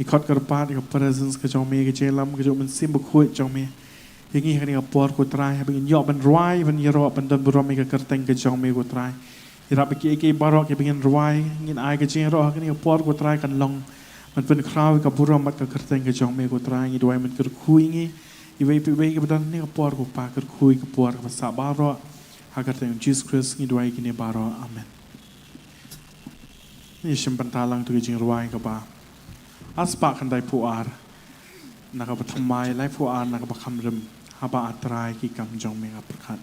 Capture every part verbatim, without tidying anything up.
Khot kyrpad ïa ka presence ka jong me, ka jingïalam ka jong u Mynsiem Bakhuid jong me. Ïa ngi ha kane ka por ko Trai, haba ngin ïoh ban rwai, ban ïaroh, ban don burom ïa ka kyrteng ka jong me ko Trai. Ïarap ïa kiei kiei baroh kiba ngin rwai, ngin ai ka jingïaroh ha kane ka por ko Trai kan long ban pynkhraw ïa ka burom bad ka kyrteng ka jong me ko Trai. Ngi duwai men kyrkhu ïa ngi, iwei pa iwei kiba don ha kane ka por ko Pa, kyrkhu ïa ka por kaba sah baroh. Ha ka kyrteng u Jisu Khrist ngi duwai ïa kine baroh. Amen. Ngi shim bynta lang ïa ka jingrwai kaba ar spah khyndaiphew ar, na kaba thymmai laiphew ar, na kaba kham rim, Haba A Trai ki kam jong me nga pyrkhat.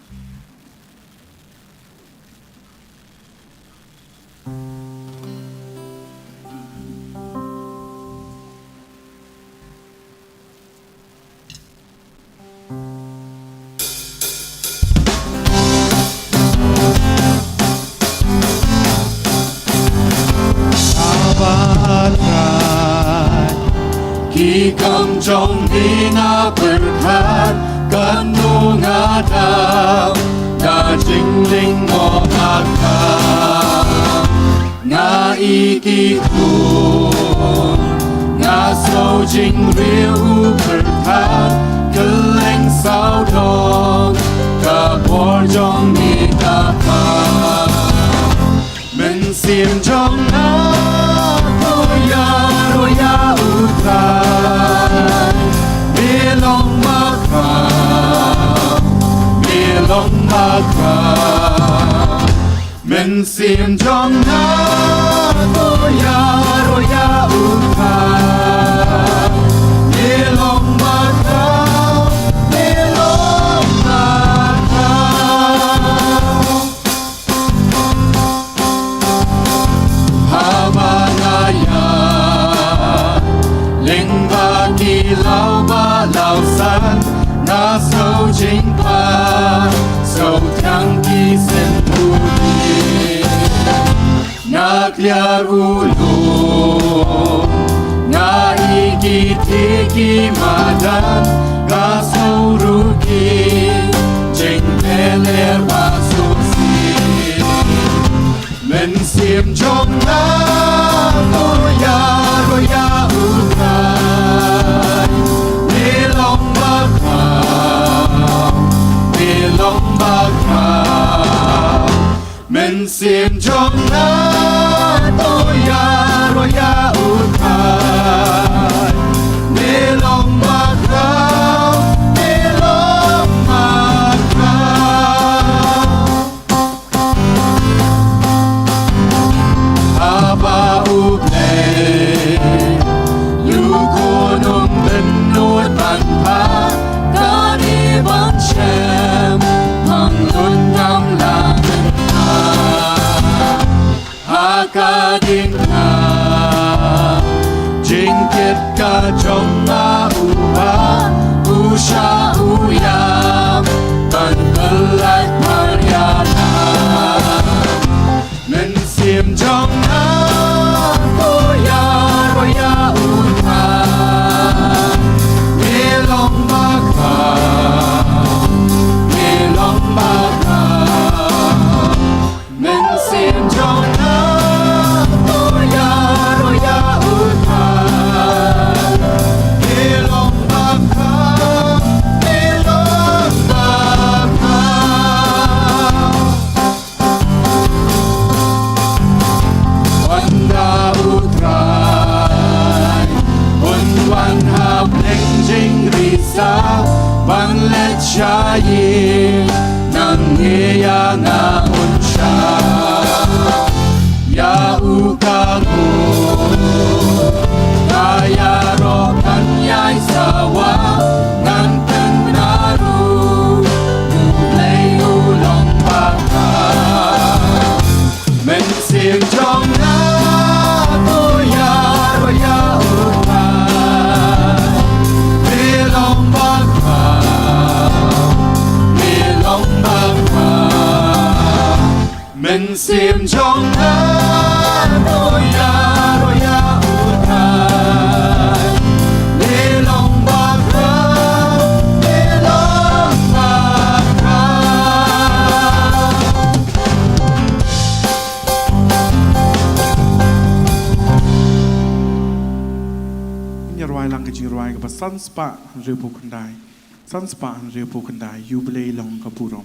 Haba A Trai ki kam jong me nga pyrkhat, katno nga dap, nga jinglyngngoh ïa ka. Nga ïeit ïa u, nga sngew jingrwai u pyrkhat, kylleng sawdong ka bor jong me ka kha. Mynsiem jong nga, to ïaroh ïa u Trai. Me long ba khraw, me long ba khraw. Mynsiem jong nga, to ïaroh ïa u Trai. Me long ba khraw, me long ba khraw. Haba nga ïaleng bad ki law bad law san, nga sngew jingpang, sngew tang ki sngewbha. Nga kliar u lum, nga ïeit ki thik ki madan, nga sngew ruh ki jingpynlehbeiñ sngewsih. Mynsiem jong nga, to ïaroh ïa u Trai. Me long ba khraw, me long ba khraw. Mynsiem jong nga, to ïaroh ïa u Trai. Me long ba khraw, me long ba khraw. Haba U Blei u khun um bynnud ban phah, kane ban shem, hangnud ngam lah ban phah. Ha ka diengphna jingkit ka jong nga, u Bah u shah u ïam ban pyllait mar ïa nga. Mynsiem jong nga, to ïaroh ïa u Trai. Me long ba khraw, me long ba khraw. Mynsiem jong nga, to ïaroh ïa u Trai. Me long ba khraw, me long ba khraw. Wan da U Trai, un wan ha pdeng jingri sa, ban leit sha ïing, nangne ïa nga un shah. Ïa u ka mut, nga ïaroh ban ïai sawa, ngan tang na ruh, U Blei u long ba khraw. Mynsiem jong nga, to ïaroh ïa u Trai. Me long ba khraw, me long ba khraw. Mynsiem jong nga, to ïaroh ïa u Trai. Me long ba khraw, me long ba khraw. Ngi rwai lang ka jingrwai kaba san spah hynriewphew khyndai. San spah hynriewphew khyndai, U Blei long ka burom.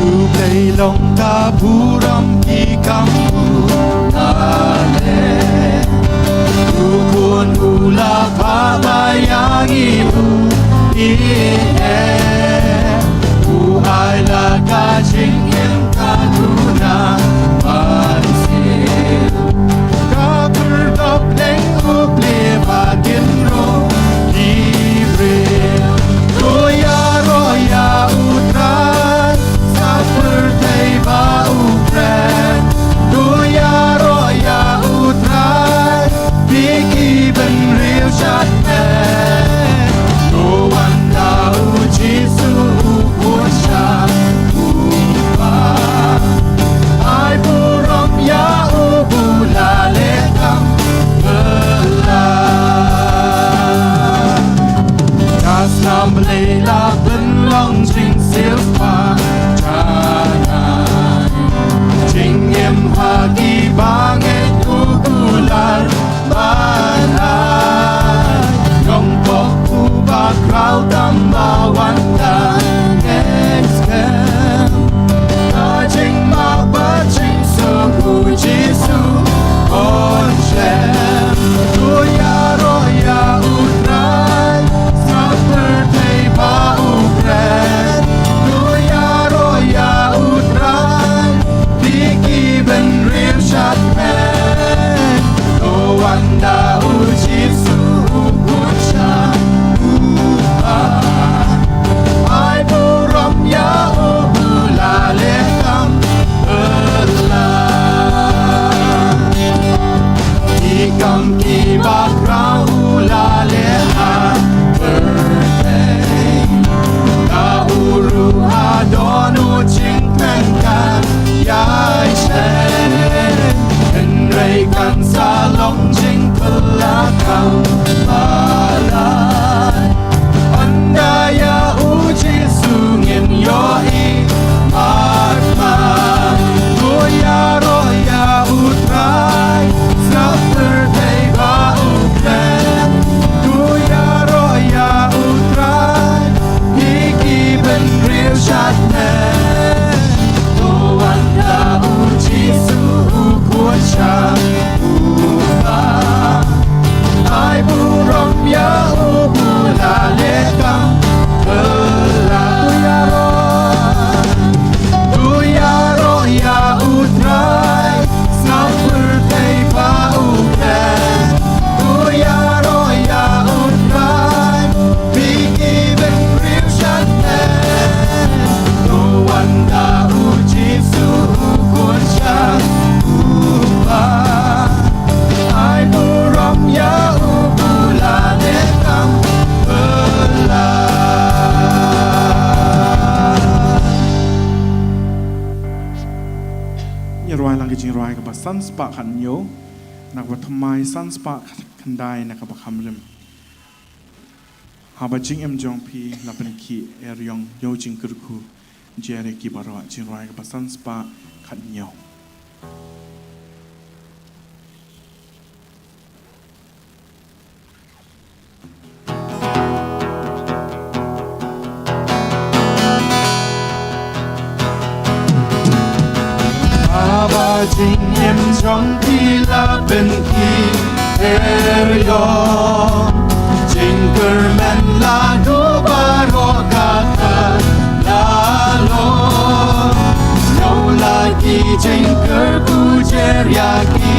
U Blei long ka burom ki kam u ale. U Khun u la phah ba ïa ngi u ïeit. U ai la ka jingim ka duna ban siew. Ka kyrdoh leng u plie ba kin rung ki briew. To ïaroh ïa U Trai, sa pyrthei ba u kren. To ïaroh ïa U Trai, phi ki bynriew shadien. To wan da U Jisu u khun sha u Kpa. Ai burom ïa u ba u la leh kam bylla. Ka snam Blei la pynlong jingsiewspah janai. Jingim ha ki bangeit u kular ban ai. Nongpop u bakhraw tang ba wan da ngeit skhem. Ka jingmap bad jingsuk U Jisu un shem. To ïaroh ïa U Trai, sa pyrthei ba u kren. To ïaroh ïa U Trai, phi ki bynriew shadien. To wan da U Jisu u khun sha u Kpa. Ai burom ïa u ba u la leh kam bylla. Ki kam ki bakhraw u la leh ha pyrthei. Ka u ruh ha don u jingpynkhat ïaishei. Hynrei kan sa long jingpyllait kam ba lai. Ynda ïa U Jisu ngin ïohi marmar. To ïaroh ïa U Trai, sa pyrthei ba u kren. To ïaroh ïa U Trai, phi ki bynriew shadien. To wan da U Jisu u khun sha u Kpa. Ai burom ïa u ba u la leh kam bylla. To ïaroh ïa U Trai, sa pyrthei ba u kren. To ïaroh ïa U Trai, phi ki bynriew shadien. To wan da U Jisu u khun sha u Kpa. Ai burom ïa u ba u la leh kam bylla. Ngi rwai lang ka jingrwai kaba san spah khathynñiew, na kaba thymmai san spah khatkhyndai na kaba kham rim. Haba jingim jong phi la pynkhih, e riong ïa u jingkyrkhu, jer ïa ki baroh, jingrwai kaba san spah khathynñiew. Haba jingim jong phi la pynkhih, e riong, jingkyrmen la duh baroh kata la long. Ïa la ki jingkyrkhu jer ïa ki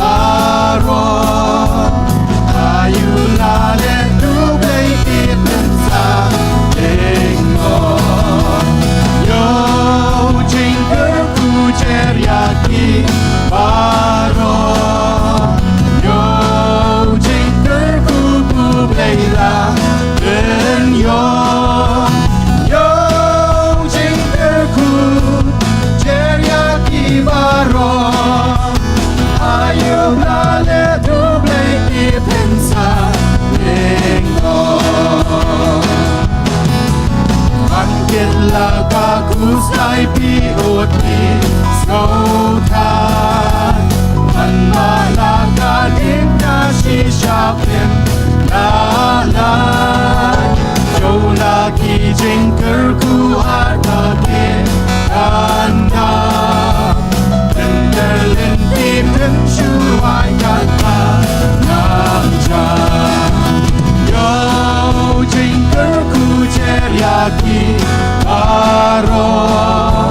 baroh. Aïu la leh, to Blei ki pynsaphriang mo. Ïa Ka khuslai phi ut phi sngewthuh. Ban ba la ka ding ka shisha phin la lait. Ïoh la ki jingkyrkhu ha ka ki kynta. Pynter lynti phin shu ai kata nang ja. Ïoh jingkyrkhu jer ïa ki baroh.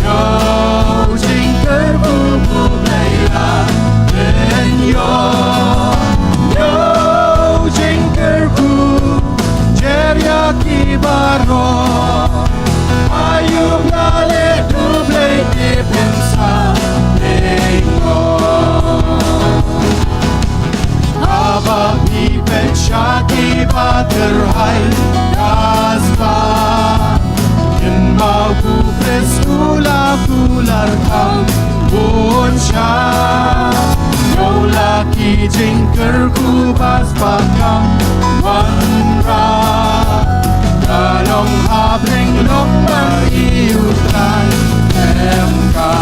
Ïoh jingkyrkhu U Blei la pynïoh. Ïoh jingkyrkhu jer ïa ki baroh. Aïu ba la leh U Blei te phin sa lyngngoh. Haba phi peit sha kiba tyrhai ka spah, kynmaw U Khrist u la kular kham bun sha. Ïoh la ki jingkyrkhu ba spah kam wanrah. Ka long ha bneng long mar ïa U Trai em ka.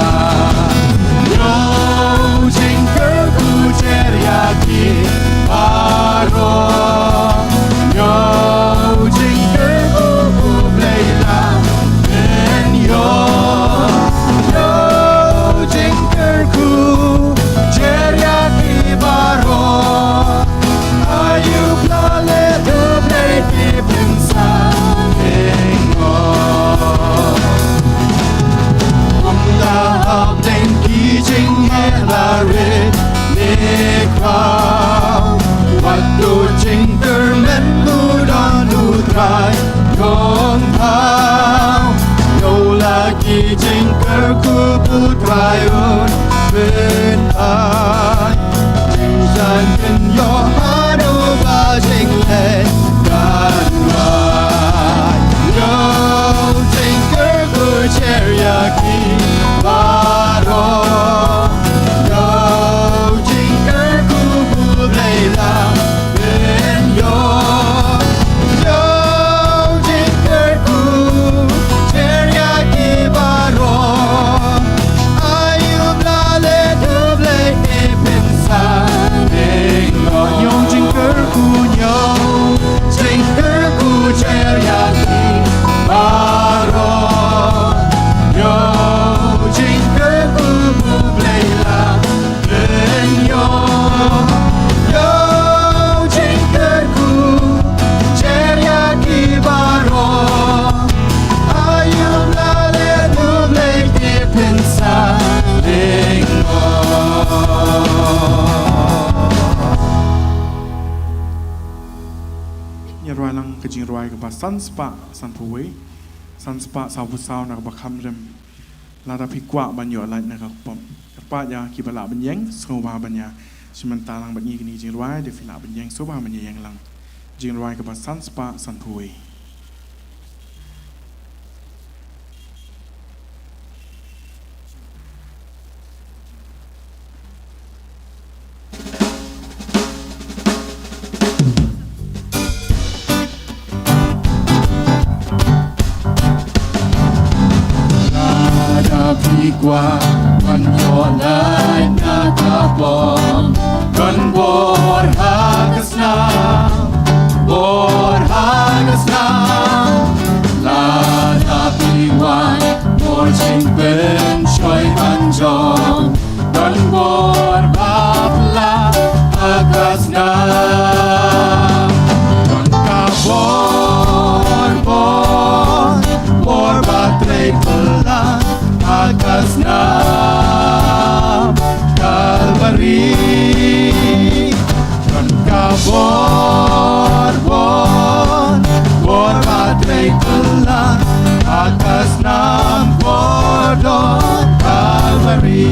Ïoh jingkyrkhu jer ïa ki baroh. Ïoh jingkyrkhu U Blei la pynïoh. Ïoh jingkyrkhu jer ïa ki baroh. Aïu ba la leh U Blei te phin sa lyngngoh. Kumta hapdeng ki jingeh la rit ne khraw, wat duh jingkyrmen, to don U Trai jong pha. Ïoh la ki jingkyrkhu, U Trai un pynpaw. Jingshai pynïoh haduh ba jingleh kan wai. Ïoh jingkyrkhu jer ïa ki baroh. Ïoh jingkyrkhu, U Blei la pynïoh. Ïoh jingkyrkhu jer ïa ki baroh. Aïu ba la leh U Blei te phin sa lyngngoh. Ïoh jingkyrkhu, ïoh jingkyrkhu jer ïa ki baroh. Ïoh jingkyrkhu, U Blei la pynïoh. Ïoh jingkyrkhu jer ïa ki baroh. Aïu ba la leh U Blei te phin sa lyngngoh. Ngi rwai lang ka jingrwai kaba san spah sanphew wei. San spah sawphew saw na kaba kham rim. Lada phi kwah ban ïoh lait na ka pop, kyrpad ïa kiba lah ban ïeng sngewbha ban ïa shim bynta lang bad ngi kine ki jingrwai, da phi lah ban ïeng sngewbha ban ïa ïeng lang. Jingrwai kaba san spah sanphew wei. Lada phi kwah ban ïoh lait na ka pop, don bor ha ka snam, bor ha ka snam. Lada phi wan, bor jingpynshoi ban jop, don bor ba phylla ha ka snam. Don ka bor, bor, bor ba trei phylla ha ka snam Kalbari. Don ka bor, bor, bor ba trei phylla ha ka snam kordor Kalbari.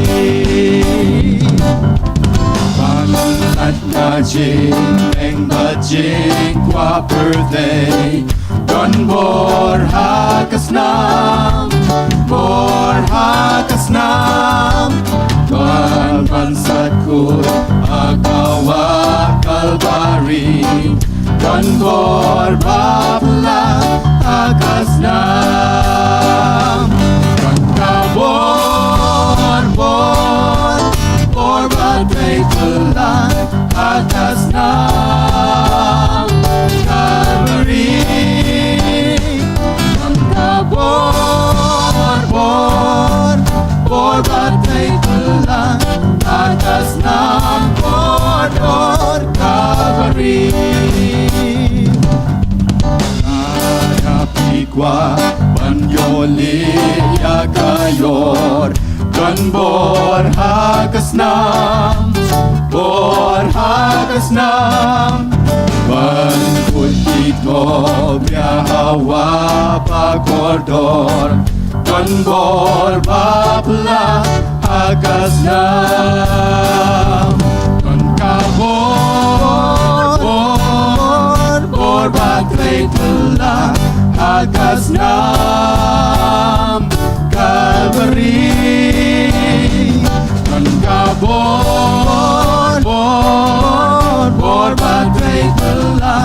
Ban lait na jingpang bad jingkwah pyrthei, don bor ha ka snam, bor ha ka snam. Don ban sait khuid ha ka wah Kalbari, don bor ba phylla ha ka snam. Bor ha ka snam, bor ha ka snam. Ban kut ki thok bia hawa ba kordor. Ban bor ba pla ha ka snam. Ban ka bor, bor, bor ba trei pla ha ka snam. Kalbari. Kan ka bor, bor, bor ba trei pla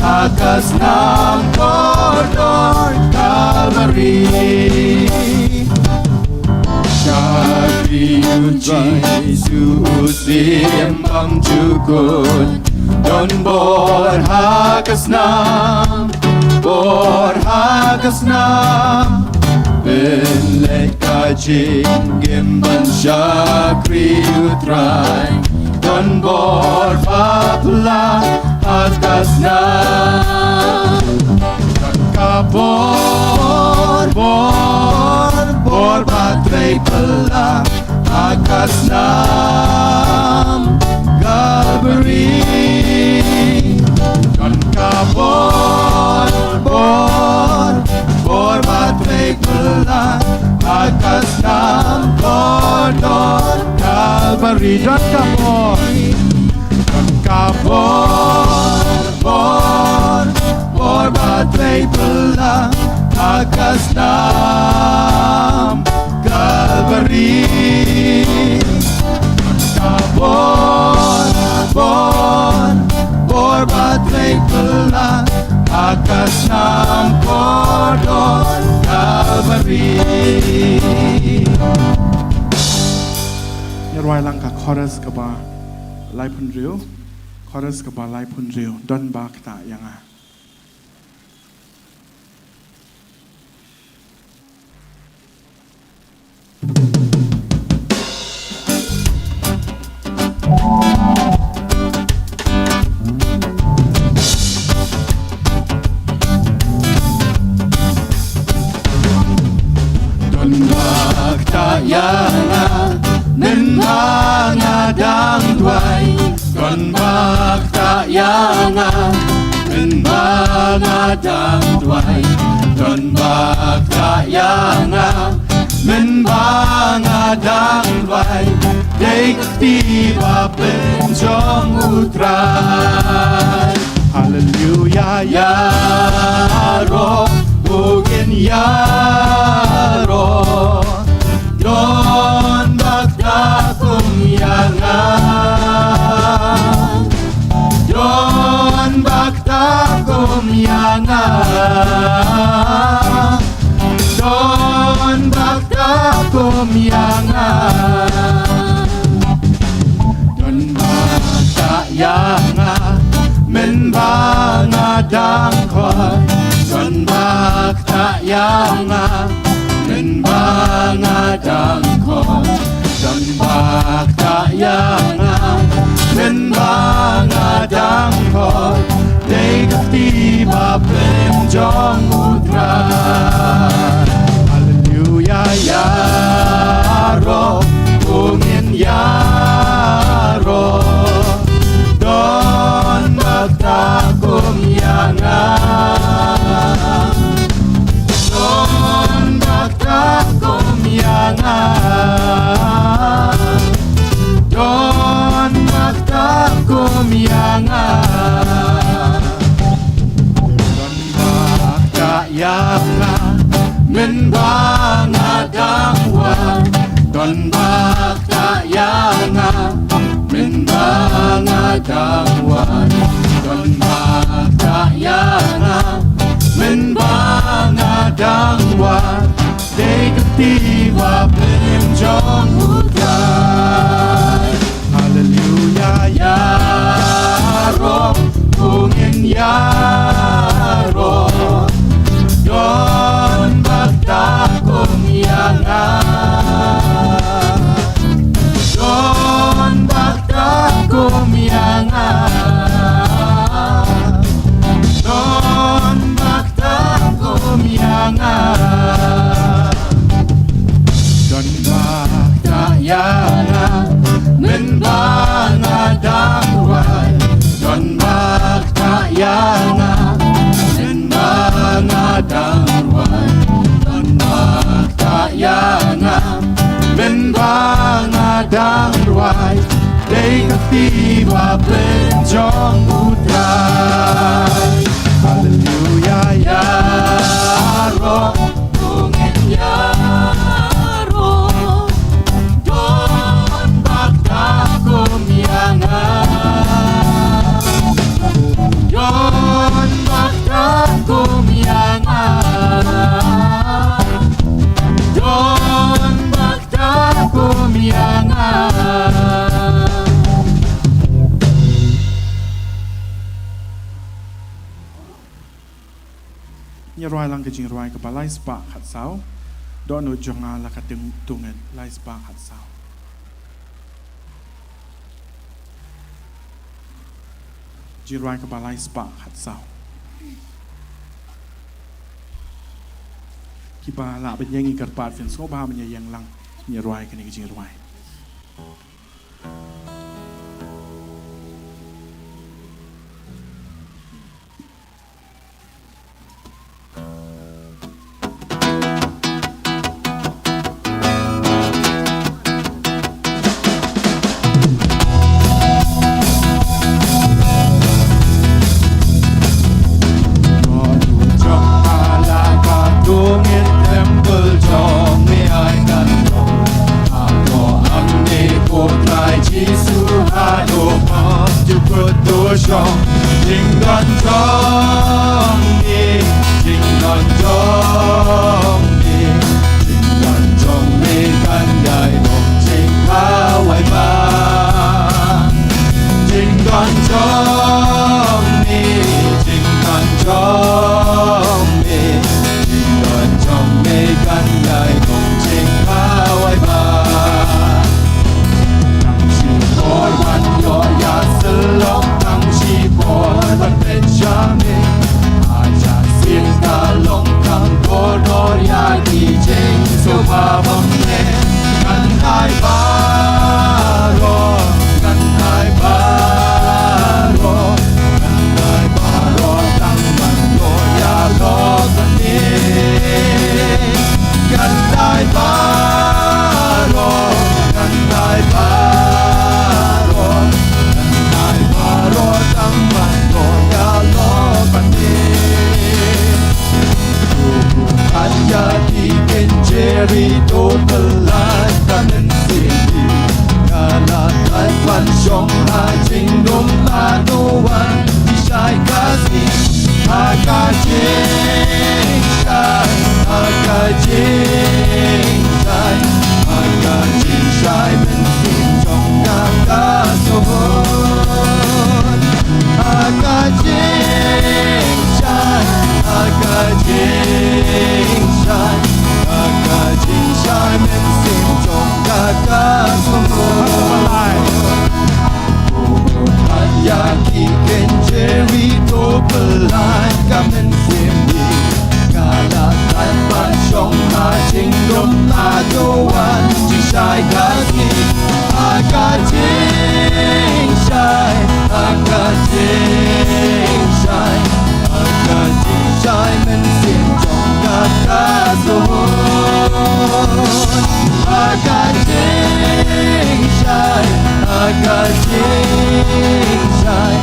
ha ka snam kordor Kalbari. Shakri u Jisu u siem bam jukut. Don bor ha ka snam, bor ha ka snam. Pynleit ka jingim ban shakri u Trai. Don bor ba pla ha ka snam. Don ka bor, bor, bor ba trei pla ha ka snam Kalbari. Don ka bor, bor, bor ba trei pla ha ka snam kordor Kalbari. Don ka bor, don ka bor, bor, bor ba trei pla ha ka snam Kalbari. Ka bor, bor, bor ba trei pla ha ka snam kordor Kalbari. Ngi rwai lang ka chorus kaba laiphew hynriew, chorus kaba laiphew hynriew, Don ba ktah ïa nga. Don ba ktah ïa nga, mynba nga dang duwai. Don ba ktah ïa nga, mynba nga dang duwai. Don ba ktah ïa nga, mynba nga dang duwai. Dei ka kti ba pynjong u Trai. Haleluya, ïaroh, u ngin ïaroh. Don ba ktah kum ïa nga. Don ba ktah kum ïa nga. Don ba ktah kum ïa nga. Don ba ktah ïa nga, mynba nga dang khot. Don ba ktah ïa nga, mynba nga dang khot. Don ba ktah ïa nga, mynba nga dang khot. Dei ka kti ba pynjong u Trai. Haleluya, ïaroh, u ngin ïaroh. Don ba ktah kum ïa nga. Don ba ktah kum ïa nga. Don ba ktah kum ïa nga. Don ba ktah ïa nga, mynba nga dang wan. Don ba ktah ïa nga, mynba nga dang wan. Don ba ktah ïa nga, mynba nga dang wan. Dei ka kti ba pynjong u Trai. Haleluya, ïaroh, u ngin ïaroh. Don ba ktah kum ïa nga. Don ba ktah kum ïa nga. Don ba ktah kum ïa nga. Don ba Ki ba pynjong U Trai. Haleluya, ïaroh, u ngin ïaroh. Don bakta kum ïa nga. Don bakta kum ïa nga. Don bakta kum ïa nga. Ngi rwai lang ka jingrwai kaba lai spah khatsaw. Dohnud jong nga la ka tungit lai spah khatsaw. Jingrwai kaba lai spah khatsaw. Kiba lah ban ïeng, ngi kyrpad phin sngewbha ban ïeng lang, ngi rwai kane ka jingrwai. Hato hangne, ko Trai Jisu, hato pynjukut to shong? Jingdon jong me, jingdon jong me, jingdon jong me kan ïai long jingkawei bha. Jingdon jong me, jingdon jong me, jingdon jong me kan ïai long jingkawei bha. Tang shipor ban ïoh ïasyllok, tang shipor ban peit sha me. Hajan sien ka long tang kordor ïa ki jingsngewbha bymmen. Kan ai baroh, kan ai baroh, kan ai baroh tang ban ïoh ïalok bad me. Kan ai baroh, kan ai baroh, kan ai baroh tang ban ïoh ïalok bad me. Ïa ki kynjri to pynlait ka mynsiem, ka la lait ban shong ha jingdum, la duwan ki shai ka sngi. Ha ka jingshai, ha ka jingshai, ha ka jingshai mynsiem jong nga ka sngewbha. Ha ka jingshai, ha ka jingshai, ha ka jingshai mynsiem jong nga ka sngewbha. Ïa ki kynjri to pynlait ka mynsiem, ka la lait ban shong ha jingdum, la duwan ki shai ka sngi. Ha ka jingshai, ha ka jingshai, ha ka jingshai mynsiem jong nga ka sngewbha. Ha ka jingshai, ha ka jingshai,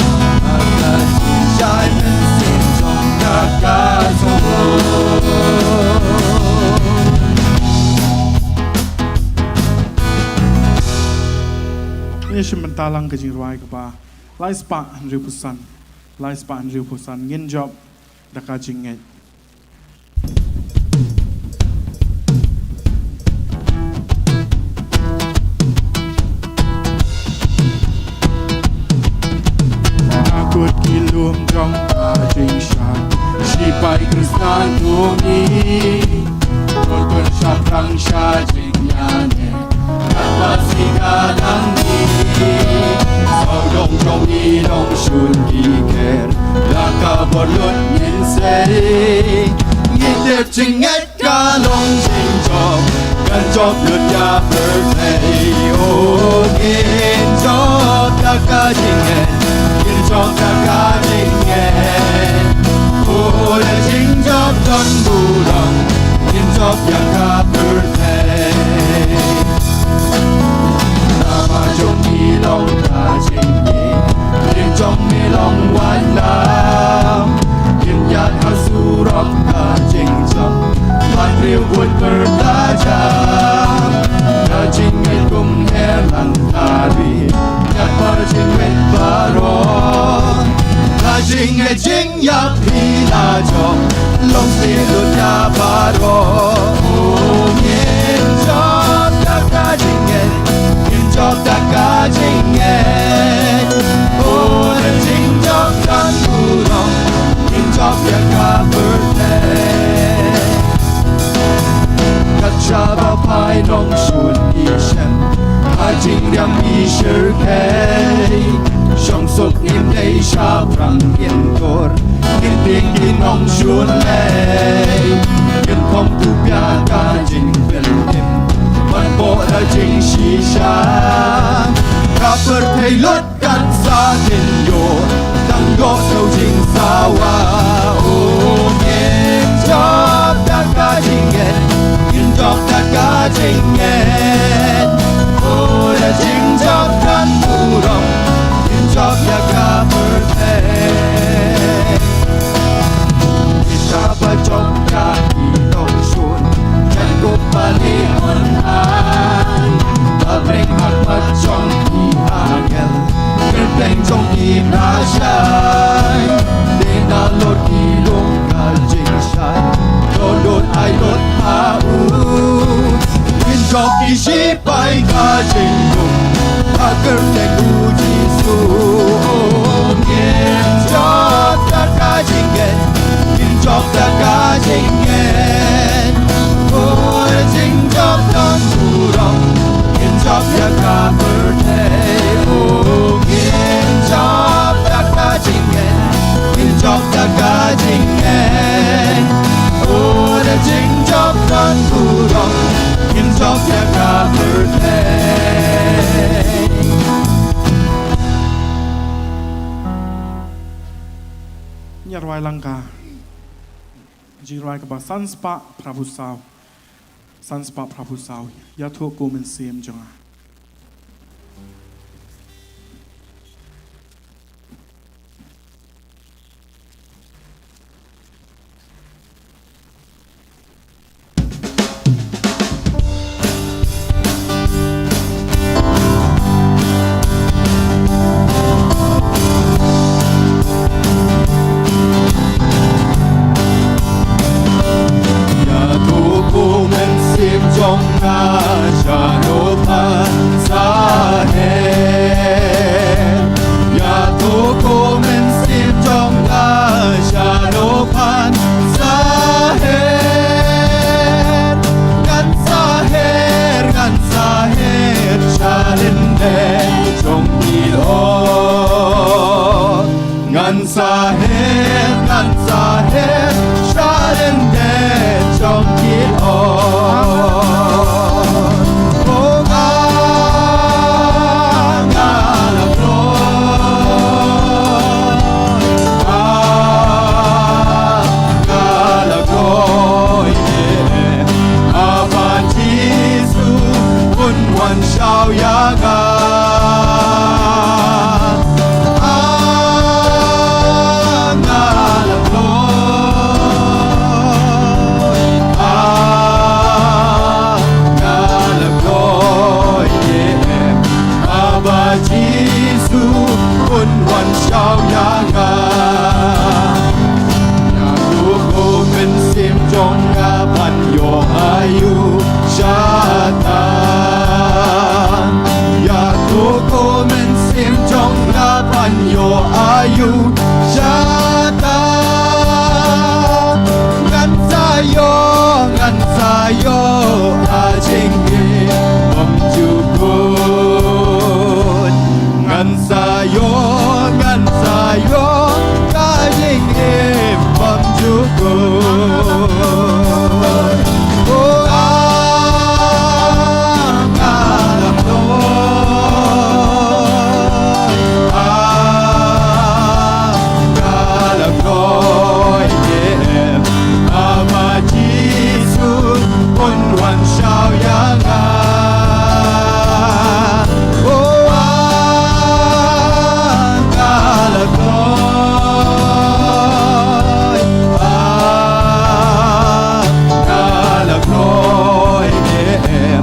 ha ka jingshai mynsiem jong nga ka sngewbha. Ngin ïa shim bynta lang ka jingrwai kaba lai spah hynriewphew san. Lai spah hynriewphew san, Ngin Jop da ka Jingngeit. Ha kut ki lum jong ka jingshai, shipai Khristan to ngi, to tun shaphrang sha jingïaineh. Katba sih ka dang mih, sawdong jong ngi long shun ki kher. Da ka bor lut ngin sei, ngi tip jingngeit ka long jingjop, kan jop lut ïa pyrthei. O ngin jop da ka jingngeit, ngin jop da ka jingngeit. O da jingjop don burom, ngin jop ïa ka pyrthei. Namar jong ngi long ka jing Ba phai nongshun ki shem ha jingriam ki shyrkhei, shong suk ngim dei shaphrang ngin tur, ngin tieng ki nongshun lei, ngin khom tu pia ka jingpynim, ban bok da jingshisha, ka pyrthei lut kan sa kin ïoh, tang ïoh snoh jingsawa. O ngin jop da ka jingngeit, ngin jop da ka jingngeit. O da jingjop kan burom, ngin jop ïa ka pyrthei. Kita ba jop ïa ki nongshun, jan kup bali on ai. Ba bring ha khmat jong ki angel, kyrteng jong ki mrashai. Dei na lut ki lum ka jingshai, lut lut ai lut ha u. Ngin jop ki ship Bai ka jingdum ha kyrteng u Jisu. Ngin jop da ka jingngeit, ngin jop da ka jingngeit. O da jingjop don burom, ngin jop ïa ka pyrthei. O ngin jop da ka jingngeit, ngin jop da ka jingngeit. O da jingjop don burom, ngin jop ïa ka pyrthei. Ngi rwai lang ka jingrwai kaba san spah phra phew saw. San spah phra phew saw. Ïathuh ko mynsiem jong nga. Ïathuh ko mynsiem jong nga sha u phan saher. Ïathuh ko mynsiem jong nga sha u phan saher. Ngan saher, ngan saher sha lyndet jong ki lor. Ngan saher, ngan saher sha lyndet jong ki lor. O nga, nga la kloi, nga, nga la kloi, eh, eh. Haba Jisu un wan shaw ïa nga. Ah, nga la kloi. Ah, nga la kloi, eh, eh. Haba Jisu un wan shaw ïa nga. Ïathuh ko mynsiem jong nga ban ïoh aïu shata. Ïathuh ko mynsiem jong nga ban ïoh aïu shata. Ngan sa ïoh, ngan sa ïoh ka jingim bymjukut. Ngan sa ïoh, ngan sa ïoh ka jingim bymjukut. Oh, ah, nga la kloi. Ah, nga la kloi, eh, eh. Haba Jisu un wan shaw ïa nga. Oh, ah, nga la kloi. Ah, nga la kloi, eh, eh.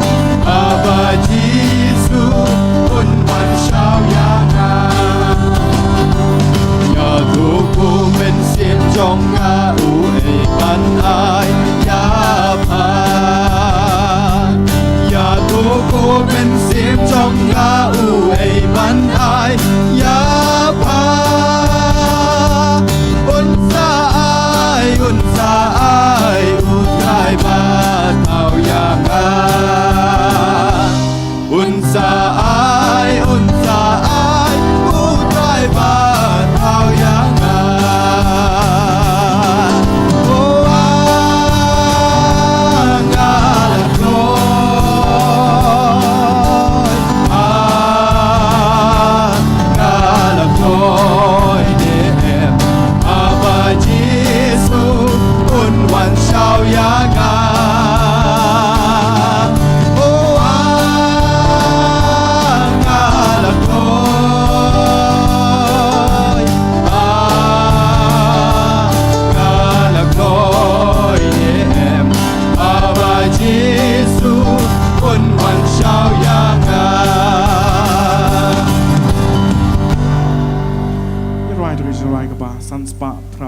Haba Jisu un wan shaw ïa nga. Ïathuh ko mynsiem jong nga uei ban ai ïa pha.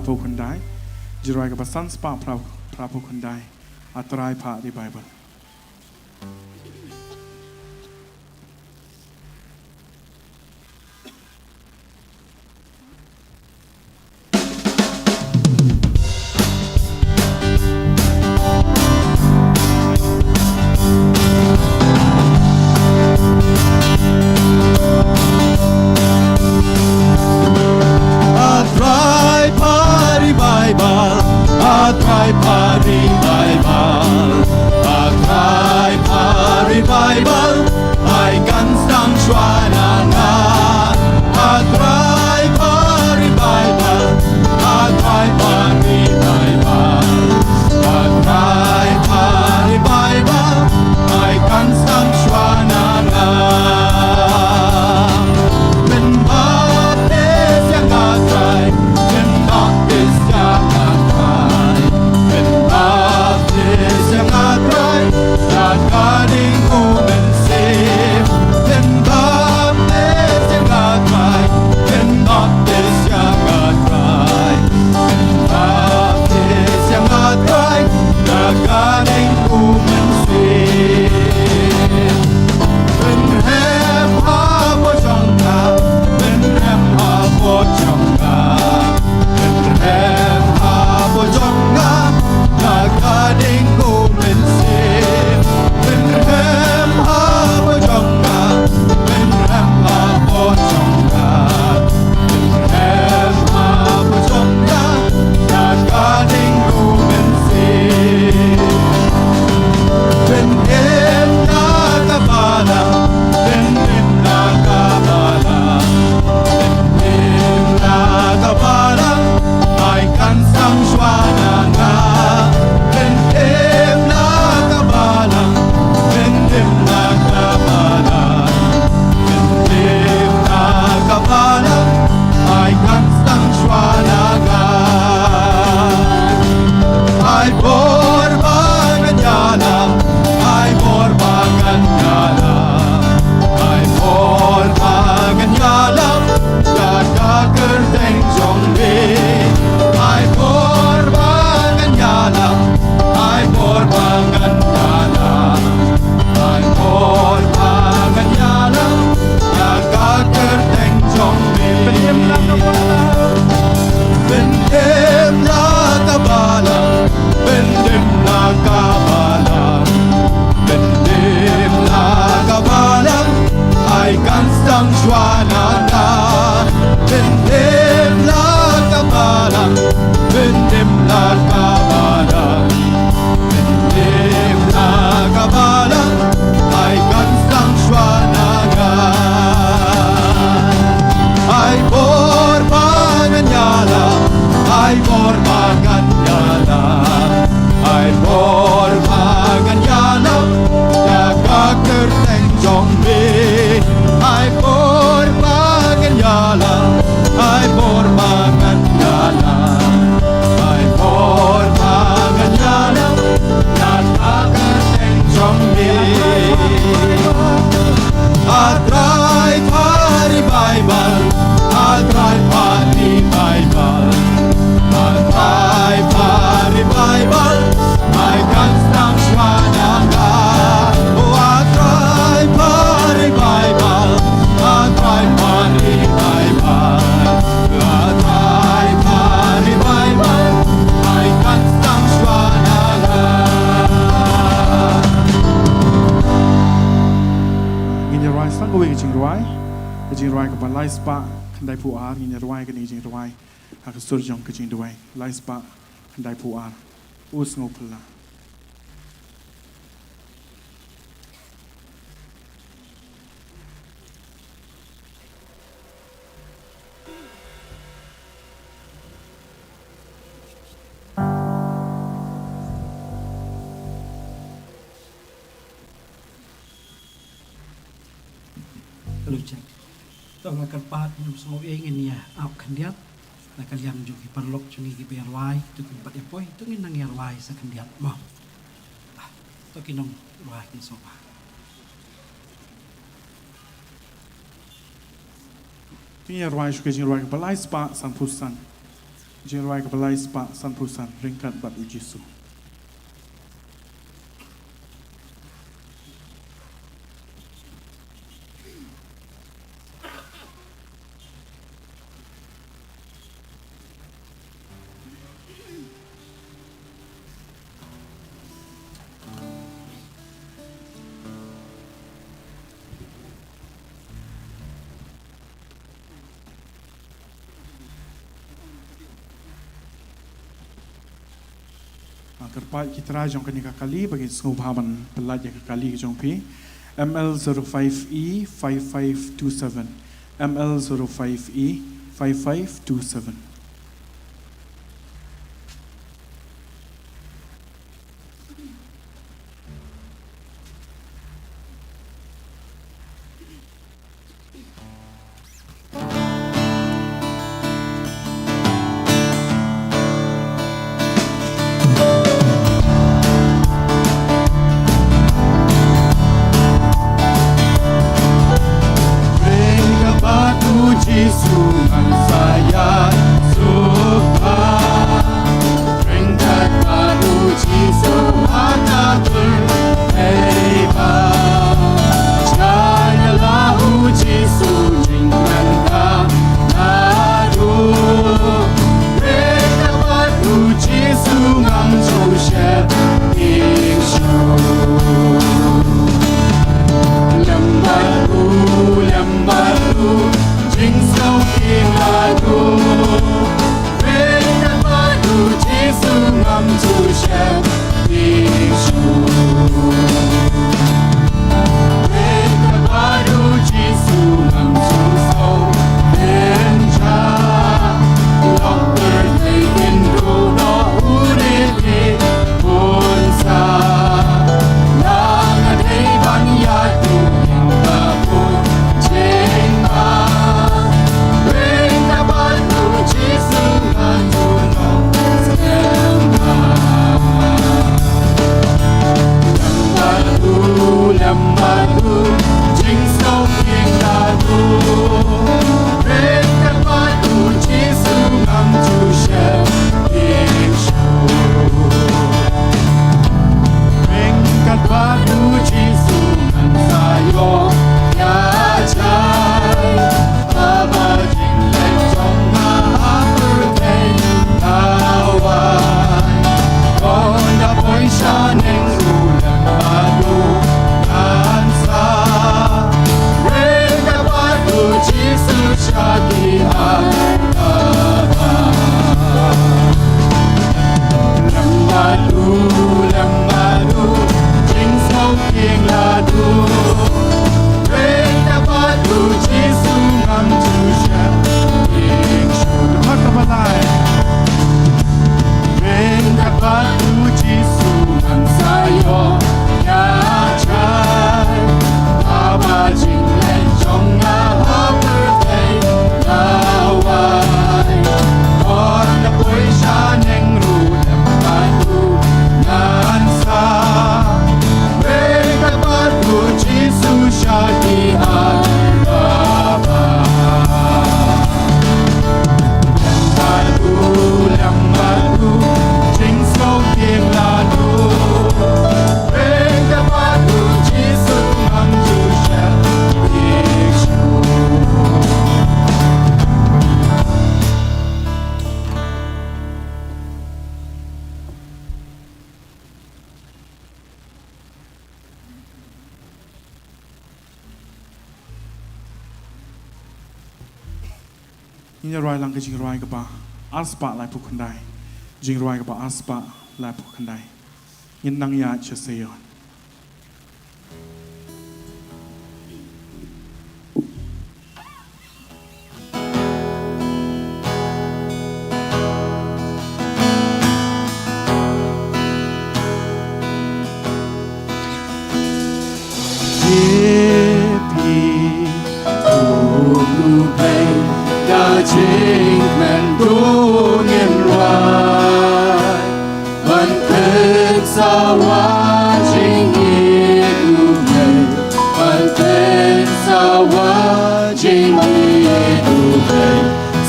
Phew khyndai, jingrwai kaba san spah phra, phra phew khyndai, A Trai Phah Revival. A Trai Phah Revival, A Trai Phah Revival, A Trai Phah Revival, ai kan sdang shuwa na nga. A Trai Phah Revival, A Trai Phah Revival, A Trai Phah Revival, ai kan sdang shuwa na nga. Pynbaptis ïa nga Trai, pynbaptis ïa nga Trai, pynbaptis ïa nga Trai, da ka ding U Mynsiem. Pynbaptis ïa nga Trai, pynbaptis ïa nga Trai, pynbaptis ïa nga Trai, da ka ding U Mynsiem. Pynrhem hapoh jong nga, pynrhem hapoh jong nga, pynrhem hapoh jong nga, da ka ding U Mynsiem. Pynrhem hapoh jong nga, pynrhem hapoh jong nga, pynrhem hapoh jong nga, da ka ding U Mynsiem. Pyndim na ka balang, pyndim na ka balang, pyndim na ka balang, ai kan sdang shuwa na nga. Pyndim na ka balang, pyndim na ka balang, pyndim na ka balang, ai kan sdang shuwa na nga. Ai bor ba ngan ïalam, ai bor ba ngan ïalam, ai bor ba ngan ïalam, ïa ka kyrteng jong me. Ai bor ba ngan ïalam, ai bor ba ngan ïalam, ai bor ba ngan ïalam, ïa ka kyrteng jong me. Pyndim na ka balang, pyndim na ka balang, pyndim na ka balang, ai kan sdang shuwa na nga. Pyndim na ka balang, pyndim na ka balang, pyndim na ka balang, ai kan sdang shuwa na nga. Ai bor ba ngan ïalam, ai bor ba ngan ïalam, ai bor ba ngan ïalam, ïa ka kyrteng jong me. Ai bor ba ngan ïalam, ai bor ba ngan ïalam, ai bor ba ngan ïalam, ïa ka kyrteng jong me. A Trai Phah Revival, A Trai Phah Revival, A Trai Phah Revival, ai kan sdang shuwa na nga. O A Trai Phah Revival, A Trai Phah Revival, A Trai Phah Revival, ai kan sdang shuwa na nga. Ngin ïa rwai sa kawei ka jingrwai, ka jingrwai kaba lai spah khyndai phew ar. Ngin ïa rwai kane ka jingrwai ha ka sur jong ka jingduwai, lai spah khyndai phew ar. U sngewphylla. Hello, check. To nga kyrpad, ngin ym sngew ei, ngin ïa ap khyndiat na ka liang jong ki paralok jong ngi kiba ïa rwai, to kin pat ïa poi, to ngin nang ïa rwai sa khyndiat mo. Ah, to ki nongrwai kin sngewbha. To ngin ïa rwai shuh ka jingrwai kaba lai spah sanphew san. Jingrwai kaba lai spah sanphew san, Ryngkat bad U Jisu. Ah, kyrpad ki trai jong kane ka kali ba kin sngewbha ban pyllait ïa ka kali ka jong phi. M L zero five E five five two seven. M L zero five E five five two seven. Ryngkat bad U Jisu ngan sa ïasuk bha. Ryngkat bad U Jisu ha ka pyrthei ba. Jia ïa la U Jisu jingmyntoi naduh. Ryngkat bad U Jisu ngam ju sheptieng shuh. Lem bad u, lem bad u, jingsngewthiang naduh. Ryngkat bad U Jisu ngam ju sheptieng shuh. Ryngkat bad U Jisu ngam ju sngewthiang shuh. Lok pyrthei kin duh noh u riti bun sa. Nga dei ban ïa u ïing ba bun jingma. Ryngkat bad U Jisu ngan duh noh sngewthiang. Lem bad u, lem bad u, jingsngewthiang naduh. Ryngkat bad U Jisu ngam ju sheptieng shuh. Ryngkat bad U Jisu ngan sa ïoh ïa jai. Haba jingleh jong nga ha pyrthei la wai, ynda poi sha neng ruh lem bad u ngan sa. Ryngkat bad U Jisu sha ki akor. Lem bad u, lem bad u, jingsngewthiang naduh. Ryngkat bad U Jisu ngam ju sheptieng shuh. Ryngkat bad U Jisu ngan sa ïoh ïa jai. Haba jingleh jong nga ha pyrthei la wai, ynda poi sha neng ruh lem bad u ngan sa. Ryngkat bad U Jisu sha ki akor. Lem bad u, lem bad u, jingsngewthiang naduh. Ryngkat bad U Jisu ngam ju sheptieng shuh. Ngin ïa rwai lang ka jingrwai kaba arspah laiphew khyndai. Jingrwai kaba arspah laiphew khyndai. Ngin nang ïaid sha Seion. Ïa phi, ko U Blei, da jingkmen to ngin rwai. Ban pynsawa jingïeit U Blei, ban pynsawa jingïeit U Blei,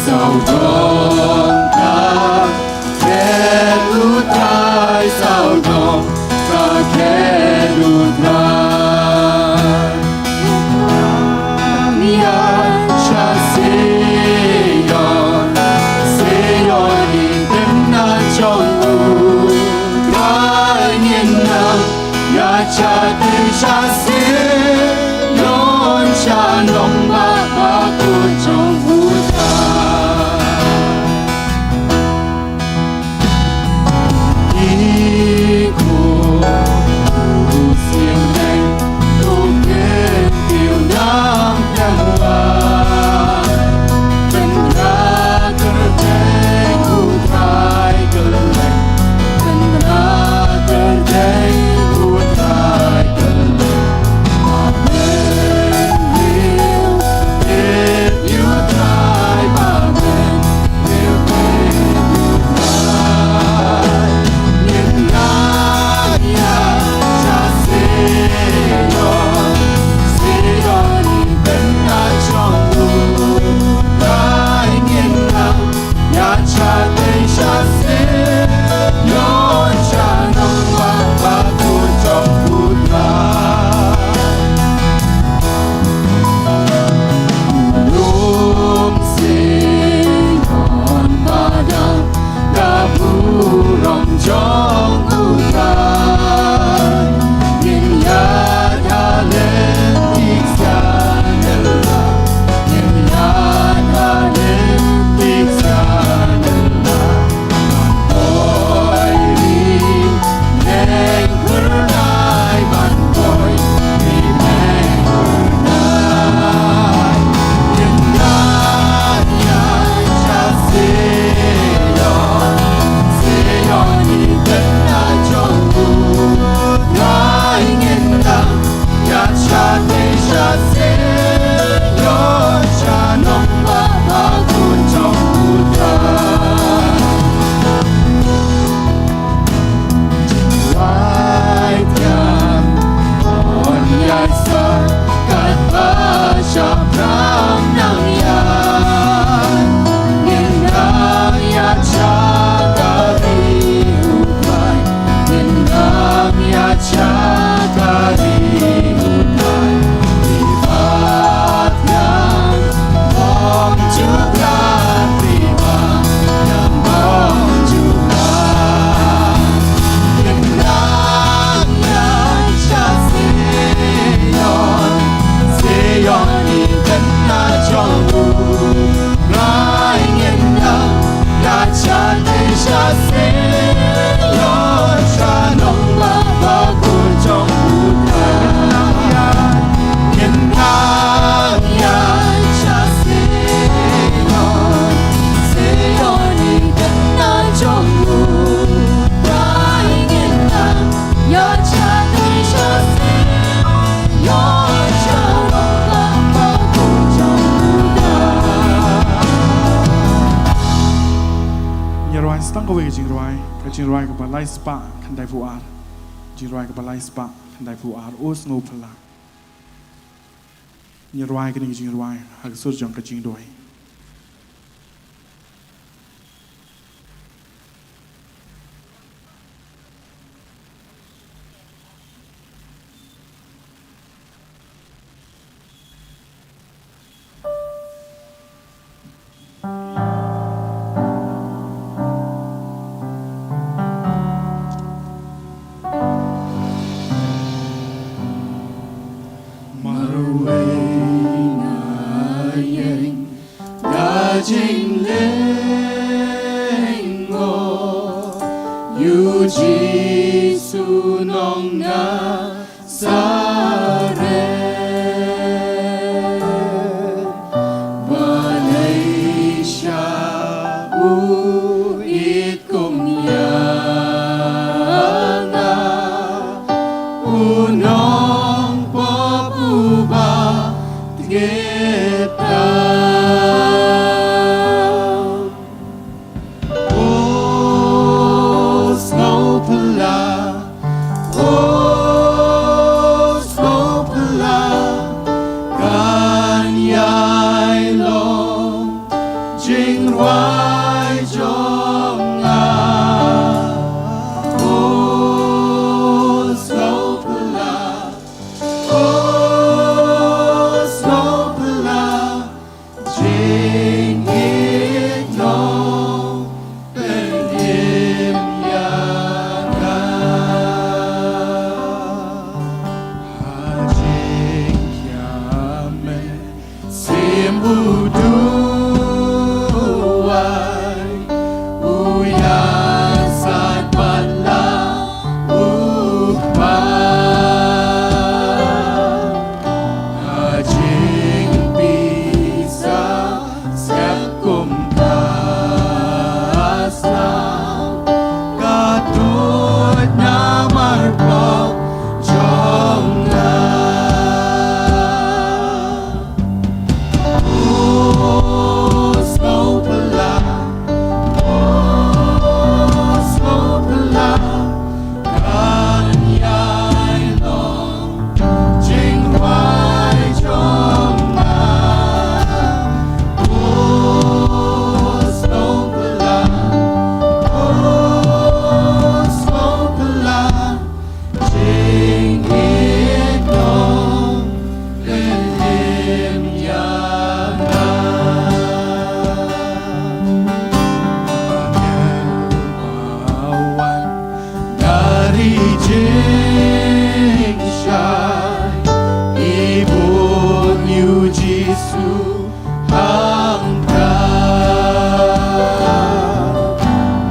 sawdong ka Ngi rwai stang kawei ka jingrwai, ka jingrwai kaba lai spah khyndai phew ar. Jingrwai kaba lai spah khyndai phew ar, O Sngewphylla. Ngi rwai kane ka jingrwai ha ka sur jong ka jingduwai. Marwei nga ïeng da jinglyngngoh, ïa u Jisu nong nga sareh. Balei sha u it kum ïa nga, u nongpop uba tngit tam. O Sngewphylla, O Sngewphylla, kan ïai long jingrwai jong nga. O Sngewphylla, O Sngewphylla, U duwai, u ïasaid bad la u kpa. Ka jingpisa skhem kum ka sla, ka tuid na marpok jong nga. O sngewphylla, o sngewphylla, kan ïai long jingrwai jong nga. O sngewphylla, o sngewphylla, jingïeit long ka ïing ïa nga. Angel ba wan na ri jingshai, i bun ïa u Jisu hangta.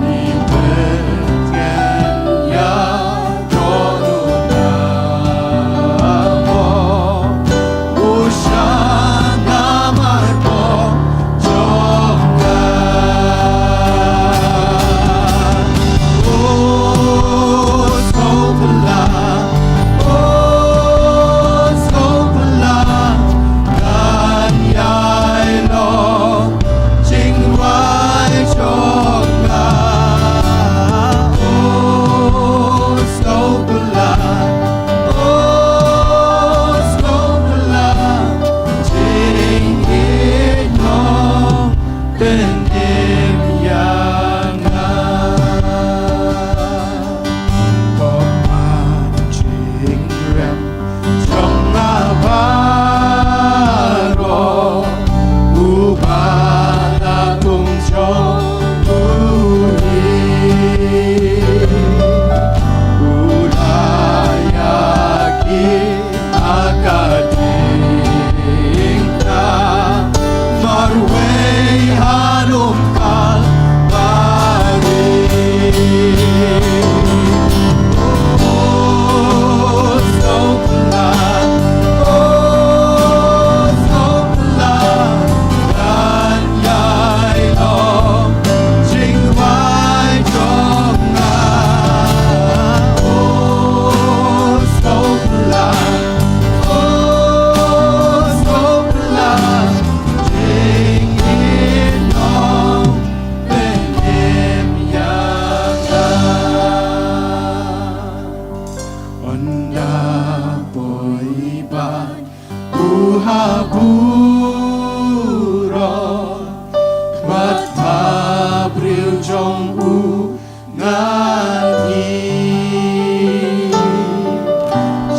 Ngi pynken ïa u Trai, u shah na marpok jong nga. O sngewphylla, o sngewphylla, kan ïai long jingrwai jong nga. O sngewphylla, o sngewphylla, jingïeit long pynim ïa nga. Ko man jingrem jong nga baroh, uba la kum jong u hi, u la ïa ki ha ka diengphna marwei ha lum Kalbari. O sngewphylla, o sngewphylla, kan ïai long jingrwai jong nga. O sngewphylla, o sngewphylla, jingïeit long pynim ïa nga. Ynda poi bad u ha burom, khmat ha briew jong u ngan ïoh.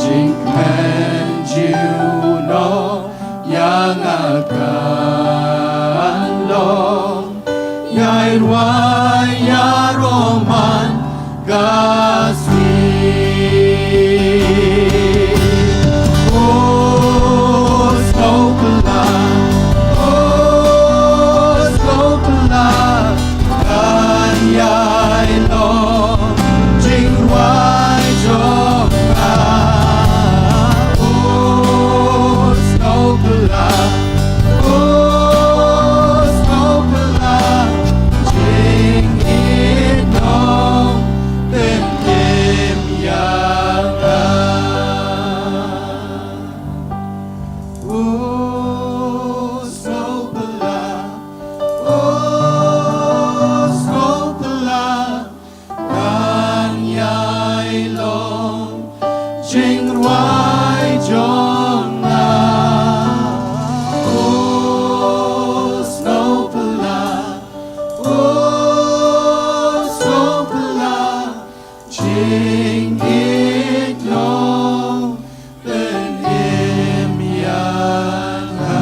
Jingkmen jong u noh ïa nga kan long ïai rwai ïaroman ka sngi. O sngewphylla, o sngewphylla, kan ïai long jingrwai jong nga. O sngewphylla, o sngewphylla, jingïeit long pynim ïa nga. O sngewphylla, o sngewphylla, kan ïai long jingrwai jong nga. O sngewphylla, o sngewphylla, jingïeit long pynim ïa nga.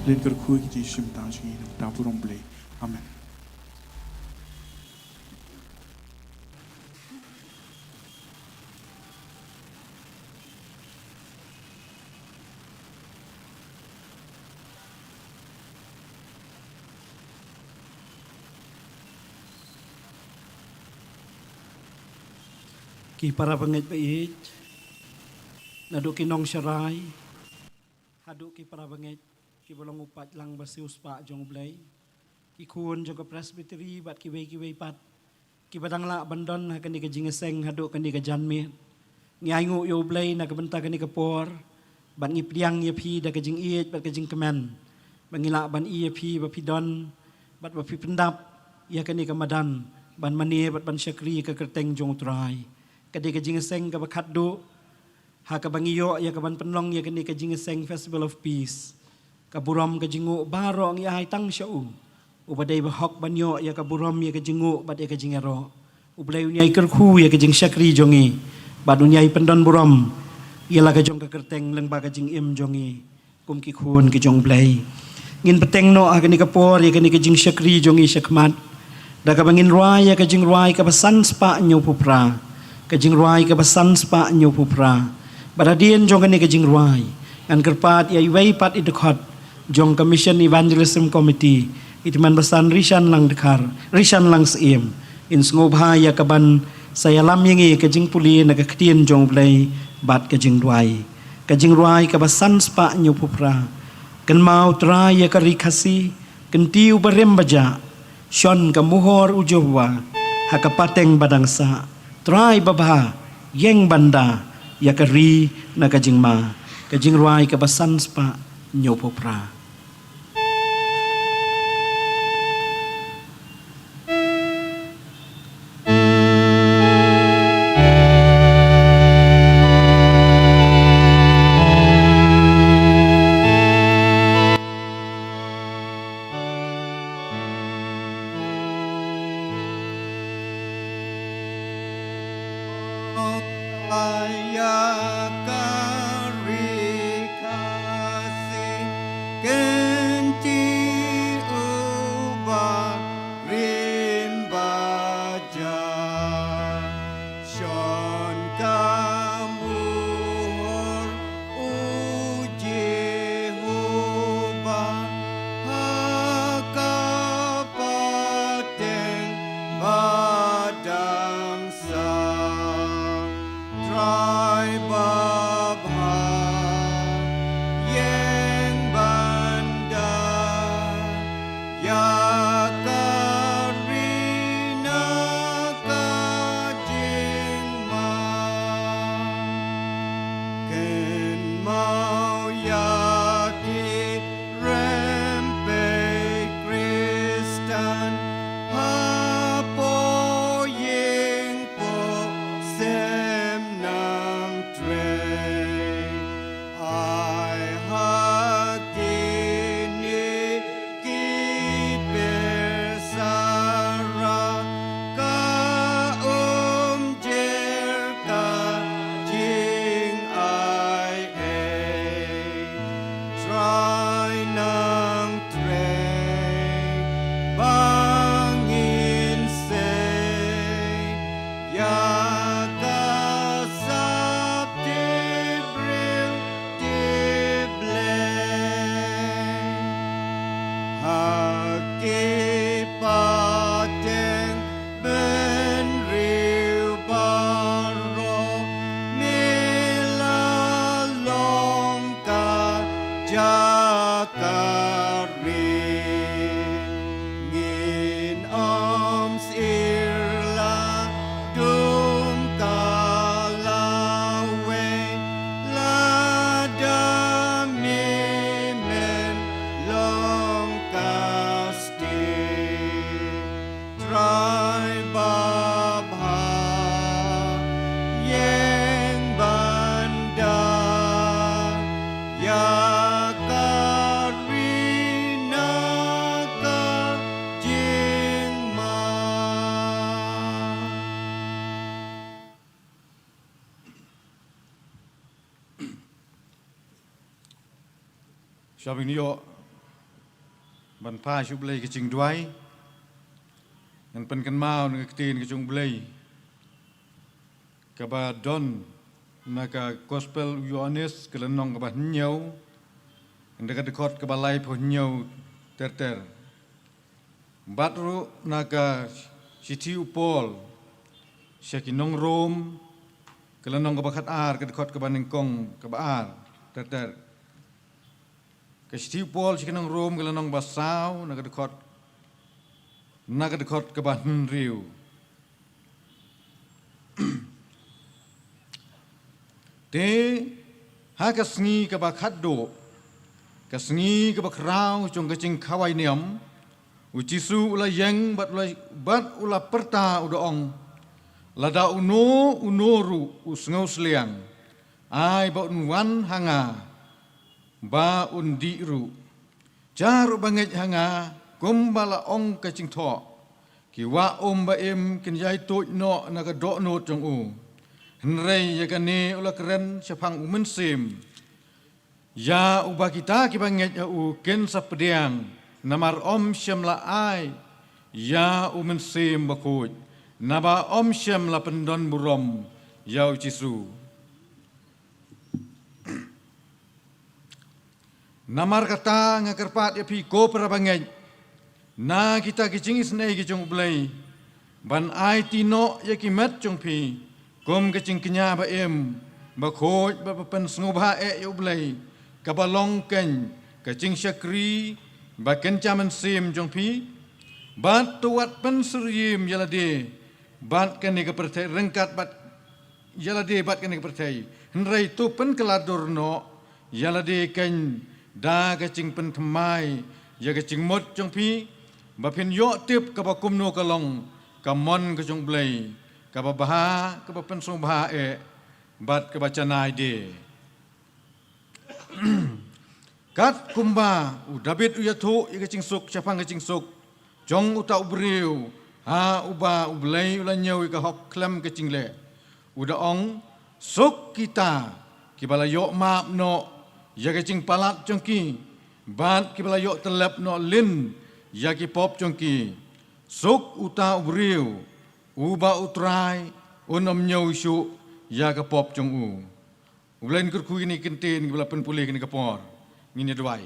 Lin kyrkhu ïa ki jingshim tang jong ngi na ka bynta burom Blei. Amen. Ki para bangeit ba ïeit, naduh ki nongshakri haduh ki para bangeit kiba long u paidlang ba siewspah jong U Blei, ki khun jong ka Presbytery bad kiwei kiwei pat kiba dang lah ban don ha kane ka jingïaseng haduh kane ka janmiet. Ngi ainguh ïa U Blei na ka bynta kane ka por bad ngi pdiang ïa phi da ka jingïeit bad ka jingkmen ba ngi lah ban ïohi ïa phi ba phi don bad ba phi pyndap ïa kane ka madan ban mane bad ban shakri ïa ka kyrteng jong U Trai. Ka dei ka jingïaseng kaba khatduh ha kaba ngi ïoh ïa ka ban pynlong ïa kane ka jingïaseng Festival of Peace. Ka burom ka jingnguh baroh ngi ai tang sha u, uba dei ba hok ban ïoh ïa ka burom, ïa ka jingnguh bad ïa ka jingïaroh. U Blei un ïai kyrkhu ïa ka jingshakri jong ngi bad un ïai pyndon burom ïa la ka jong ka kyrteng lyngba ka jingim jong ngi kum ki khun ki jong U Blei. Ngin bteng noh ha kane ka por ïa kane ka jingshakri jong ngi shakhmat da kaba ngin rwai ïa ka jingrwai kaba san spah hynñiewphew phra, ka jingrwai kaba san spah hynñiewphew phra. Bad hadien jong kane ka jingrwai, ngan kyrpad ïa iwei pat i dkhot jong ka Mission Evangelism Committee, i tymmen basan Rishan Langdkhar, Rishan Langsyiem, in sngewbha ïa ka ban sa ïalam ïa ngi ka jingpule na ka ktien jong U Blei bad ka jingduwai. Ka jingrwai kaba san spah hynñiewphew phra. Kynmaw Trai ïa ka ri Khasi, kynti u barim bajah, shon ka muhor U Jehobah ha ka pateng ba dang sah. Trai babha, ïeng ban da ïa ka ri na ka jingma. Ka jingrwai kaba san spah hynñiewphew phra. Ïa ka ri Khasi, kynti u barim bajah, shon ka muhor U Jehobah ha ka pateng ba dang sah. Trai babha, ïeng ban da ïa ka ri na ka jingma. Kynmaw ïa ki rympei Khristan hapoh ïing, poh sem nang trei. Ai ha kine ki pyrsa ra ka umjer ka jingai ei. Trai nang trei ba ngin sei ïa ka sap te briew te Blei. Ha ki pateng bynriew baroh me la long ka jaka ri. Ngin ym sir la dum ka lawei, lada me men long ka stieh. Trai babha, ïeng ban da ïa ka ri na ka jingma. Shwa ban ïoh ban phai sha U Blei ka jingduwai, ngan pynkynmaw na ka ktien ka jong U Blei kaba don na ka Gospel u Ïoannis, ka lynnong kaba hynñiew, ynda ka dkhot kaba laiphew hynñiew ter ter. Bad ruh na ka shithi u Paul sha ki nong Rom, Ka lynnong kaba khat ar, ka dkhot kaba nyngkong, kaba ar, ter ter. Ka shithi u Paul sha ki nong Rom, ka lynnong ba saw, na ka dkhot, na ka dkhot kaba hynriew. Te ha ka sngi kaba khatduh, ka sngi kaba khraw jong ka jingkhawai niam, u Jisu u la ïeng bad u la, bad u la pyrta, u da ong, lada uno uno ruh u sngewsliang, ai ba un wan ha nga, ba un dih ruh. Jar u ba ngeit ha nga, kumba la ong ka jingthoh, ki wah um ba im kin ïai tuid noh na ka dohnud jong u. Hynrei ïa kane u la kren shaphang u Mynsiem, ïa uba kita kiba ngeit ha u kin sa pdiang, namar ym shym la ai ïa u Mynsiem Bakhuid, naba ym shym la pyndon burom ïa u Jisu. Namar kata nga kyrpad ïa phi ko para bangeit, na kita ki jingisynei ki jong U Blei, ban aiti noh ïa ki met jong phi kum ka jingkñia ba im, ba khuid, ba pynsngewbha eh ïa U Blei, kaba long keiñ ka jingshakri ba kynja mynsiem jong phi. Bad to wat pynsyriem ïa lade bad kane ka pyrthei, ryngkat bad ïa lade bad kane ka pyrthei. Hynrei to pynkylla dur noh ïa lade keiñ da ka jingpynthymmai ïa ka jingmut jong phi, ba phin ïoh tip kaba kumno ka long ka mon ka jong U Blei, kaba bha, kaba pynsngewbha eh, bad kaba janai de. Kat kumba u Dabid u ïathuh ïa ka jingsuk shaphang ka jingsuk jong uta u briew, ha uba U Blei u la ñiew ïa ka hok khlem ka jingleh, u da ong, suk kita kiba la ïoh map noh ïa ka jingpalat jong ki, bad kiba la ïoh tyllep noh lin ïa ki pop jong ki. Suk uta u briew uba U Trai un ym ñiew shuh ïa ka pop jong u. U Blei un kyrkhu ïa kine ki ktien kiba la pynpule kane ka por. Ngin ïa duwai.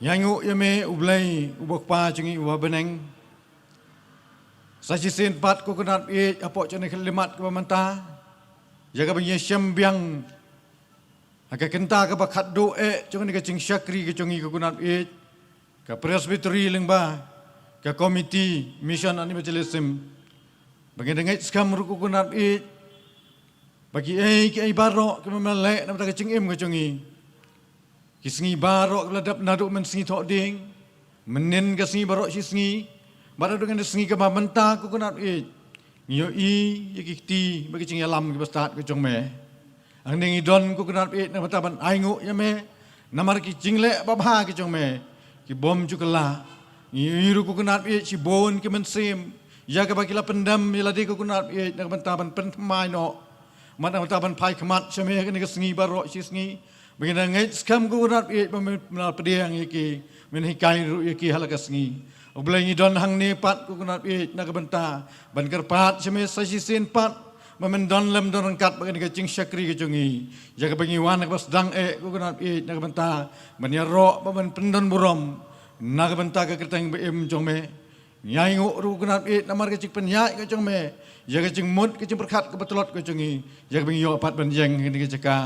Ïa ngi ïa me U Blei uba Kpa jong ngi uba ha bneng. Sa shisien pat ko Kynrad Ïeit, hapoh jong kane ka khlieh kaba mynta, ïa kaba ngi ïa shem biang ha ka kynta kaba khatduh eh jong kane ka jingshakri ka jong ngi ko Kynrad Ïeit, ka Presbytery lyngba ka Committee Mission and Evangelism. Ba ngi da ngeit skhem ruh ko Kynrad Ïeit, ba kiei kiei baroh kiba me la leh na ka bynta ka jingim ka jong ngi, ki sngi baroh kiba la dep naduh mynsngi Thohdieng, mynnin ka sngi baroh shi sngi, bad haduh kane ka sngi kaba mynta ko Kynrad Ïeit, ngi ïohi ïa ki kti bad ki jingïalam kiba stad ka jong me. Hangne ngi don ko Kynrad Ïeit na ka bynta ban ainguh ïa me namar ki jingleh babha ki jong me, ki bym ju kylla. Ngi ïohi ruh ko Kynrad Ïeit, shibun ki mynsiem ïa kaba ki la pyndem ïa lade ko Kynrad Ïeit na ka bynta ban pynthymmai noh, bad na ka bynta ban phai khmat sha me ha kane ka sngi baroh shi sngi. Ba ngi da ngeit skhem ko Kynrad Ïeit ba men la pdiang ïa ki, men hikai ruh ïa ki ha la ka sngi. U Blei, ngi don hangne pat ko Kynrad Ïeit na ka bynta ban kyrpad sha me sa shisien pat, ba men don lem don ryngkat bad kane ka jingshakri ka jong ngi, ïa kaba ngi wan ha kaba sdang eh ko Kynrad Ïeit na ka bynta ban ïaroh bad ban pyndon burom na ka bynta ka kyrteng ba im jong me. Ngi ainguh ruh ko Kynrad Ïeit namar ka jingpynïaid ka jong me ïa ka jingmut ka jingpyrkhat kaba tlot ka jong ngi, ïa kaba ngi ïoh pat ban ïeng ha kane ka jaka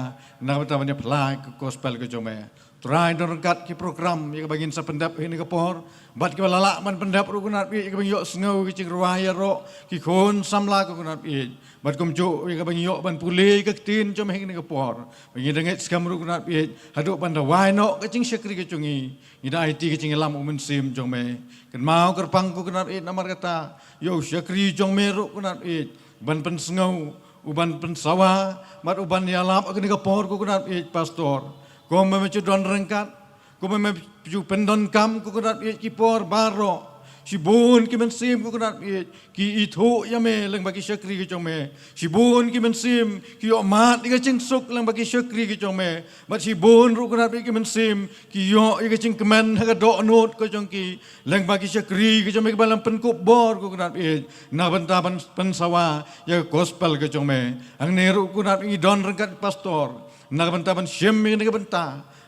na ka bynta ban ïaphla ka gospel ka jong me. Trai, don ryngkat ki program ïa kaba ngin sa pyndep ha kane ka por, bad kiba la lah ban pyndep ruh ko Kynrad Ïeit, ïa kaba ngi ïohsngew ki jingrwai ïaroh ki khun samla ko Kynrad Ïeit, bad kumjuh ïa kaba ngi ïoh ban pule ka ktien jong me ha kane ka por. Ba ngi da ngeit skhem ruh ko Kynrad Ïeit, haduh ban da wai noh ka jingshakri ka jong ngi, ngi da aiti ka jingïalam u Mynsiem jong me. Kynmaw kyrpang ko Kynrad Ïeit namar kata ïa u shakri jong me ruh ko Kynrad Ïeit, uban pynsngew, uban pynsawa, bad uban ïalap ha kane ka por ko Kynrad Ïeit, Pastor. Kumba me ju don ryngkat, kumba me ju pyndonkam ko Kynrad Ïeit ki por baroh, shibun ki mynsiem ko Kynrad Ïeit ki ithuh ïa me lyngba ki shakri ki jong me. Shibun ki mynsiem ki ïoh mad ïa ka jingsuk lyngba ki shakri ki jong me. Bad shibun ruh ko Kynrad Ïeit ki mynsiem ki ïoh ïa ka jingkmen ha ka dohnud ka jong ki lyngba ki shakri ki jong me kiba la pynkup bor ko Kynrad Ïeit na ka bynta ban pynsawa ïa ka gospel ka jong me. Hangne ruh ko Kynrad Ïeit, ngi don ryngkat Pastor na ka bynta ban shim ïa kane ka bynta.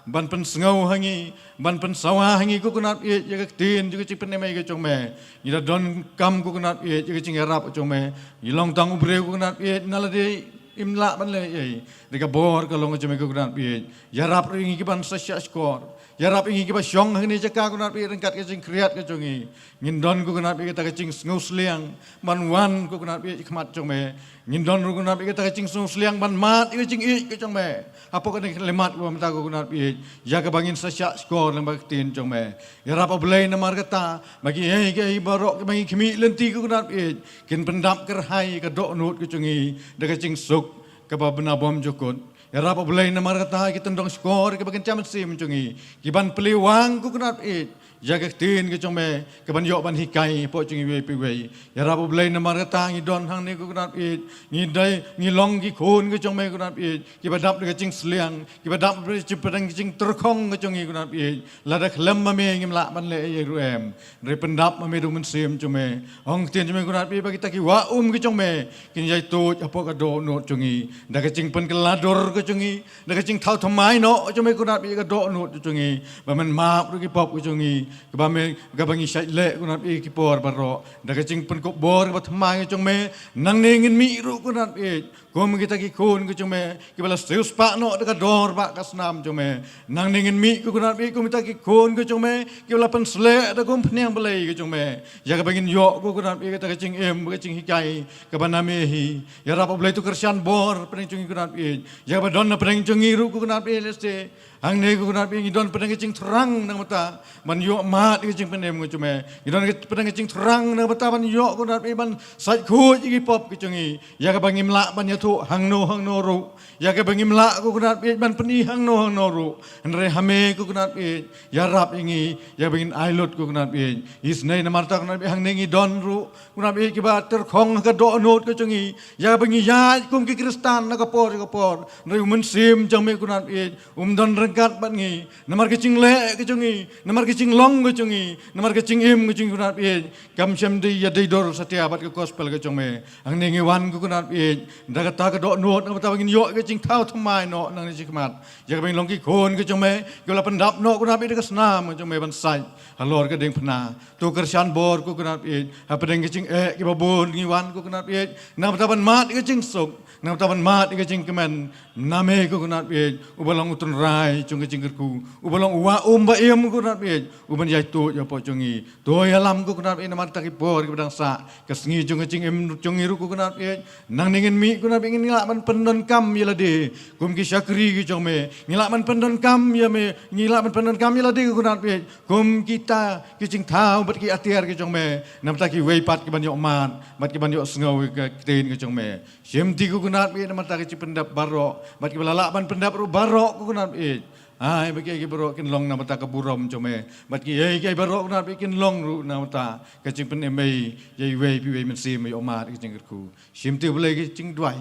ban pynsngew ha ngi, ban pynsawa ha ngi ko Kynrad Ïeit ïa ka ktien jong ka jingpynim ei ka jong me. Ngi da donkam ko Kynrad Ïeit ïa ka jingïarap ka jong me. Ngi long tang u briew ko Kynrad Ïeit, na lade im lah ban leh ei ei. Dei ka bor ka long ka jong me ko Kynrad Ïeit. Ïarap ruh ïa ngi ki ban sa shahshkor. Ïarap ïa ngi ki ba shong hangne jaka ko Kynrad Ïeit ryngkat ka jingkhriat ka jong ngi. Ngin don ko Kynrad Ïeit kata ka jingsngewsliang ban wan ko Kynrad Ïeit khmat jong me. Ngin don ruh ko Kynrad Ïeit kata ka jingsngewsliang ban mad ïa ka jingïeit ka jong me. Hapoh kane ka khyllipmat ba mynta ko Kynrad Ïeit, ïa kaba ngin sa shahshkor lyngba ka ktien jong me. Ïarap ah Blei namar kata ba kiei kiei baroh kiba ngi khmih lynti ko Kynrad Ïeit, kin pyndap kyrhai ka dohnud ka jong ngi da ka jingsuk kaba bna bymjukut. Ïarap ah Blei namar kata ki tyndong shkor kiba kin jam mynsiem jong ngi, ki ban plie wang ko Kynrad Ïeit ïa ka ktien ka jong me, ka ban ïoh ban hikai hapoh jong ngi iwei pa iwei. Ïarap ah Blei namar kata ngi don hangne ko Kynrad Ïeit, ngi dei, ngi long ki khun ka jong me ko Kynrad Ïeit, kiba dap da ka jingsliang, kiba dap da ka jingpdeng jingtyrkhong ka jong ngi ko Kynrad Ïeit. Lada khlem ma me ngim lah ban leh ei ei ruh em. Hynrei pyndap ma me da u Mynsiem jong me. Ong ktien jong me ko Kynrad Ïeit ba kita ki wah um ka jong me kin ïaituid hapoh ka dohnud jong ngi da ka jingpynkylla dur ka jong ngi, da ka jingthaw thymmai noh jong me ko Kynrad Ïeit ka dohnud jong ngi, ba men map ruh ki pop ka jong ngi, kaba me, kaba ngi shait leh ko Kynrad Ïeit ki por baroh da ka jingpynkup bor kaba thymmai ka jong me. Nangne ngin mih ruh ko Kynrad Ïeit kum kita ki khun ka jong me, kiba la siewspah noh da ka dor bad ka snam jong me. Nangne ngin mih ko Kynrad Ïeit kum kita ki khun ka jong me, kiba la pynsleh da ka umphniang Blei ka jong me, ïa kaba ngin ïoh ko Kynrad Ïeit kata ka jingim, ka jinghikai kaba na me hi. Ïarap ah Blei to kyrshan bor pdeng jong ngi ko Kynrad Ïeit, ïa kaba don na pdeng jong ngi ruh ko Kynrad Ïeit, lehse hangne ko Kynrad Ïeit ngi don pdeng ka jingthrang na ka bynta ban ïoh mad ïa ka jingpynim ka jong me. Ngi don pdeng ka jingthrang na ka bynta ban ïoh ko Kynrad Ïeit ban sait khuid ïa ki pop ka jong ngi, ïa kaba ngim lah ban ïathuh hangno hangno ruh, ïa kaba ngim lah ko Kynrad Ïeit ban pyni hangno hangno ruh. Hynrei ha me ko Kynrad Ïeit, ïarap ïa ngi ïa kaba ngin ai lut ko Kynrad Ïeit. Isynei namar kata ko Kynrad Ïeit hangne ngi don ruh ko Kynrad Ïeit kiba tyrkhong ha ka dohnud ka jong ngi, ïa kaba ngi ïaid kum ki Khristan na ka por sha ka por. Hynrei u Mynsiem jong me ko Kynrad Ïeit um don ryngkat bad ngi namar ka jingleh ka jong ngi, namar ka jinglong ka jong ngi, namar ka jingim ka jong ngi ko Kynrad Ïeit, kam shym dei ïadei dur satia bad ka gospel ka jong me. Hangne ngi wan ko Kynrad Ïeit da kata ka dohnud na ka bynta ba ngin ïoh ka jingthaw thymmai noh nangne shakhmat, ïa kaba ngin long ki khun ka jong me, kiba la pyndap noh ko Kynrad Ïeit da ka snam ka jong me ban sait halor ka diengphna. To kyrshan bor ko Kynrad Ïeit, hapdeng ka jingeh kiba bun ngi wan ko Kynrad Ïeit na ka bynta ban mad ïa ka jingsuk, na ka bynta ban mad ïa ka jingkmen. Na me ko Kynrad Ïeit uba long u tynrai jong ka jingkyrkhu, uba long u wah um ba im ko Kynrad Ïeit, uban ïaituid ïa pop jong ngi. To ïalam ko Kynrad Ïeit namar kata ki por kiba dang sah, ka sngi jong ka jingim jong ngi ruh ko Kynrad Ïeit. Nangne ngin mih ko Kynrad Ïeit, ngin lah ban pyndonkam ïa lade kum ki shakri ki jong me. Ngin lah ban pyndonkam ïa me, ngin lah ban pyndonkam ïa lade ko Kynrad Ïeit kum kita ki jingthaw bad ki atiar ki jong me, na ka bynta kiwei pat kiban ïoh mad bad kiban ïoh sngew ïa ka ktien ka jong me. Shim ti ko Kynrad Ïeit na ka bynta ki jingpyndep baroh bad kiba la lah ban pyndep ruh baroh ko Kynrad Ïeit. Ai ba kiei kiei baroh kin long na ka bynta ka burom jong me, bad kiei kiei baroh ko Kynrad Ïeit kin long ruh na ka bynta ka jingpynim ei ei ïa iwei pa iwei mynsiem ba ïoh mad ïa ka jingkyrkhu. Shim ti ko Blei ka jingduwai,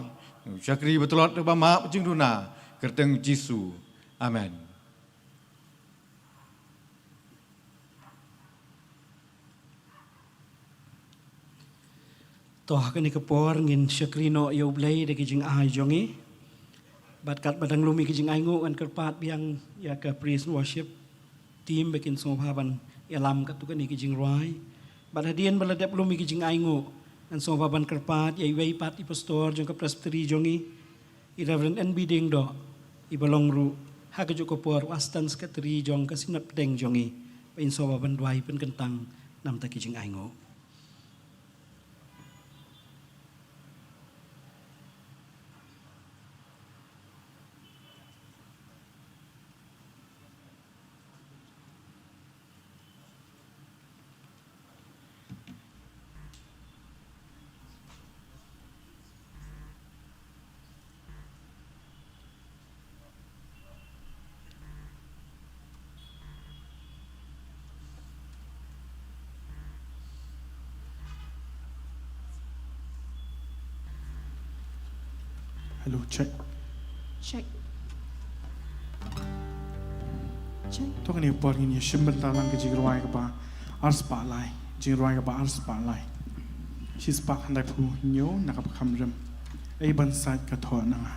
shakri ba tlot ba map jingduna, kyrteng Jisu. Amen. To ha kane ka por ngin shakri noh ïa U Blei da ki jingai jong ngi. Bad katba dang lum ïa ki jingainguh ngan kyrpad biang ïa ka praise and worship team ba kin sngewbha ban ïalam katto katne ki jingrwai. Bad hadien ba la dep lum ïa ki jingainguh ngan sngewbha ban kyrpad ïa iwei pat i pastor jong ka presbytery jong ngi, i Reverend N B Diengdoh, iba long ruh ha kajuh ka por u assistant secretary jong ka synod pdeng jong ngi, ba in sngewbha ban duwai pynkyntang na ka bynta ki jingainguh. Hello, check. Check. Check. To kane ka por ngin ïa shim bynta lang ka jingrwai kaba arspah lai. Jingrwai kaba arspah lai. Shispah khyndai phew hynñiew na ka ba kham rim. Ai ban sait ka thoh na nga.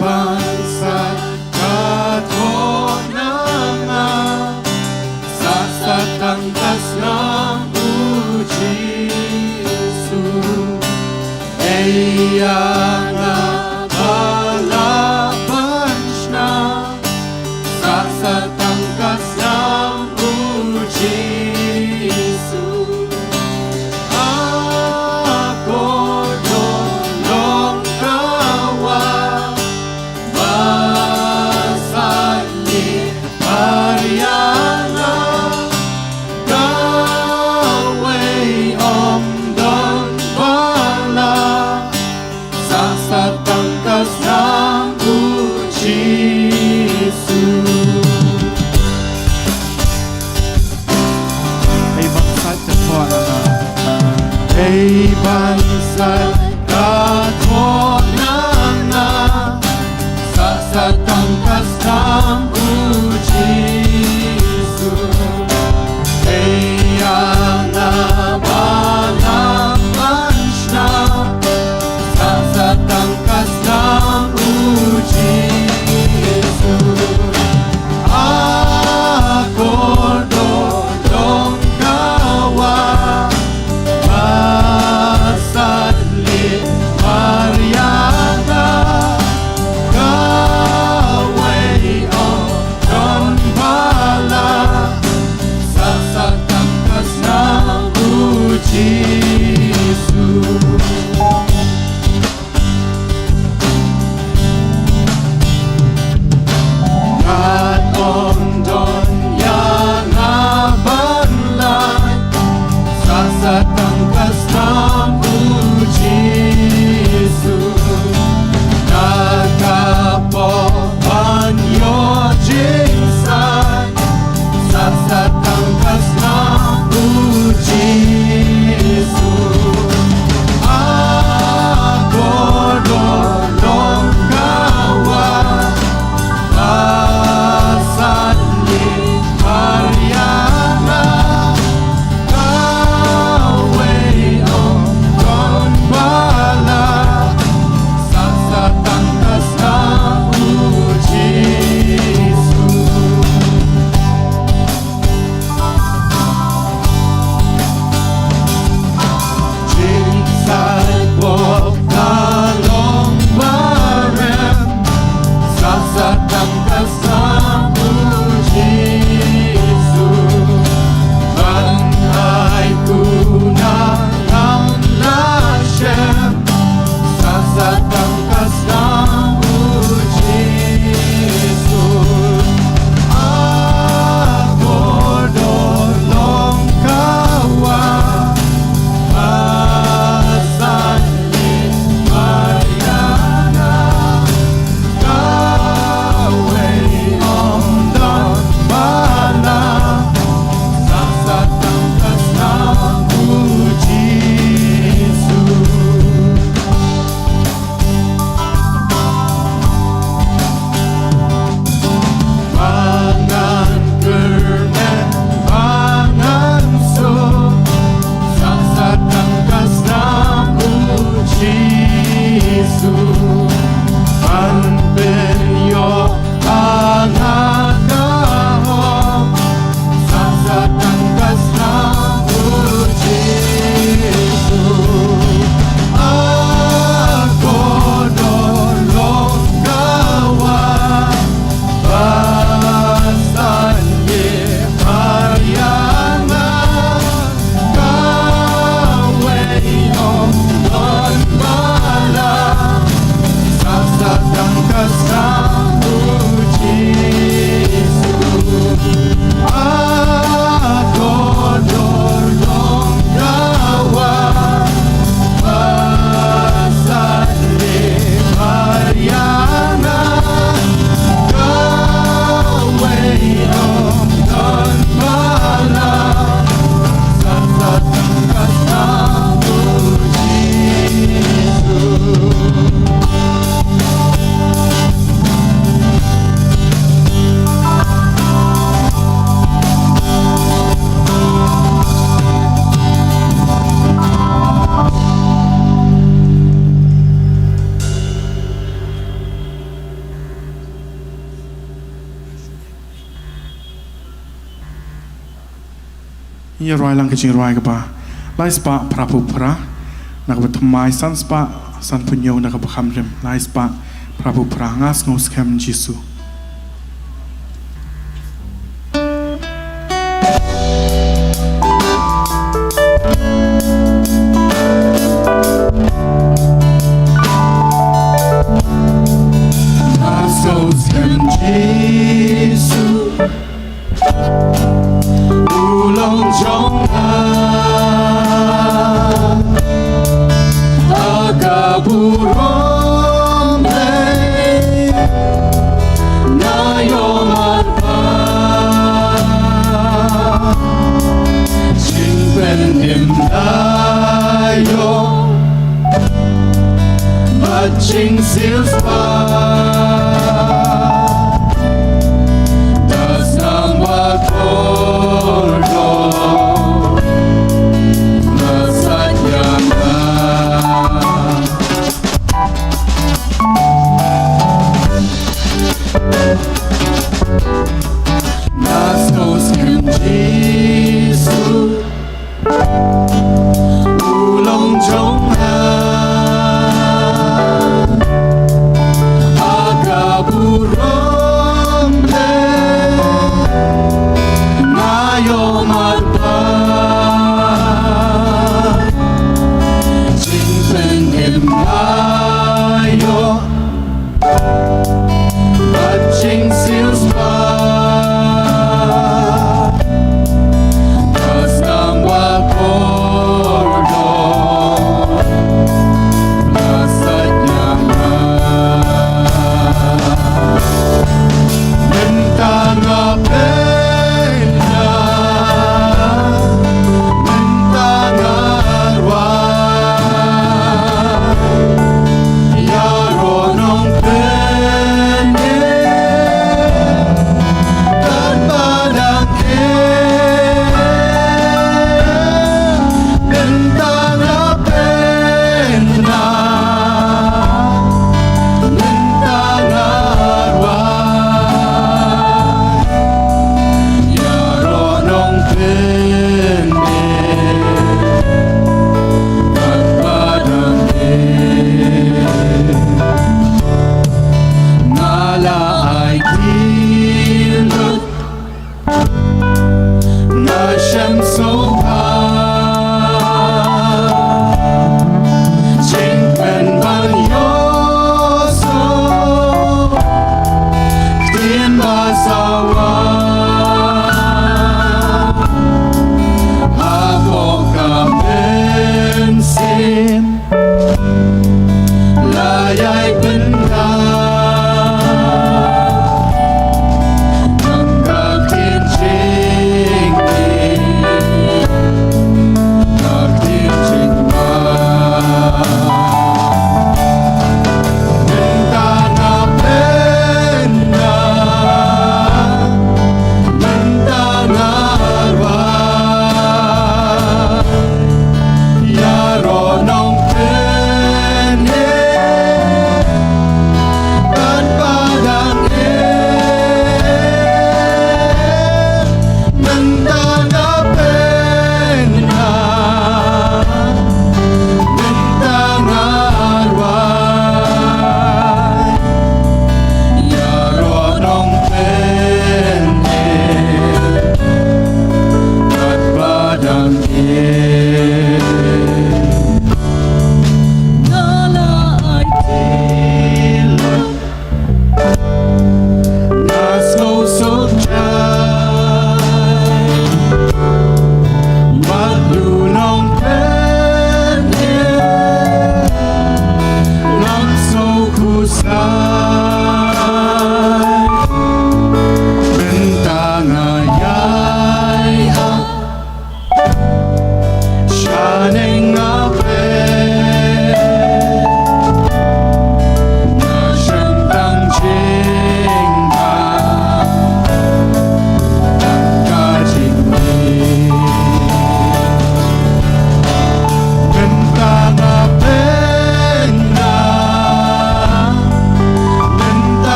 Ban sa ka thoh na nga, sa sa tang ka snem u Jisu. Ei ïa nga ba la ban shna, sa sa tang ka snem u Jisu. A kordor long ka wah ba sa ïa mar ïa nga, kawei ym don ba lah, sa sa tang ka snem u Jisu. Ei ban sa ka thoh na nga. Ei ban sa ka thoh na nga, sa sa tang ka snem u Jisu. Ei ïa nga ba la ban shna, sa sa tang ka snem u Jisu. A kordor long ka wah ba sa ïa Ngin ïa rwai lang ka jingrwai kaba lai spah phra phew phra, na kaba thymmai san spah san phew hynñiew, na kaba kham rim lai spah phra phew phra, Nga Sngew Skhem Jisu. Nga Sngew Skhem Jisu, u long jong nga. Ha ka burom lei nga ïoh marpa, jingpynim nga ïoh bad jingsiewspah. Da sdang ba kordor la sait ïa nga. Nga Sngew Skhem Jisu, u long jong nga. Ha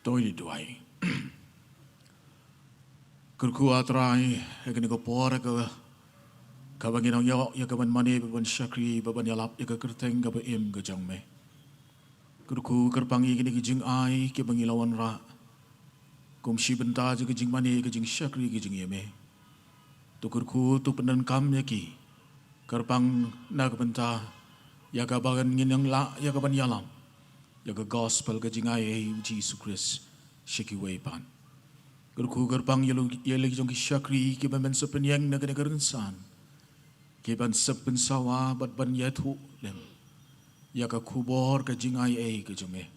To ngin ïa duwai. Kyrkhu, ah Trai, ha kane ka por ka, kaba ngi nang ïoh ïa ka ban mane, ba ban shakri, ba ban ïalap ïa ka kyrteng kaba im ka jong me. Kyrkhu, kyrpang ïa kine ki jingai kiba ngi la wanrah kum shi bynta jong ka jingmane, ka jingshakri, ka jingïeit me. To kyrkhu, to pyndonkam ïa ki, kyrpang na ka bynta ïa kaba ngi nang lah ïa ka ban ïalam ïa ka gospel, ka jingai ei u Jisu Khrist sha kiwei pat. Kyrkhu, kyrpang ïa la, ïa la ki jong ki shakri kiba men sa pynïeng na kane ka rynsan, ki ban sa pynsawa bad ban ïathuh lem ïa ka khubor ka jingai ei ka jong me.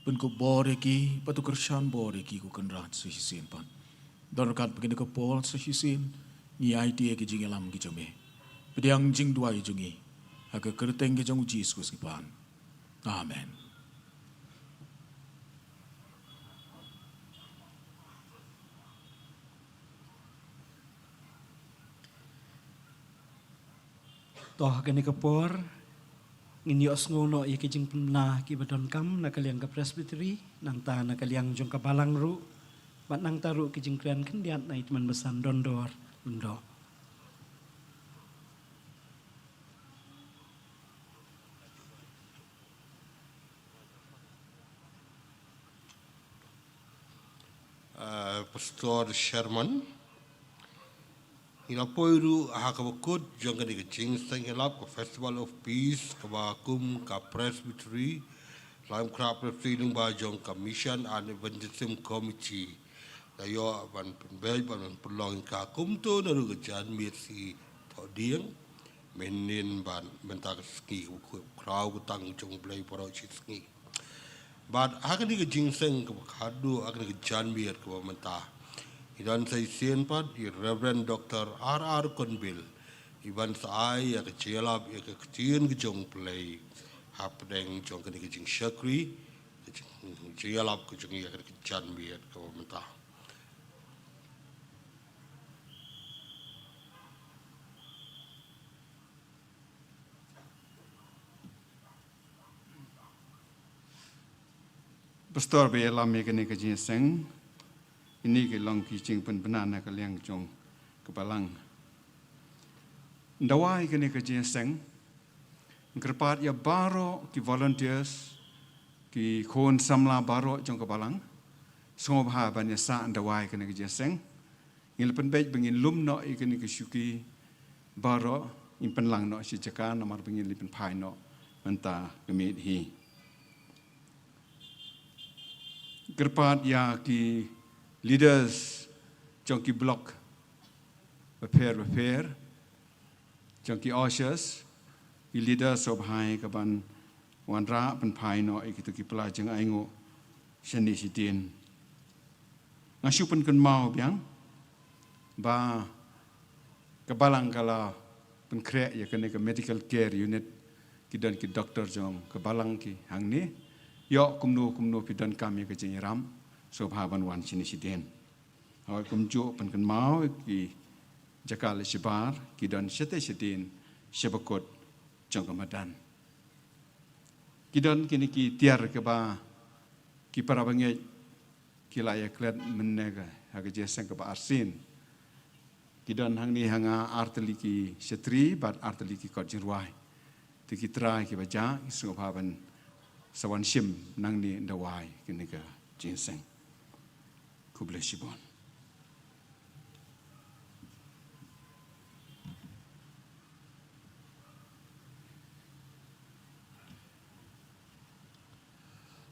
Pynkup bor ïa ki, bad to kyrshan bor ïa ki, ko Kynrad, sa shisien pat. Don ryngkat bad kine ki por sa shisien, ngi aiti ïa ka jingïalam ka jong me. Pdiang jingduwai jong ngi ha ka kyrteng ka jong u Jisu Khrist ngi pan. Amen. To ha kane ka por ngin ïohsngew noh ïa ki jingpynbna kiba donkam na ka liang ka Presbytery, nangta na ka liang jong ka Balang ruh, bad nangta ruh ki jingkren khyndiat na i tymmen basan Dondor Lyngdoh. Uh, Pastor Sherman. Ngi la poi ruh ha kaba kut jong kane ka jingseng ïalap ka Festival of Peace, kaba kum ka Presbytery Laitumkhrah Presbytery lyngba jong ka Mission and Evangelism Committee la ïoh ban pynbeit, ban pynlong ïa ka kumto na ruh ka janmiet sngi Thohdieng. Mynnin bad mynta ka sngi kaba khraw ka tang jong U Blei baroh shi sngi. Bad ha kane ka jingseng kaba khatduh ha kane ka janmiet kaba mynta, i don sa shisien pat i Reverend Doctor R R Konbil, i ban sa ai ïa ka jingïalap ïa ka ktien ka jong U Blei hapdeng jong kane ka jingshakri, ka jing, jingïalap ka jong i ha kane ka janmiet kaba mynta. Pastor ba ïalam ïa kane ka jingïaseng, kine ki long ki jingpynbna na ka liang jong ka Balang. Nda wai kane ka jingïaseng, kyrpad ïa baroh ki volunteers, ki khun samla baroh jong ka Balang, sngewbha ban ïa sah nda wai kane ka jingïaseng. Ngi la pynbeit ba ngin lum noh ïa kine ki shuki baroh, ngin pynlang noh shi jaka namar ba ngin la pynphai noh mynta ka miet hi. Kyrpad ïa ki leaders jong ki block bapher bapher, jong ki ushers, ki leaders sngewbha ïa ka ban wanrah pynphai noh ïa kito ki pla jong ainguh shane shadien. Nga shu pynkynmaw biang ba ka Balang ka la pynkhreh ïa kane ka medical care unit, ki don ki doktor jong ka Balang ki hangne. Ïoh kumno kumno phi donkam ïa ka jingïarap, sngewbha ban wan shane shadien. Hooid, kumjuh pynkynmaw ki jaka leit shabar ki don shatei shadien sha bakut jong ka madan. Ki don kine ki tiar kiba ki para bangeit ki la ïa klet mynne ka, ha ka jingïaseng kaba arsien. Ki don hangne ha nga artylli ki shatri bad artylli ki kot jingrwai. Te ki trai kiba jah ki sngewbha ban sa wan shim nangne nda wai kane ka jingïaseng. Khublei shibun.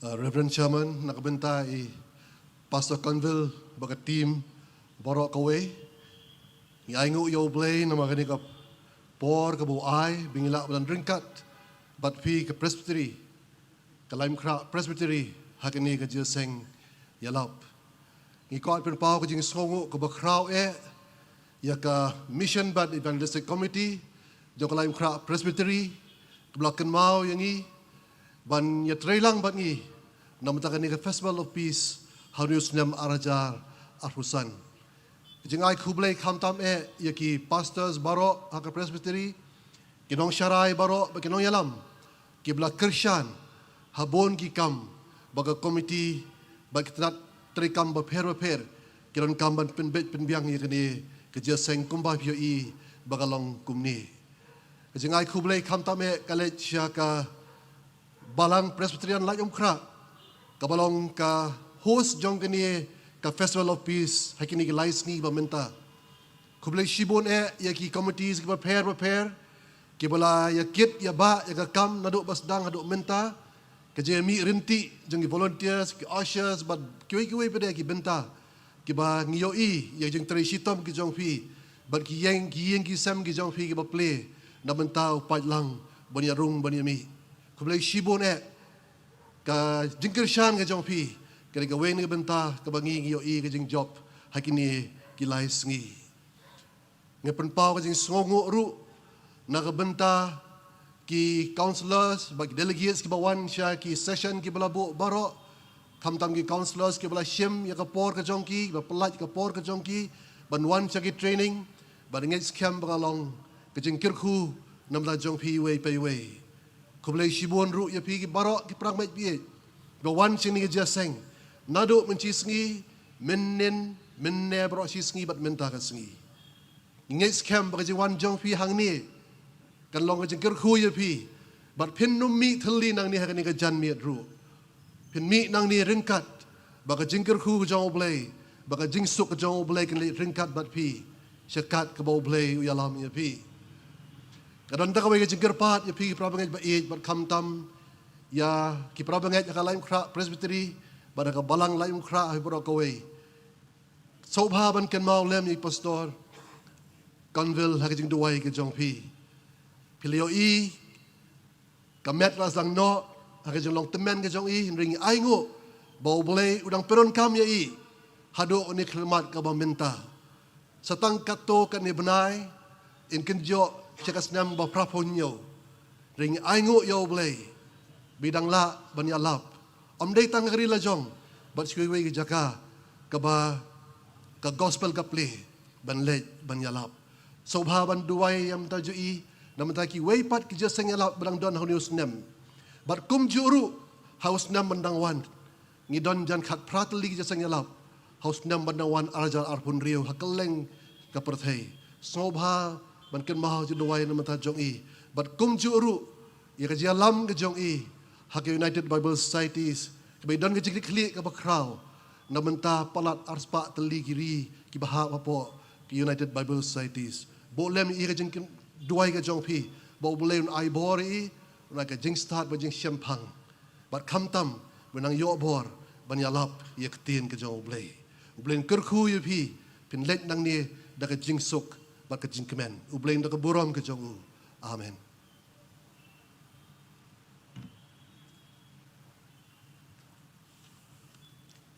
Uh, Reverend Chairman, na ka bynta i Pastor Conville bad ka team baroh kawei, ngi ainguh ïa U Blei namar kane ka por kaba u ai ba ngi lah ban ryngkat bad phi ka Presbytery, ka Laitumkhrah Presbytery, ha kane ka jingïaseng ïalap. Ngi kwah pynpaw ka jingsngewnguh kaba khraw eh ïa ka Mission bad Evangelistic Committee jong ka Laitumkhrah Presbytery, kaba la kynmaw ïa ngi ban ïatreilang bad ngi na bynta kane ka Festival of Peace ha une u snem ar hajar arphew san. Ka jingai khublei khamtam eh ïa ki pastors baroh ha ka Presbytery, ki nongsharai baroh bad ki nongïalam kiba la kyrshan ha bun ki kam ba ka komiti Bad ki tnat treikam bapher bapher ki donkam ban pynbeit pynbiang ïa kane ka jingïaseng kumba phi ïohi ba ka long kumne. Ka jingai khublei khamtam eh ka leit sha ka Balang Presbyterian Laitumkhrah, kaba long ka host jong kane ka Festival of Peace ha kine ki lai sngi ba mynta. Khublei shibun eh ïa ki committees kiba pher bapher kiba la ïa kit ïa ba ïa ka kam naduh ba sdang haduh mynta. Ka jingmih ryntih jong ki volunteers, ki ushers bad kiwei kiwei pat de ki bynta kiba ngi ïohi ïa ka jingtrei shitom ki jong phi bad ki ïing ki ïing ki sem ki jong phi kiba plie na bynta u paidlang ban ïarung ban ïamih. Khublei shibun eh ka jingkyrshan ka jong phi ka dei kawei na ka bynta kaba ngi ngi ïohi ka jingjop ha kine ki lai sngi. Nga pynpaw ka jingsngewnguh ruh na ka bynta ki councillors bad ki delegates kiba wan sha ki session kiba la buh baroh, khamtam ki councillors kiba la shim ïa ka por ka jong ki, kiba pyllait ka por ka jong ki ban wan sha ki training. Bad ngeit skhem ba ka long ka jingkyrkhu na bynta jong phi iwei pa iwei. Khublei shibun ruh ïa phi ki baroh ki parabangeit ba wan sha kane ka jingïaseng naduh mynshisngi, mynnin, mynne baroh shisngi bad mynta ka sngi. Ngi ngeit skhem ba ka jingwan jong phi hangne kan long ka jingkyrkhu ïa phi bad phin nym mih thylli nangne ha kane ka janmiet ruh. Phin mih nangne ryngkat ba ka jingkyrkhu ka jong U Blei, ba ka jingsuk ka jong U Blei kan leit ryngkat bad phi sha kat kaba U Blei u ïalam ïa phi. Ka don tang kawei ka jingkyrpad ïa phi ki parabangeit ba ïeit bad khamtam ïa ki parabangeit ha ka Laitumkhrah Presbytery bad ha ka Balang Laitumkhrah ha baroh kawei. Sngewbha ban kynmaw lem ïa i Pastor Conville ha ka jingduwai ka jong phi. Phi la ïohi ka met la sdang noh ha ka jinglong tymmen ka jong i, hynrei ngi ainguh ba U Blei u dang pyndonkam ïa i haduh une u khyllipmat kaba mynta. Sa tang katto katne bnai yn kynjoh sha ka snem ba phra phew hynñiew. Hynrei ngi ainguh ïa U Blei ba i dang lah ban ïalap, ym dei tang ha ka ri la jong bad sha kiwei kiwei ki jaka kaba ka gospel ka plie ban leit ban ïalap. Sngewbha ban duwai ïa ka bynta jong i na ka bynta kiwei pat ki jingïaseng ïalap ba dang don ha une u snem. Bad kumjuh ruh ha u snem ban dang wan, ngi don jan khatphra tylli ki jingïaseng ïalap ha u snem ban dang wan ar hajar arphew hynriew ha kylleng ka pyrthei. Sngewbha ban kynmaw jingduwai na ka bynta jong i bad kumjuh ruh ïa ka jingïalam ka jong i ha ka United Bible Societies, kaba i don ka jingkitkhlieh kaba khraw na ka bynta palat arspah tylli ki ri kiba hap hapoh ka United Bible Societies. Buh lem ïa ka jingduwai ka jong phi ba U Blei un ai bor ïa i, un ai ka jingstad bad jingshemphang bad khamtam ba nang ïoh bor ban ïalap ïa ka ktien ka jong U Blei. U Blei un kyrkhu ïa phi, phin leit nangne da ka jingsuk bad ka jingkmen. U Blei un da ka burom ka jong u. Amen.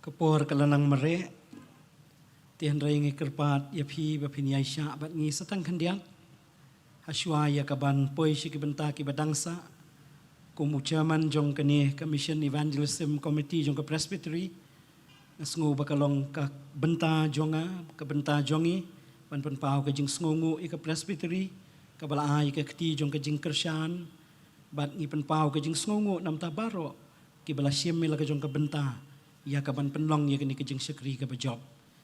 Ka por ka la nang mareh, te hynrei ngi kyrpad ïa phi ba phin ïaishah bad ngi sa tang khyndiat. Hashwa ïa kaban poi sha ki bynta kiba dang sah, kum u chairman jong kane ka Mission Evangelism Committee jong ka Presbytery, nga sngew ba ka long ka bynta jong nga, ka bynta jong i ban pynpaw ka jingsngewnguh ïa ka Presbytery kaba la ai ka kti jong ka jingkyrshan. Bad ngi pynpaw ka jingsngewnguh na ka bynta baroh kiba la shim ïa la ka jong ka bynta ïa kaban pynlong ïa kane ka jingshakri kaba jop.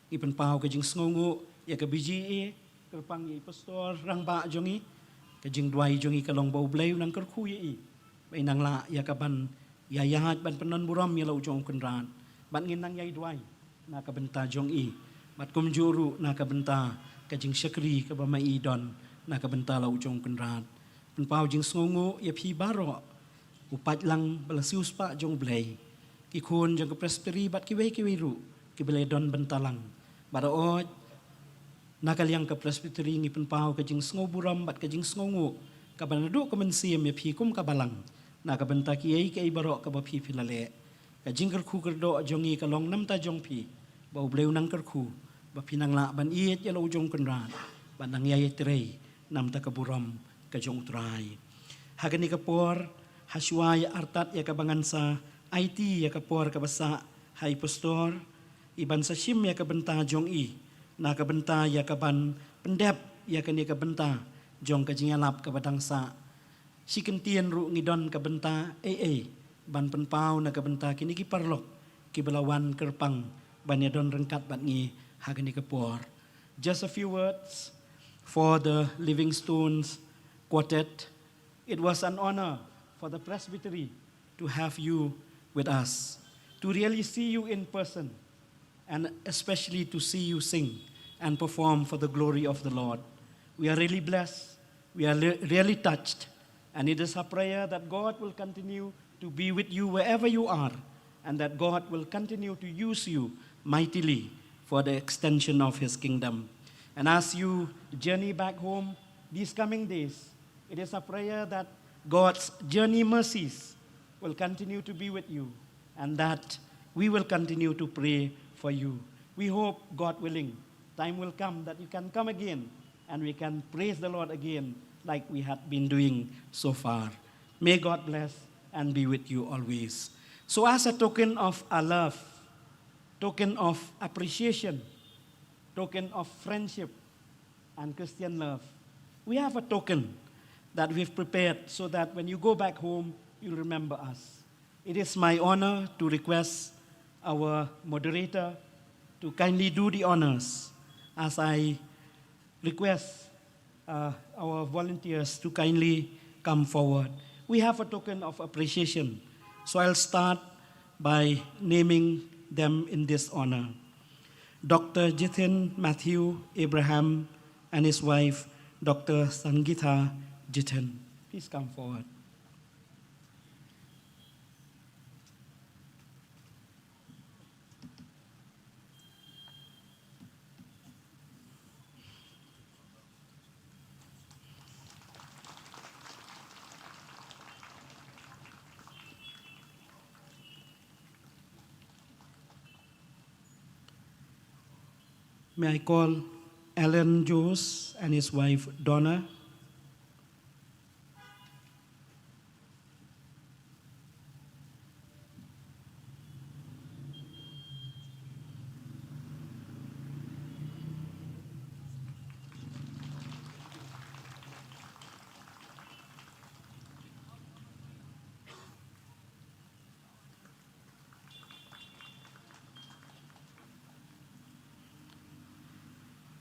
Ngi pynpaw ka jingsngewnguh ïa ka B G A, kyrpang ïa i Pastor rangbah jong i. Ka jingduwai jong i ka long ba U Blei u nang kyrkhu ïa i ba i nang lah ïa kaban ïaid ban pyndonburom ïa la u jong u Kynrad. Bad ngin nang ïai duwai na ka bynta jong i bad kumjuh ruh na ka bynta ka jingshakri kaba ma i don na ka bynta la u jong u Kynrad. Pynpaw jingsngewnguh ïa phi baroh, u paidlang ba la siewspah jong U Blei, ki khun jong ka Presbytery bad kiwei kiwei ruh kiba la don bynta lang. Bad hooid, na ka liang ka Presbytery ngi pynpaw ka jingsngewburom bad ka jingsngewnguh kaba naduh ka mynsiem ïa phi kum ka balang na ka bynta kiei kiei baroh kaba phi phi la leh. Ka jingkyrkhu kyrdoh jong ngi ka long na ka bynta jong phi, ba U Blei u nang kyrkhu ba phi nang lah ban ïeit ïa la u jong u Kynrad bad nang ïai trei na ka bynta ka burom ka jong U Trai. Ha kane ka por, hashwa ïa artat ïa kaba ngan sa aiti ïa ka por kaba sah ha i Pastor, i ban sa shim ïa ka bynta jong i na ka bynta ïa kaban pyndep ïa kane ka bynta jong ka jingïalap kaba dang sah. Shi kyntien ruh ngi don ka bynta ei ei ban pynpaw na ka bynta kine ki paralok kiba la wan kyrpang ban ïadon ryngkat bad ngi ha kane ka por. Just a few words for the Livingstones Quartet. It was an honor for the Presbytery to have you with us, to really see you in person, and especially to see you sing and perform for the glory of the Lord. We are really blessed. We are re-, really touched. And it is our prayer that God will continue to be with you wherever you are, and that God will continue to use you mightily for the extension of His kingdom. And as you journey back home these coming days, it is our prayer that God's journey mercies will continue to be with you, and that we will continue to pray for you. We hope, God willing, time will come that you can come again and we can praise the Lord again like we had been doing so far. May God bless and be with you always. So, as a token of our love, token of appreciation, token of friendship, and Christian love, we have a token that we've prepared so that when you go back home, you'll remember us. It is my honor to request our moderator to kindly do the honors as I request, uh, our volunteers to kindly come forward. We have a token of appreciation. So I'll start by naming them in this honor. Doctor Jithin Matthew Abraham and his wife, Doctor Sangita Jithin. Please come forward. May I call Alan Jones and his wife Donna?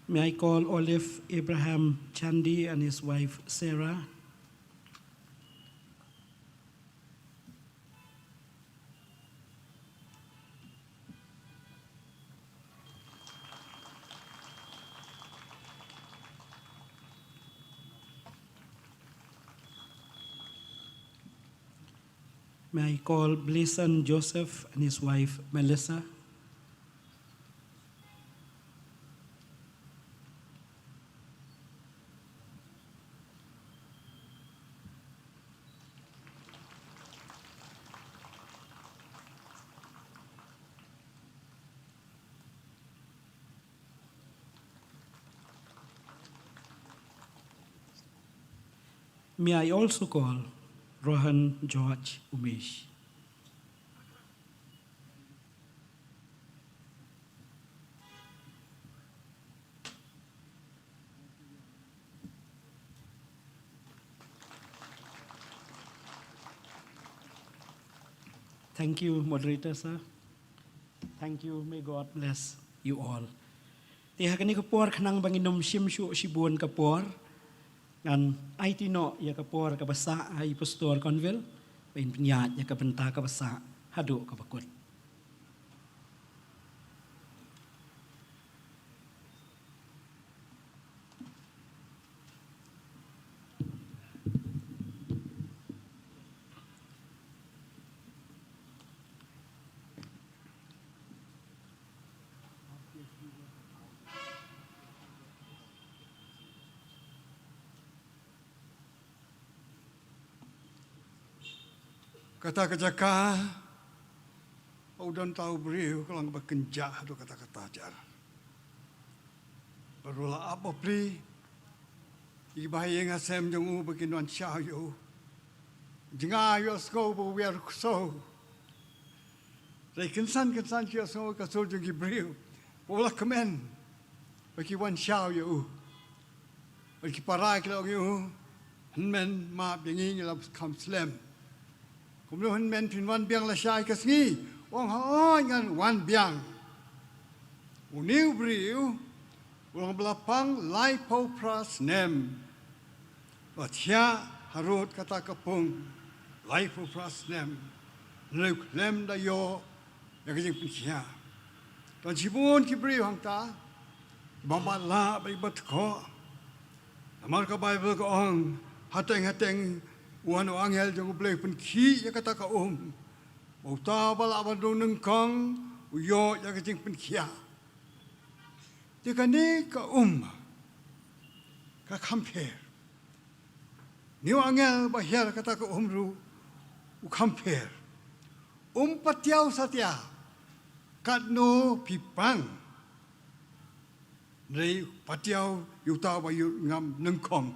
May I call Olive Abraham Chandi and his wife Sarah? May I call Blason Joseph and his wife Melissa? May I also call Rohan George Umesh? Thank you, moderator sir. Thank you. May God bless you all. Te ha kane ka por khnang ba ngin ym shim shuh shibun ka por, ngan aiti noh ïa ka por kaba sah ha i Pastor Conville ba in pynïaid ïa ka bynta kaba sah haduh kaba kut. Kata ka jaka, u don tau briew ka long ba kynjah haduh katta katta jar. Bad u la ap bapli ïa ki bahaïing hasem jong u ba kin wan shaw ïa u, jngai ïa u sngew ba u wiar u ksew. Hynrei kynsan kynsan ki ïohsngew ïa ka sur jong ki briew ba u la kmen ba ki wan shaw ïa u. Bad ki para ki la ong ïa u, hynmen map ïa ngi, ngi la kham slem. Kumno hynmen phin wan biang lashai ka sngi? Ong, "Hooid, ngan wan biang." Une u briew u long ba la pang laiphew phra snem. La thiah harud kata ka pung laiphew phra snem. Hynrei u khlem da ïoh ïa ka jingpynkhiah. Don shibun ki briew hangta ba mad lah bad ba tkoh. Namar ka Baibl ka ong, hateng hateng u wan u angel jong U Blei u pynkhih ïa kata ka um, ba uta ba lah ban rung nyngkong u ïoh ïa ka jingpynkhiah. Te kane ka um ka kham pher. Une u angel ba hiar kata ka um ruh u kham pher. Um patiaw satia katno phi pang. Hynrei patiaw ïa uta ba ïoh ngam nyngkong.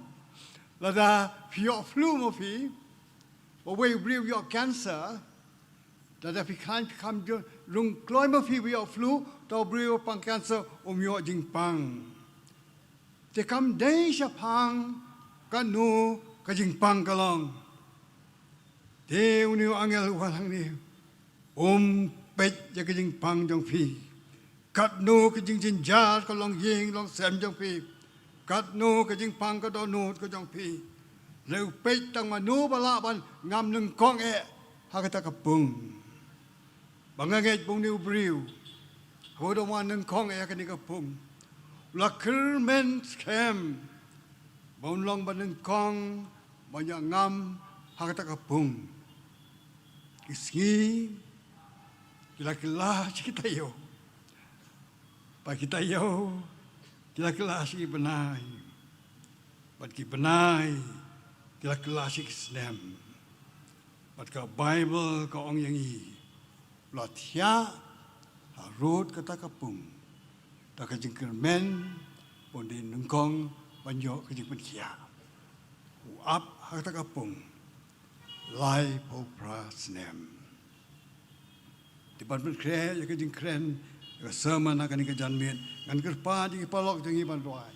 Lada phi ïoh flu mo phi, ba wei u briew ïoh cancer, lada phi khlaiñ phi kham jur, rung kloi mo phi ba ïoh flu, uta u briew ba pang cancer um ïoh jingpang. Te kam dei shaphang katno ka jingpang ka long. Te une u angel u wan hangne, um peit ïa ka jingpang jong phi. Katno ka jingjynjar ka long ïing long sem jong phi, katno ka jingpang ka dohnud ka jong phi. Hynrei u peit tang mano ba lah ban ngam nyngkong eh ha kata ka pung. Ba nga ngeit ba une u briew, haba u dang wan nyngkong eh ha kane ka pung, u la kyrmen skhem ba un long ba nyngkong ban ïoh ngam ha kata ka pung. Ki sngi ki la kylla sha ki taïew, bad ki taïew ki la kylla sha ki bnai, bad ki bnai ki la kylla sha ki snem. Bad ka Baibl ka ong ïa ngi, u la thiah harud kata ka pung da ka jingkyrmen ba un dei nyngkong ban ïoh ka jingpynkhiah. U ap ha kata ka pung laiphew phra snem. Te ban pynkhreh ïa ka jingkren ïa ka sermon ha kane ka janmiet, ngan kyrpad ïa ki paralok jong ngi ban duwai.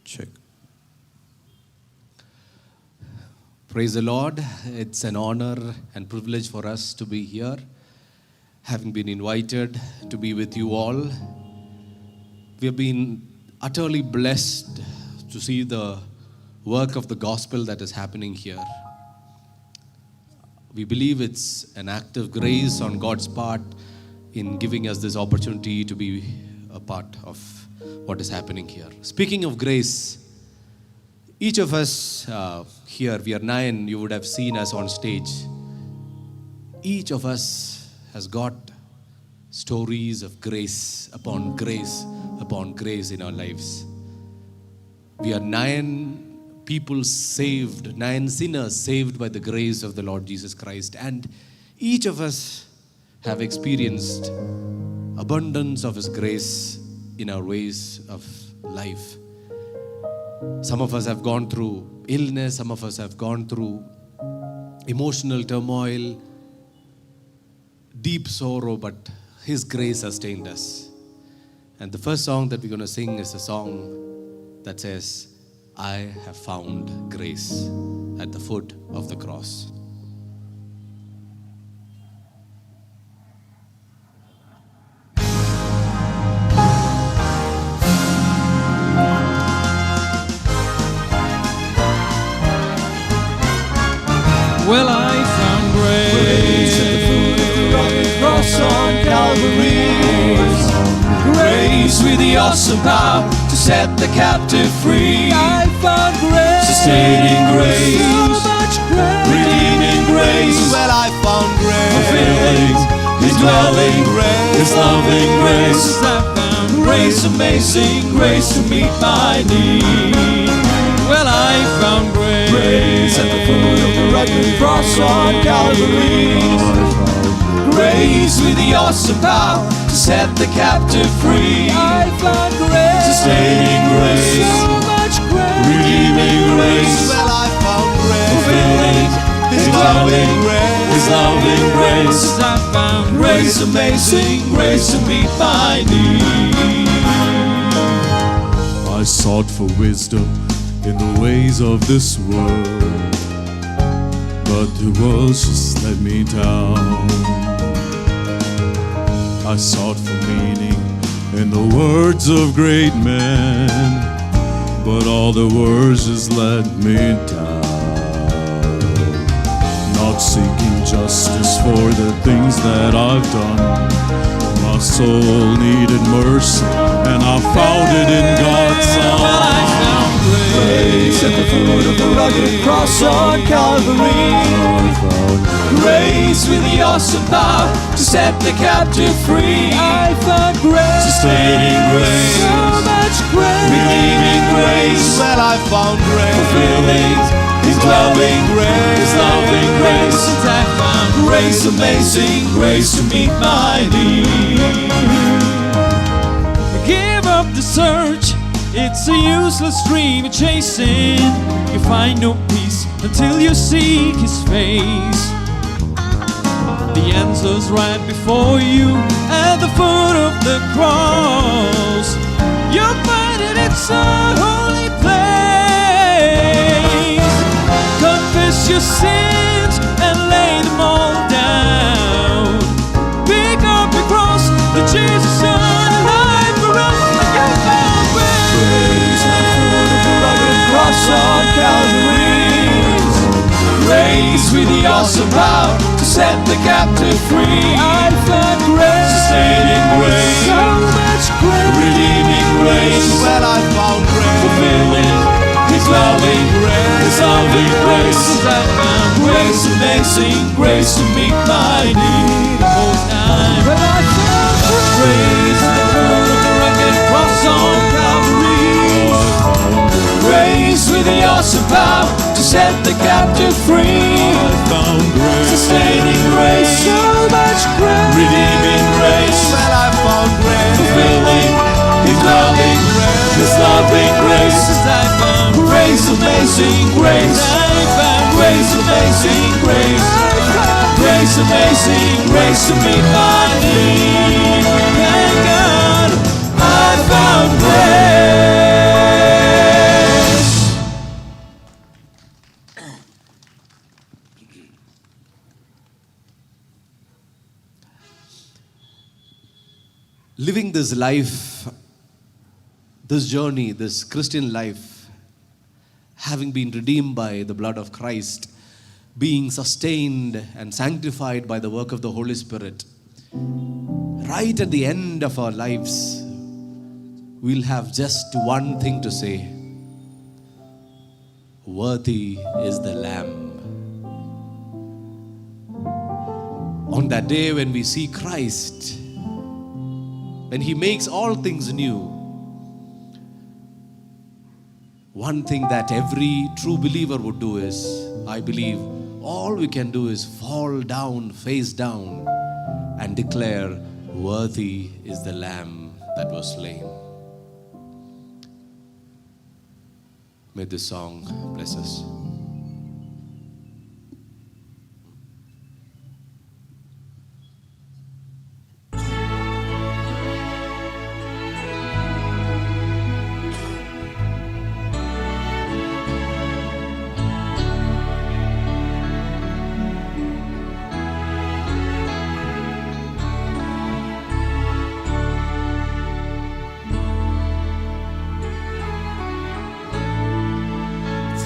Check. Praise the Lord. It's an honor and privilege for us to be here, having been invited to be with you all. We have been utterly blessed to see the work of the gospel that is happening here. We believe it's an act of grace on God's part in giving us this opportunity to be a part of what is happening here. Speaking of grace, each of us, uh, here, we are nine, you would have seen us on stage. Each of us has got stories of grace upon grace upon grace in our lives. We are nine people saved, nine sinners saved by the grace of the Lord Jesus Christ. And each of us have experienced abundance of His grace in our ways of life. Some of us have gone through illness, some of us have gone through emotional turmoil, deep sorrow, but His grace sustained us. And the first song that we're gonna sing is a song that says, "I have found grace at the foot of the cross." Well, I found grace at the foot of the rugged cross on Calvary. Grace With the awesome power to set the captive free. I found grace. Sustaining grace. So much grace. Redeeming grace. Well, I found grace. Fulfilling, indwelling grace. His loving grace. I found grace, amazing grace to meet my need. Well, I found grace. Grace at the foot of the rugged cross on Calvary. Grace with the awesome power to set the captive free. I found grace. Sustaining grace. So much grace. Redeeming grace. Well, I found grace. Fulfilling, indwelling grace. His loving grace. I found grace, amazing grace to meet my need. I sought for wisdom in the ways of this world, but the world's just let me down. I sought for meaning in the words of great men, but all the words just let me down. Not seeking justice for the things that I've done. My soul needed mercy, and I found it in God's arms. Grace at the foot of the rugged cross on Calvary. Grace with the awesome power to set the captive free. I found grace. Sustaining grace. So much grace. Redeeming grace. Well, I found grace. Fulfilling, indwelling grace. His loving grace. I found grace, amazing grace to meet my need. Give up the search, it's a useless dream you're chasing. You find no peace until you seek his face. The answer's right before you at the foot of the cross. You'll find it, it's a holy place. Confess your sins and lay them all down. Pick up your cross, the Jesus Son alive forever. And you found grace. Praise the Lord of the rugged cross on Calvary. Grace with the awesome power to set the captive free. I found grace. Sustaining grace. So much grace. Redeeming grace. Well, I found grace. Fulfilling, his loving grace. His loving grace. I found grace, amazing grace to meet my need. Most high. Well, I found grace. Praise the Lord of the rugged cross on Calvary. Grace with the awesome power to set the captive free. I found grace. Sustaining grace. So much grace. Redeeming grace. Well, I found grace. Fulfilling, indwelling grace. His loving grace. I found grace, amazing grace. I found grace, amazing grace. I found grace, amazing grace to meet my need. Thank God I found grace. Living this life, this journey, this Christian life, having been redeemed by the blood of Christ, being sustained and sanctified by the work of the Holy Spirit, right at the end of our lives, we'll have just one thing to say: "Worthy is the Lamb." On that day when we see Christ, when he makes all things new, one thing that every true believer would do is, I believe, all we can do is fall down, face down, and declare, "Worthy is the Lamb that was slain." May this song bless us.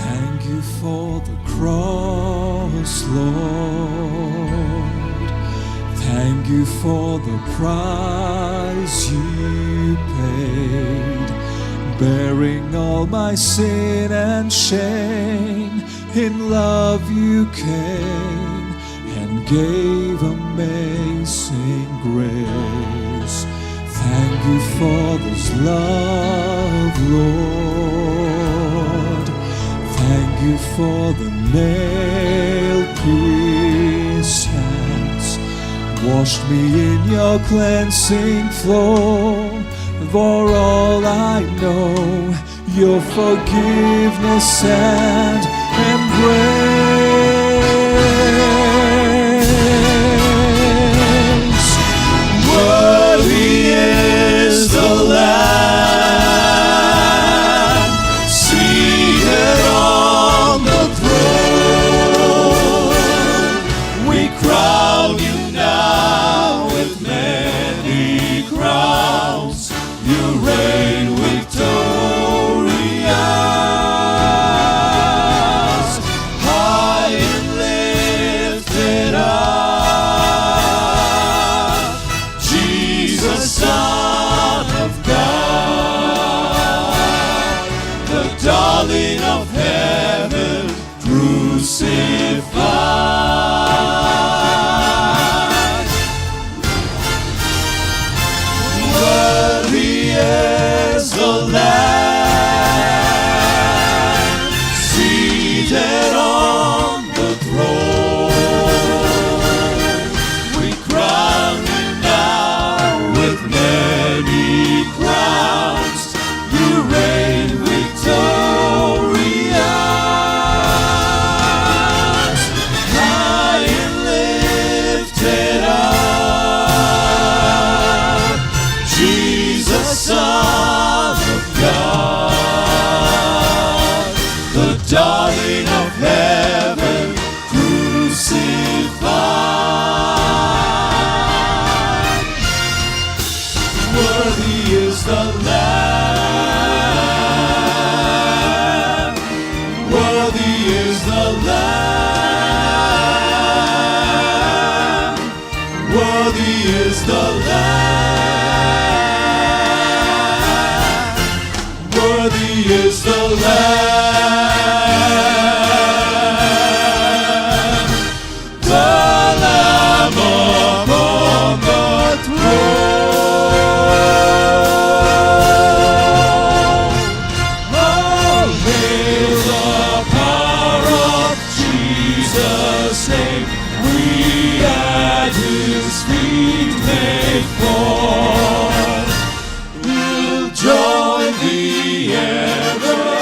Thank you for the cross, Lord. Thank you for the price you paid, bearing all my sin and shame. In love you came and gave amazing grace. Thank you for this love, Lord. Thank you for the nail pierced hands, washed me in your cleansing flow. For all I know, your forgiveness and embrace. Worthy is the Lamb seated on the throne. We crown you now with many crowns. You reign victorious, high and lifted up, Jesus, Son of God, the darling of heaven, crucified. Worthy is the Lamb seated on the throne. We crown you now with many crowns. You reign victorious, high and lifted up, Jesus, Son of God, the darling of heaven, crucified. Worthy is the Lamb. Worthy is the Lamb. Worthy is the Lamb. Worthy is the Lamb. The Lamb upon the throne. Oh, hail the power of Jesus' name. We at his feet may fall. We'll join the everlasting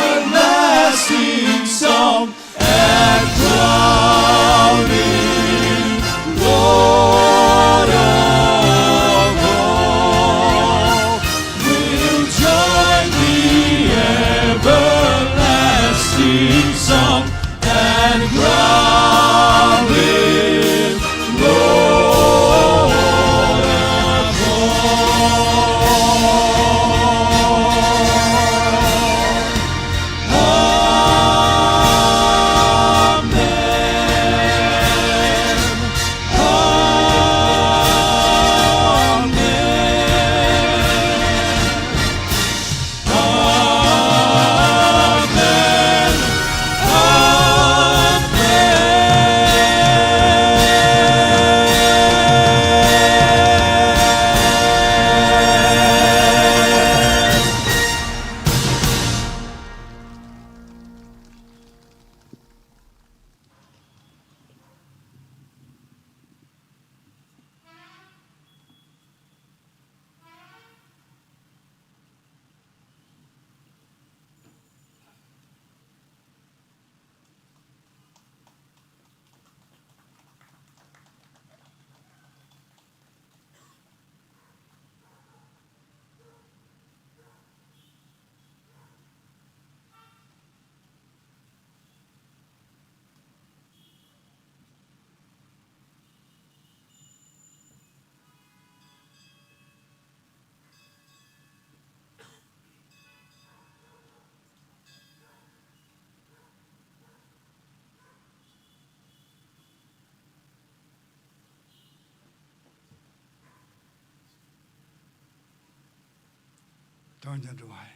Ban ïa duwai.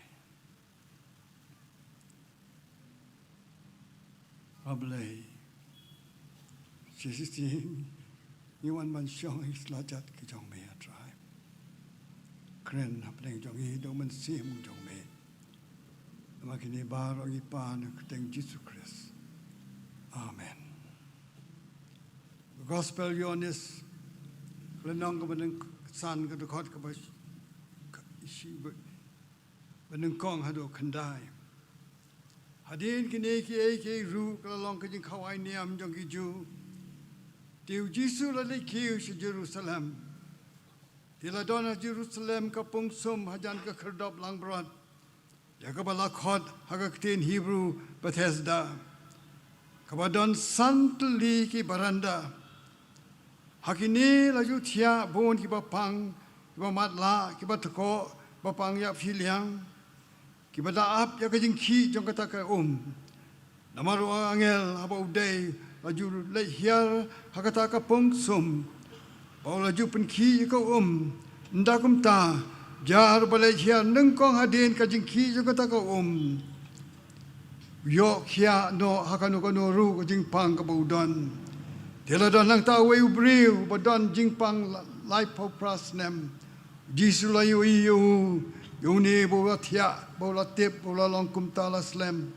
A Blei, shi shi shi ngi wan ban shong ïa ki slajat ki jong me, A Trai. Kren hapdeng jong ngi da u Mynsiem jong me. Namar kine baroh ngi pan ha ka kyrteng Jisu Khrist. Amen. Gospel Ïoannis, lynnong kaba nyngkong, san ka dkhot kaba shi, ba nyngkong haduh khyndai. Hadien kine kiei kiei ruh ka la long ka jingkhawai niam jong ki Jiw. Te u Jisu u la leit kiew sha Jerusalem. Te la don ha Jerusalem ka pung sum hajan ka khyrdop langbrot, ïa kaba la khot ha ka ktien Hebru Bethesda, kaba don san tylli ki baranda. Ha kine la ju thiah bun kiba pang, kiba matlah, kiba tkoh, ba pang ïap shiliang, kiba da ap ïa ka jingkhih jong kata ka um. Namar u angel haba u dei la ju leit hiar ha kata ka pung sum, ba u la ju pynkhih ïa ka um. Ynda kumta, jar ba leit hiar nyngkong hadien ka jingkhih jong kata ka um, u ïoh khiah noh ha kano kano ruh ka jingpang kaba u don. Te la don nangta uwei u briew ba don jingpang la-, laiphew phra snem. Jisu la ïohi ïa u, ïa une ba u la thiah, ba u la tip, ba u la long kumta la slem.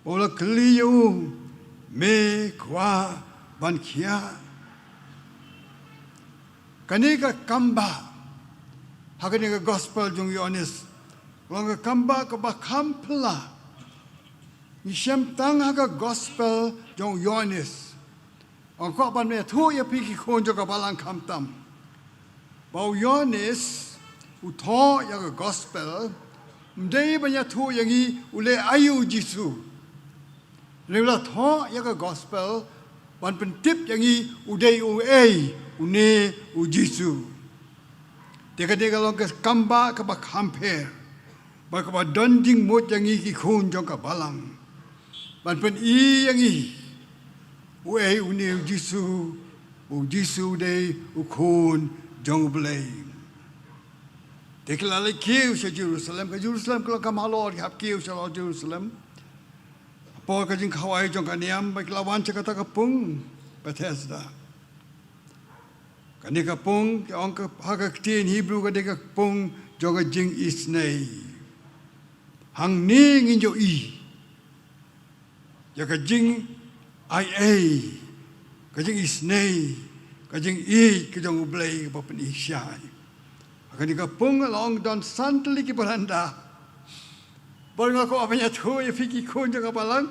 Ba u la kylli ïa u, me kwah ban khiah? Kane ka kambah ha kane ka gospel jong u Ïoannis, long ka kambah kaba kham phylla. Ngi shem tang ha ka gospel jong u Ïoannis. Nga kwah ban ïathuh ïa phi ki khun jong ka balang khamtam, ba u Ïoannis u thoh ïa ka gospel, ym dei ban ïathuh ïa ngi u leh aïu u Jisu. Hynrei u la thoh ïa ka gospel ban pyntip ïa ngi u dei uei une u Jisu. Te kane ka long ka kambah kaba kham pher, ba kaba don jingmut ïa ngi ki khun jong ka balang, ban pyni ïa ngi uei une u Jisu, u Jisu u dei u Khun jong U Blei. Te ki la leit kiew sha Jerusalem, ka Jerusalem ka long kam halor, ki hap kiew sha halor Jerusalem. Por ka jingkhawai jong ka niam, ba ki la wan sha kata ka pung Bethesda. Kane ka pung, ki ong ka, ha ka ktien Hebru ka dei ka pung jong ka jingisynei. Hangne ngin ïohi ïa ka jingai ei, ka jingisynei, ka jingïeit ka jong U Blei kaba pynshai. Ha kane ka pung la ong don san tylli ki baranda. Bad nga kwah ban ïathuh ïa phi ki khun jong ka balang,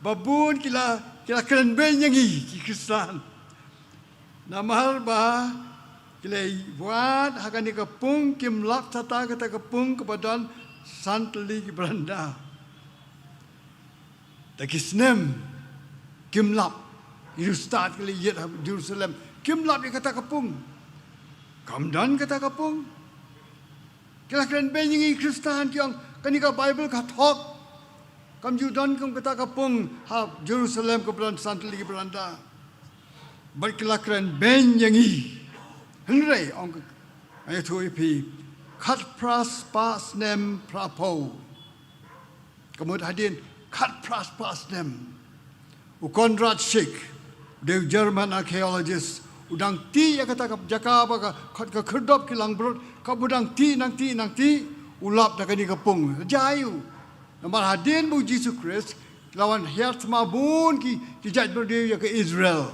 ba bun ki la, ki la kren beiñ ïa ngi ki Khristan. Namar ba ki la wad ha kane ka pung, kim lap tata kata ka pung kaba don san tylli ki baranda. Da ki snem kim lap, ki riewstad ki la ïaid ha Jerusalem, kim lap ïa kata ka pung. Kam don kata ka pung. Ki la kren beiñ ïa ngi Khristan, ki ong kane ka Baibl ka thok. Kam ju don kum kata ka pung ha Jerusalem kaba don san tylli ki baranda. Bad ki la kren beiñ ïa ngi. Hynrei ong ka, nga ïathuh ïa phi, khatphra spah snem phraphew. Ka mut hadien khatphra spah snem, u Konrad Schick, u dei u German archaeologist, u dang tih ïa kata ka jaka ba ka khot ka khyrdop ki langbrot, kaba u dang tih, nang tih, nang tih, u lap da kane ka pung. Jia aïu? Namar hadien ba u Jisu Khrist, la wan hiar thma bun ki, ki jaitbynriew ïa ka Israel.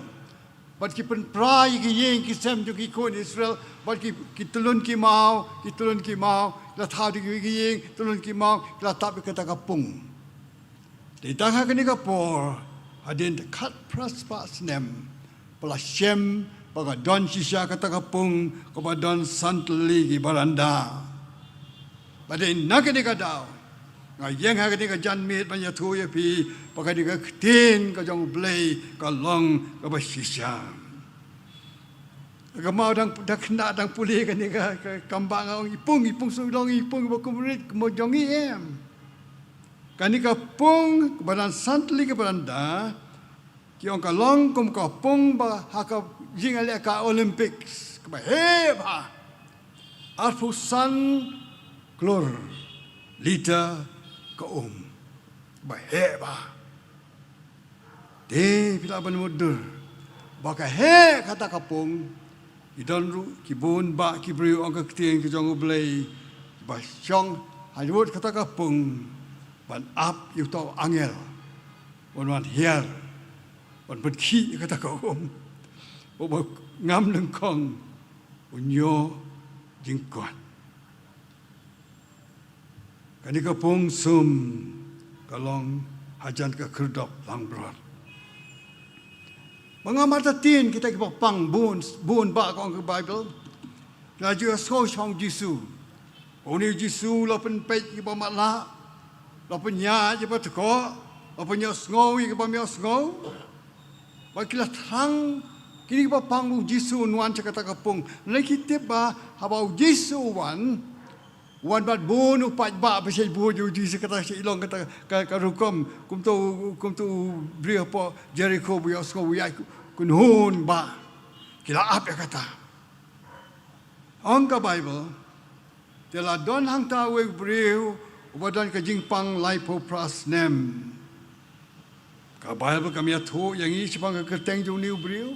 Bad ki pynpra ïa ki ïing ki sem jong ki khun Israel, bad ki, ki tyllun ki maw, ki tyllun ki maw, ki la thaw da ki ïing, tyllun ki maw, ki la tap ïa kata ka pung. Te tang ha kane ka por, hadien khatphra spah snem, ba la shem ba ka don shisha kata ka pung, kaba don san tylli ki baranda. Bad dei na kane ka daw, nga ïeng ha kane ka janmiet ban ïathuh ïa phi, ba kane ka ktien ka jong U Blei ka long kaba shisha. Ka maw dang, dang khynnah dang pule kane ka, ka kambah, nga ong i pung, i pung shu long i pung ba kumne mo jong i em. Kane ka pung kaba don san tylli ki baranda, ki ong ka long kum ka pung ba ha ka jingïalehkai Olympics kaba heh bha. Arphew san klur. Lita ka um ba heh ba. Te phi lah ban mutdur ba ka heh kata ka pung, i don ruh ki bun bah ki briew ong ka ktien ka jong U Blei ba shong ha lut kata ka pung ban ap ïa uta u angel ban wan hiar ban pynkhih ïa kata ka um. Ba ngam nyngkong un ïoh jingkoit. Kane ka pung sum ka long hajan ka khyrdop langbrot. Ba nga martatien kita kiba pang bun, bun bah ka ong ka Baibl. Ki la ju ïohsngew shaphang Jisu. Une Jisu u la pynpeit ïa kiba matlah, la pynïaid ïa kiba tkoh, la pynïohsngew ïa kiba ïohsngew. Ba ki la thrang kine kiba pang ba u Jisu un wan sha kata ka pung. Hynrei ki tip ba haba u Jisu u wan, wan bad bun u paidbah ba shait buh ïa u Jisu, kata shait long kata ka, ka rukom. Kumto, kumto u briew hapoh Jerikho ba ïohsngew u ïaid kynhun bah. Ki la ap ïa kata. Ong ka Baibl, te la don hangta uwei u briew uba don ka jingpang laiphew phra snem. Ka Baibl kam ïathuh ïa ngi shaphang ka kyrteng jong une u briew.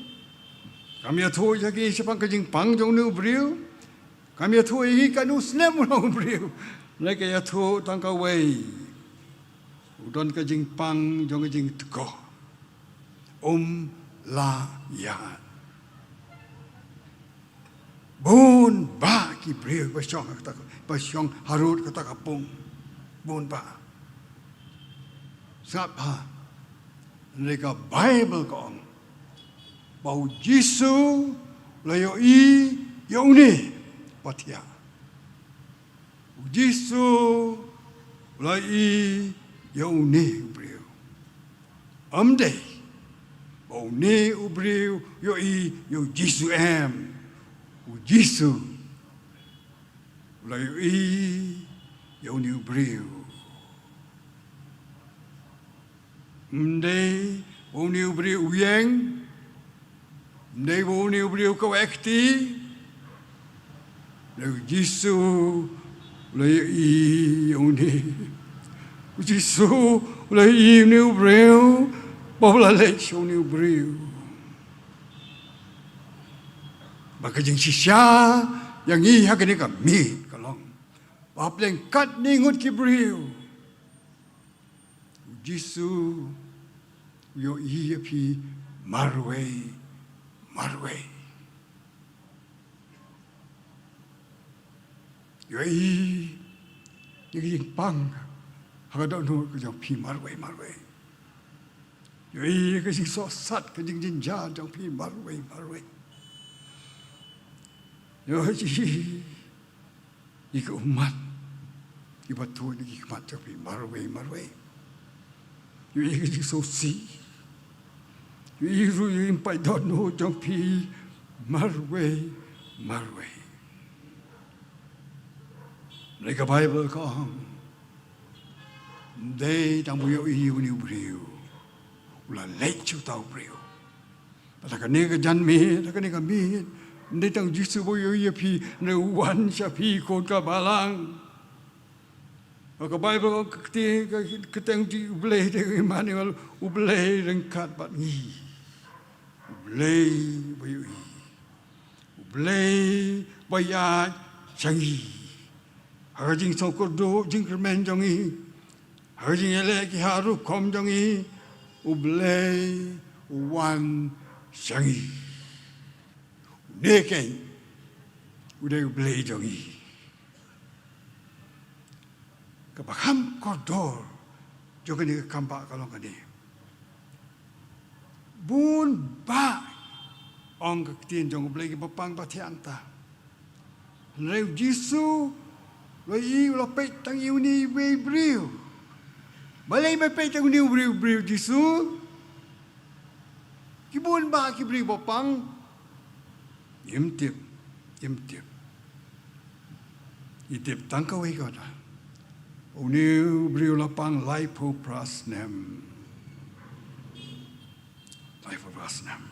Kam ïathuh ïa ngi shaphang ka jingpang jong une u briew. Kam ïathuh ïa ngi katno snem u long u briew. Hynrei ka ïathuh tang kawei, u don ka jingpang jong ka jingtkoh. Um lah ïaid. Bun bah ki briew ba shong ha kata ka, ba shong harud kata ka pung. Bun bah. Sngap bha. Hynrei ka Baibl ka ong ba u Jisu u la ïohi ïa une ba thiah. U Jisu u la ïohi ïa une u briew. Ym dei ba une u briew u ïohi ïa u Jisu em. U Jisu u la ïohi ïa une u briew. Ym dei ba une u briew u ïeng. Ym dei ba une u briew u kawek kti. Hynrei u Jisu u la ïohi ïa une. U Jisu u la ïohi ïa une u briew. Ba u la leit sha une u briew. Ba ka jingshisha ïa ngi ha kane ka miet ka long ba hapdeng katne ngut ki briew, u Jisu u ïohi ïa phi marwei marwei. U ïohi ïa ka jingpang ha ka dohnud ka jong phi marwei marwei. U ïohi ïa ka jingsohsat, ka jingjynjar jong phi marwei marwei. U ïohi ïa ka ummat, ïa ka batuh na ki khmat jong phi marwei marwei. U ïohi ïa ka jingsngewsih. U ïohi ruh ïa ka jingpait dohnud jong phi marwei marwei. Hynrei ka Baibl ka ong, ym dei tang ba u ïohi ïa une u briew, u la leit sha uta u briew. Bad ha kane ka janmiet, ha kane ka miet, ym dei tang u Jisu ba u ïohi ïa phi, hynrei u wan sha phi khun ka balang. Ka Baibl ka ong ka kti, ka kyrteng jong U Blei dei Immanuel, U Blei ryngkat bad ngi. U Blei ba ïohi. U Blei ba ïaid sha ngi. Ha ka jingsngewkyrduh jingkyrmen jong ngi, ha ka jingïaleh ki ha rukom jong ngi, U Blei u wan sha ngi. Une keiñ u dei U Blei jong ngi. Kaba kham kordor jong kane ka kam bah ka long kane. Bun bah, ong ka ktien jong U Blei, kiba pang ba thiah hangta. Hynrei u Jisu u la ïohi, u la peit tang ïa une uwei u briew. Balei ba peit tang ïa une u briew, briew Jisu? Ki bun bah ki briew ba pang. Im tip, im tip. I tip tang kawei kata. Une u briew u la pang laiphew phra snem. Laiphew phra snem.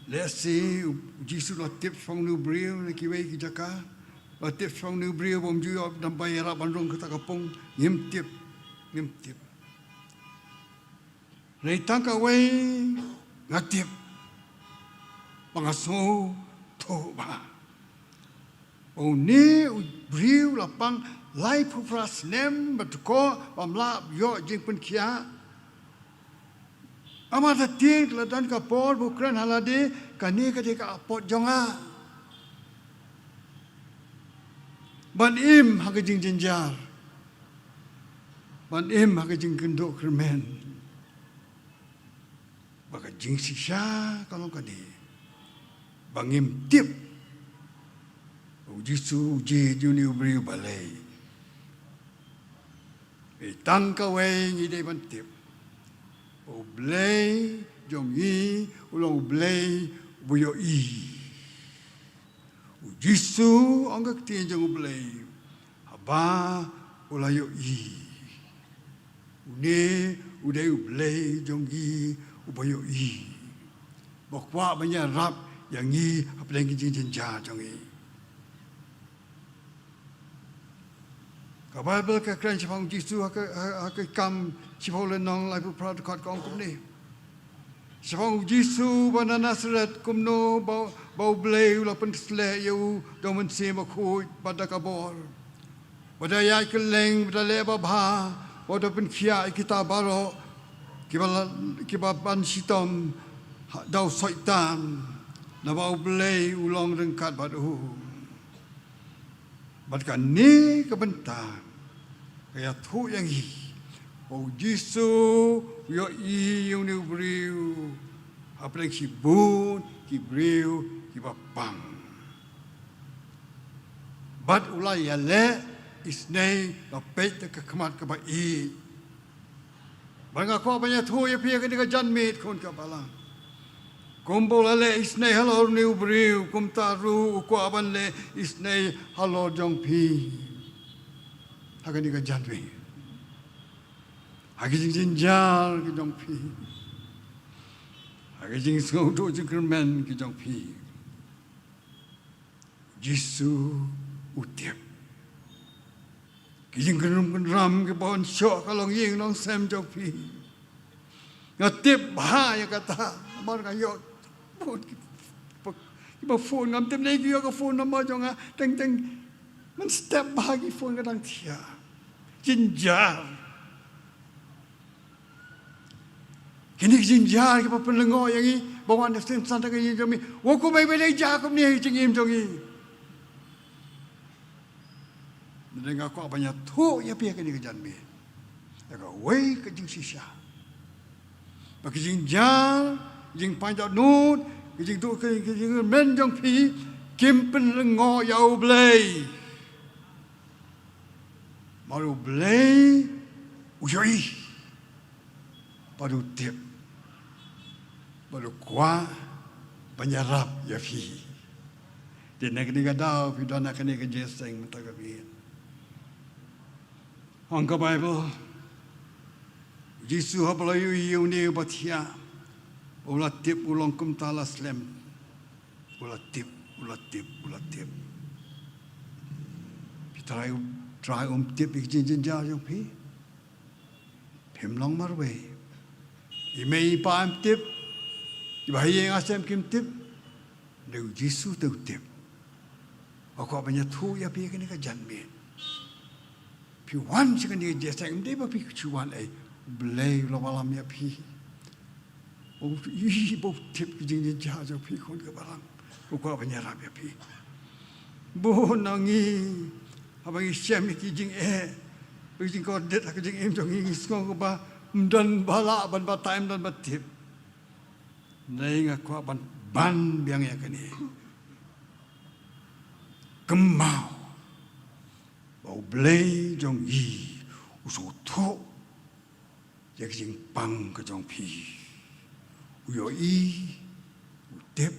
Lehse u Jisu u la tip shaphang une u briew na kiwei ki jaka. Ba tip shong ni u briew bym ju ïoh dang ba ïarap ban rung kata ka pung, ngim tip, ngim tip. Hynrei tang kawei nga tip, ba nga sngewthuh ba une u briew la pang laiphew phra snem bad ko bym lah ïoh jingpynkhiah. Namar ta tieng la don ka por ba u kren ha lade, kane ka dei ka apot jong nga. Ban im ha ka jingjynjar, ban im ha ka jingkynduh kyrmen. Ba ka jingshisha ka long kane, ba ngim tip u Jisu u jied ïa une u briew balei. Hynrei tang kawei ngi dei ban tip, ba u Blei jong ngi u long u Blei uba ïohi. U Jisu, ong ka ktien jong u Blei, haba u la ïohi, une u dei u Blei jong ngi uba ïohi, ba kwah ban ïarap ïa ngi hapdeng ki jingjynjar jong ngi. Ka Baibl ka kren shaphang u Jisu ha ka, ha, ha ka Kam shiphew lynnong, laiphew phra dkhot, ka ong kumne shaphang u Jisu ba na Nasaret, kumno ba, ba u Blei u la pynkhusleh ïa u da u Mynsiem Bakhuid bad da ka bor, ba da ïaid kylleng, ba da leh babha, ba da pynkhiah ïa kita baroh kiba la, kiba ban shitom ha, da u Soitan, naba u Blei u long ryngkat bad u. Bad kane ka bynta ka ïathuh ïa ngi ba u Jisu u ïohi ïa une u briew hapdeng shibun ki briew kiba pang. Bad u la ïaleh isynei, la peit da ka khmat kaba ïeit. Bad nga kwah ban ïathuh ïa phi ha kane ka janmiet, khun ka balang, kumba u la leh isynei halor une u briew, kumta ruh u kwah ban leh isynei halor jong phi ha kane ka janmiet, ha ki jingjynjar ki jong phi, ha ki jingsngewthuh jingkyrmen ki jong phi. Jisu u tip ki jingkynrum kynram kiba wan shoh ka longïing longsem jong phi. Nga tip bha ïa kata, namar nga ïoh phone, kiba, kiba phone, ngam tip ne ki ïoh ka phone number jong nga, teng teng man step bha ki phone ka dang thiah. Jynjar. Kine ki jynjar kiba pynlyngngoh ïa ngi, ba wan da shisien san ha ka jingim jong ngi. Wat kumne ba dei jia kumne ha ka jingim jong ngi. Hynrei nga kwah ban ïathuh ïa phi ha kane ka janmiet, ïa kawei ka jingshisha, ba ki jynjar, jingpang dohnud, ki jingduh, ki, ki jingkyrmen jong phi kim pynlyngngoh ïa U Blei. Namar U Blei u ïohi bad u tip bad u kwah ban ïarap ïa phi. Te na kane ka daw phi don ha kane ka jingïaseng mynta ka miet. Ong ka Baibl, U Jisu haba u la ïohi ïa une uba thiah, u la tip, u long kumta la slem. U la tip, u la tip, u la tip. Phi trai, trai um tip ïa ki jingjynjar jong phi, phim long marwei. I mei i pa im tip, i bahaïing hasem kim tip, hynrei U Jisu te u tip. Nga kwah ban ïathuh ïa phi ha kane ka janmiet. Phi wan sha kane ka jingïaseng, ym dei ba phi shu wan ei, U Blei u la wallam ïa phi. Ba u, ih, ba u tip ki jingjynjar jong phi, khun ka balang. U kwah ban ïarap ïa phi. Bun na ngi, haba ngi shem ïa ki jingeh, ki jingkordit ha ka jingim jong ngi, ngi sngew kaba ym don ba lah ban batai, ym don ba tip. Hynrei nga kwah ban ban biang ïa kane. Kynmaw ba U Blei jong ngi u sngewthuh ïa ka jingpang ka jong phi. U ïohi, u tip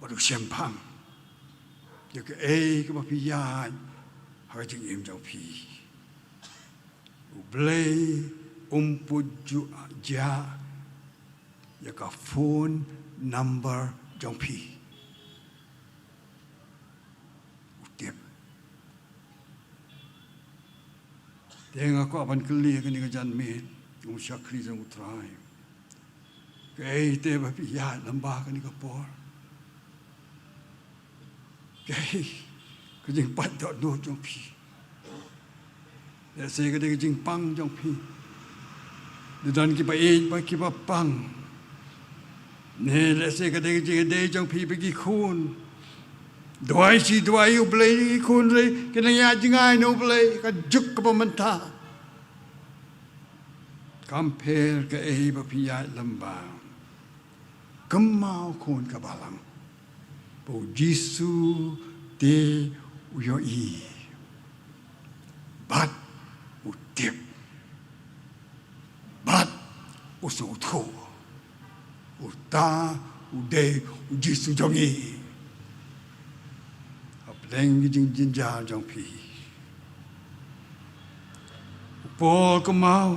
bad u shemphang ïa kaei kaba phi ïaid ha ka jingim jong phi. U Blei um pynjah jia ïa ka phone number jong phi. U Te nga kwah ban kylli ïa kane ka janmiet, u shakri jong u Trai. Kaei te ba phi ïaid lyngba kane ka por? Kaei ka jingpait dohnud jong phi? Lehse ka dei ka jingpang jong phi. Don kiba ïeit bad kiba pang. Ne lehse ka dei ka jingïadei jong phi bad ki khun. Duwai shi duwai ïa U Blei, ki khun ruh kin nang ïaid jngai na U Blei ha ka juk kaba mynta. Kam pher kaei ba phi ïaid lyngba, kynmaw khun ka balang ba U Jisu te u ïohi bad u tip bad u sngewthuh. Uta u dei U Jisu jong ngi. Hapdeng ki jingjynjar jong phi, u Paul kynmaw,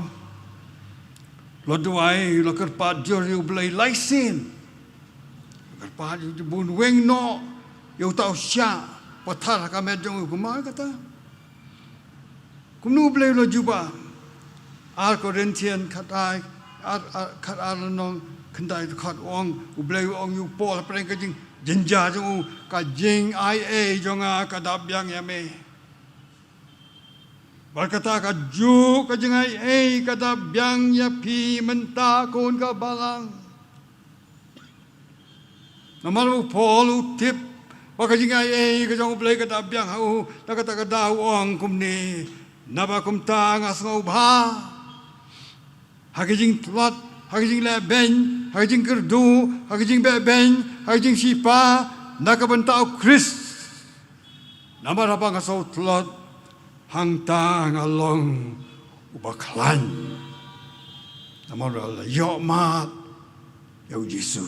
u la duwai, u la kyrpad jur ïa U Blei lai sien. U la kyrpad ïa U, bun weng noh ïa uta u shiah pathar ha ka met jong u. Kynmaw kata? Kumno U Blei u la jubab? Ar Korintian khatar, ar, ar, khatar lynnong khyndai dkhot u ong, U Blei u ong ïa u Paul hapdeng ka jingjynjar jong u, ka jingaiei jong nga ka dap biang ïa me. Bad kata kajuh ka jingaiei ka dap biang ïa phi mynta khun ka balang. Namar u Paul u tip ba ka jingaiei ka jong U Blei ka dap biang ha u, na kata ka daw u ong kumne: Naba kumta nga sngewbha ha ka jingtlot, ha ka jingleh beiñ, ha ka jingkyrduh, ha ka jingbeh beiñ, ha ka jingshipa, na ka bynta U Khrist. Namar haba nga sngewtlot, hangta nga long uba khlaiñ, namar nga la ïoh mad ïa U Jisu.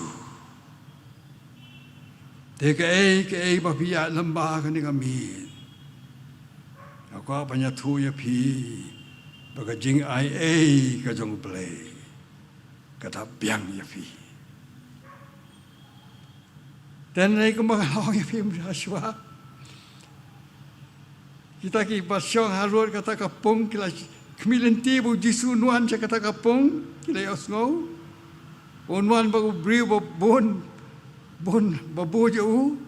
Te kaei kaei ba phi ïaid lyngba kane ka miet, nga kwah ban ïathuh ïa phi ba ka jingaiei ka jong U Blei ka dap biang ïa phi. Te hynrei kumba nga la ong ïa phi mynta shuwa, kita kiba shong harud kata ka pung ki la khmih lynti ba U Jisu un wan sha kata ka pung, ki la ïohsngew un wan bad u briew ba bun, bun, ba bun ïa u.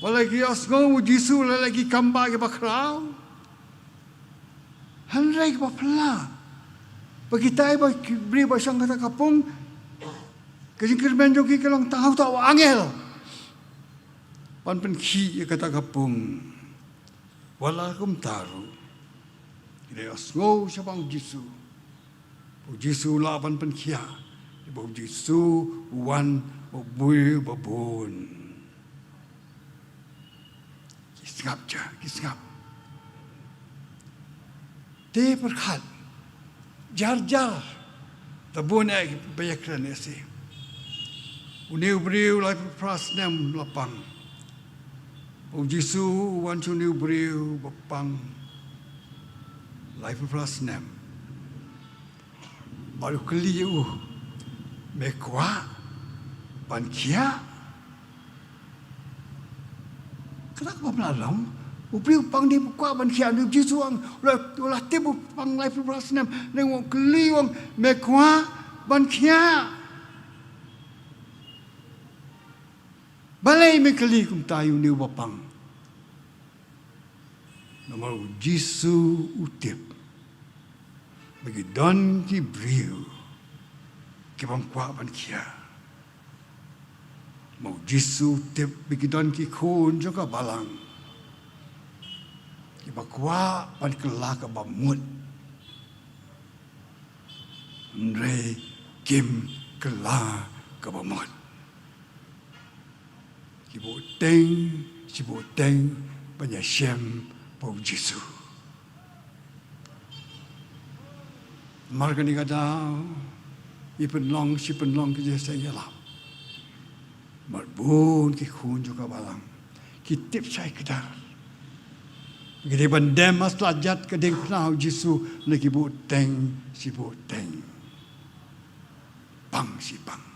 Wat la ki ïohsngew U Jisu, la leh ki kam ba kiba khraw. Hynrei kaba phylla ba kita kiba, ki briew ba shong kata ka pung, ka jingkyrmen jong ki ka long tang ha uta u angel ban pynkhih ïa kata ka pung. Wat la kumta ruh, ki la ïohsngew shaphang U Jisu. U Jisu u lah ban pynkhiah, ba U Jisu u wan bad u briew ba bun. Ki sngap ja, ki sngap. Te pyrkhat, jar jar, te bun eh ba ïakren ïa shi. Une u briew laiphew phra snem la pang. U Jisu u wan sha une u briew ba pang laiphew phra snem. Bad u kylli ïa u, me kwah ban khiah? Kata kaba pynlong, u briew u pang dei ba kwah ban khiah. Une u Jisu u ong, u la, u la tip u pang laiphew phra snem, ne u kylli u ong, me kwah ban khiah? Balei me kylli kumta ïa une uba pang? Namar u Jisu u tip ba ki don ki briew ki bym kwah ban khiah. Namar u Jisu u tip ba ki don ki khun jong ka balang kiba kwah ban kylla kaba mut, hynrei kim kylla kaba mut. Ki bteng, ki bteng ban ïashem bad u Jisu. Namar kane ka daw, i pynlong, shi pynlong ki jingïaseng ïalap. Namar bun ki khun jong ka balang ki tip shai kdar. Ki dei ban dem ha sla jait ka diengphna u Jisu, ne ki bteng, shi bteng. Pang shi pang.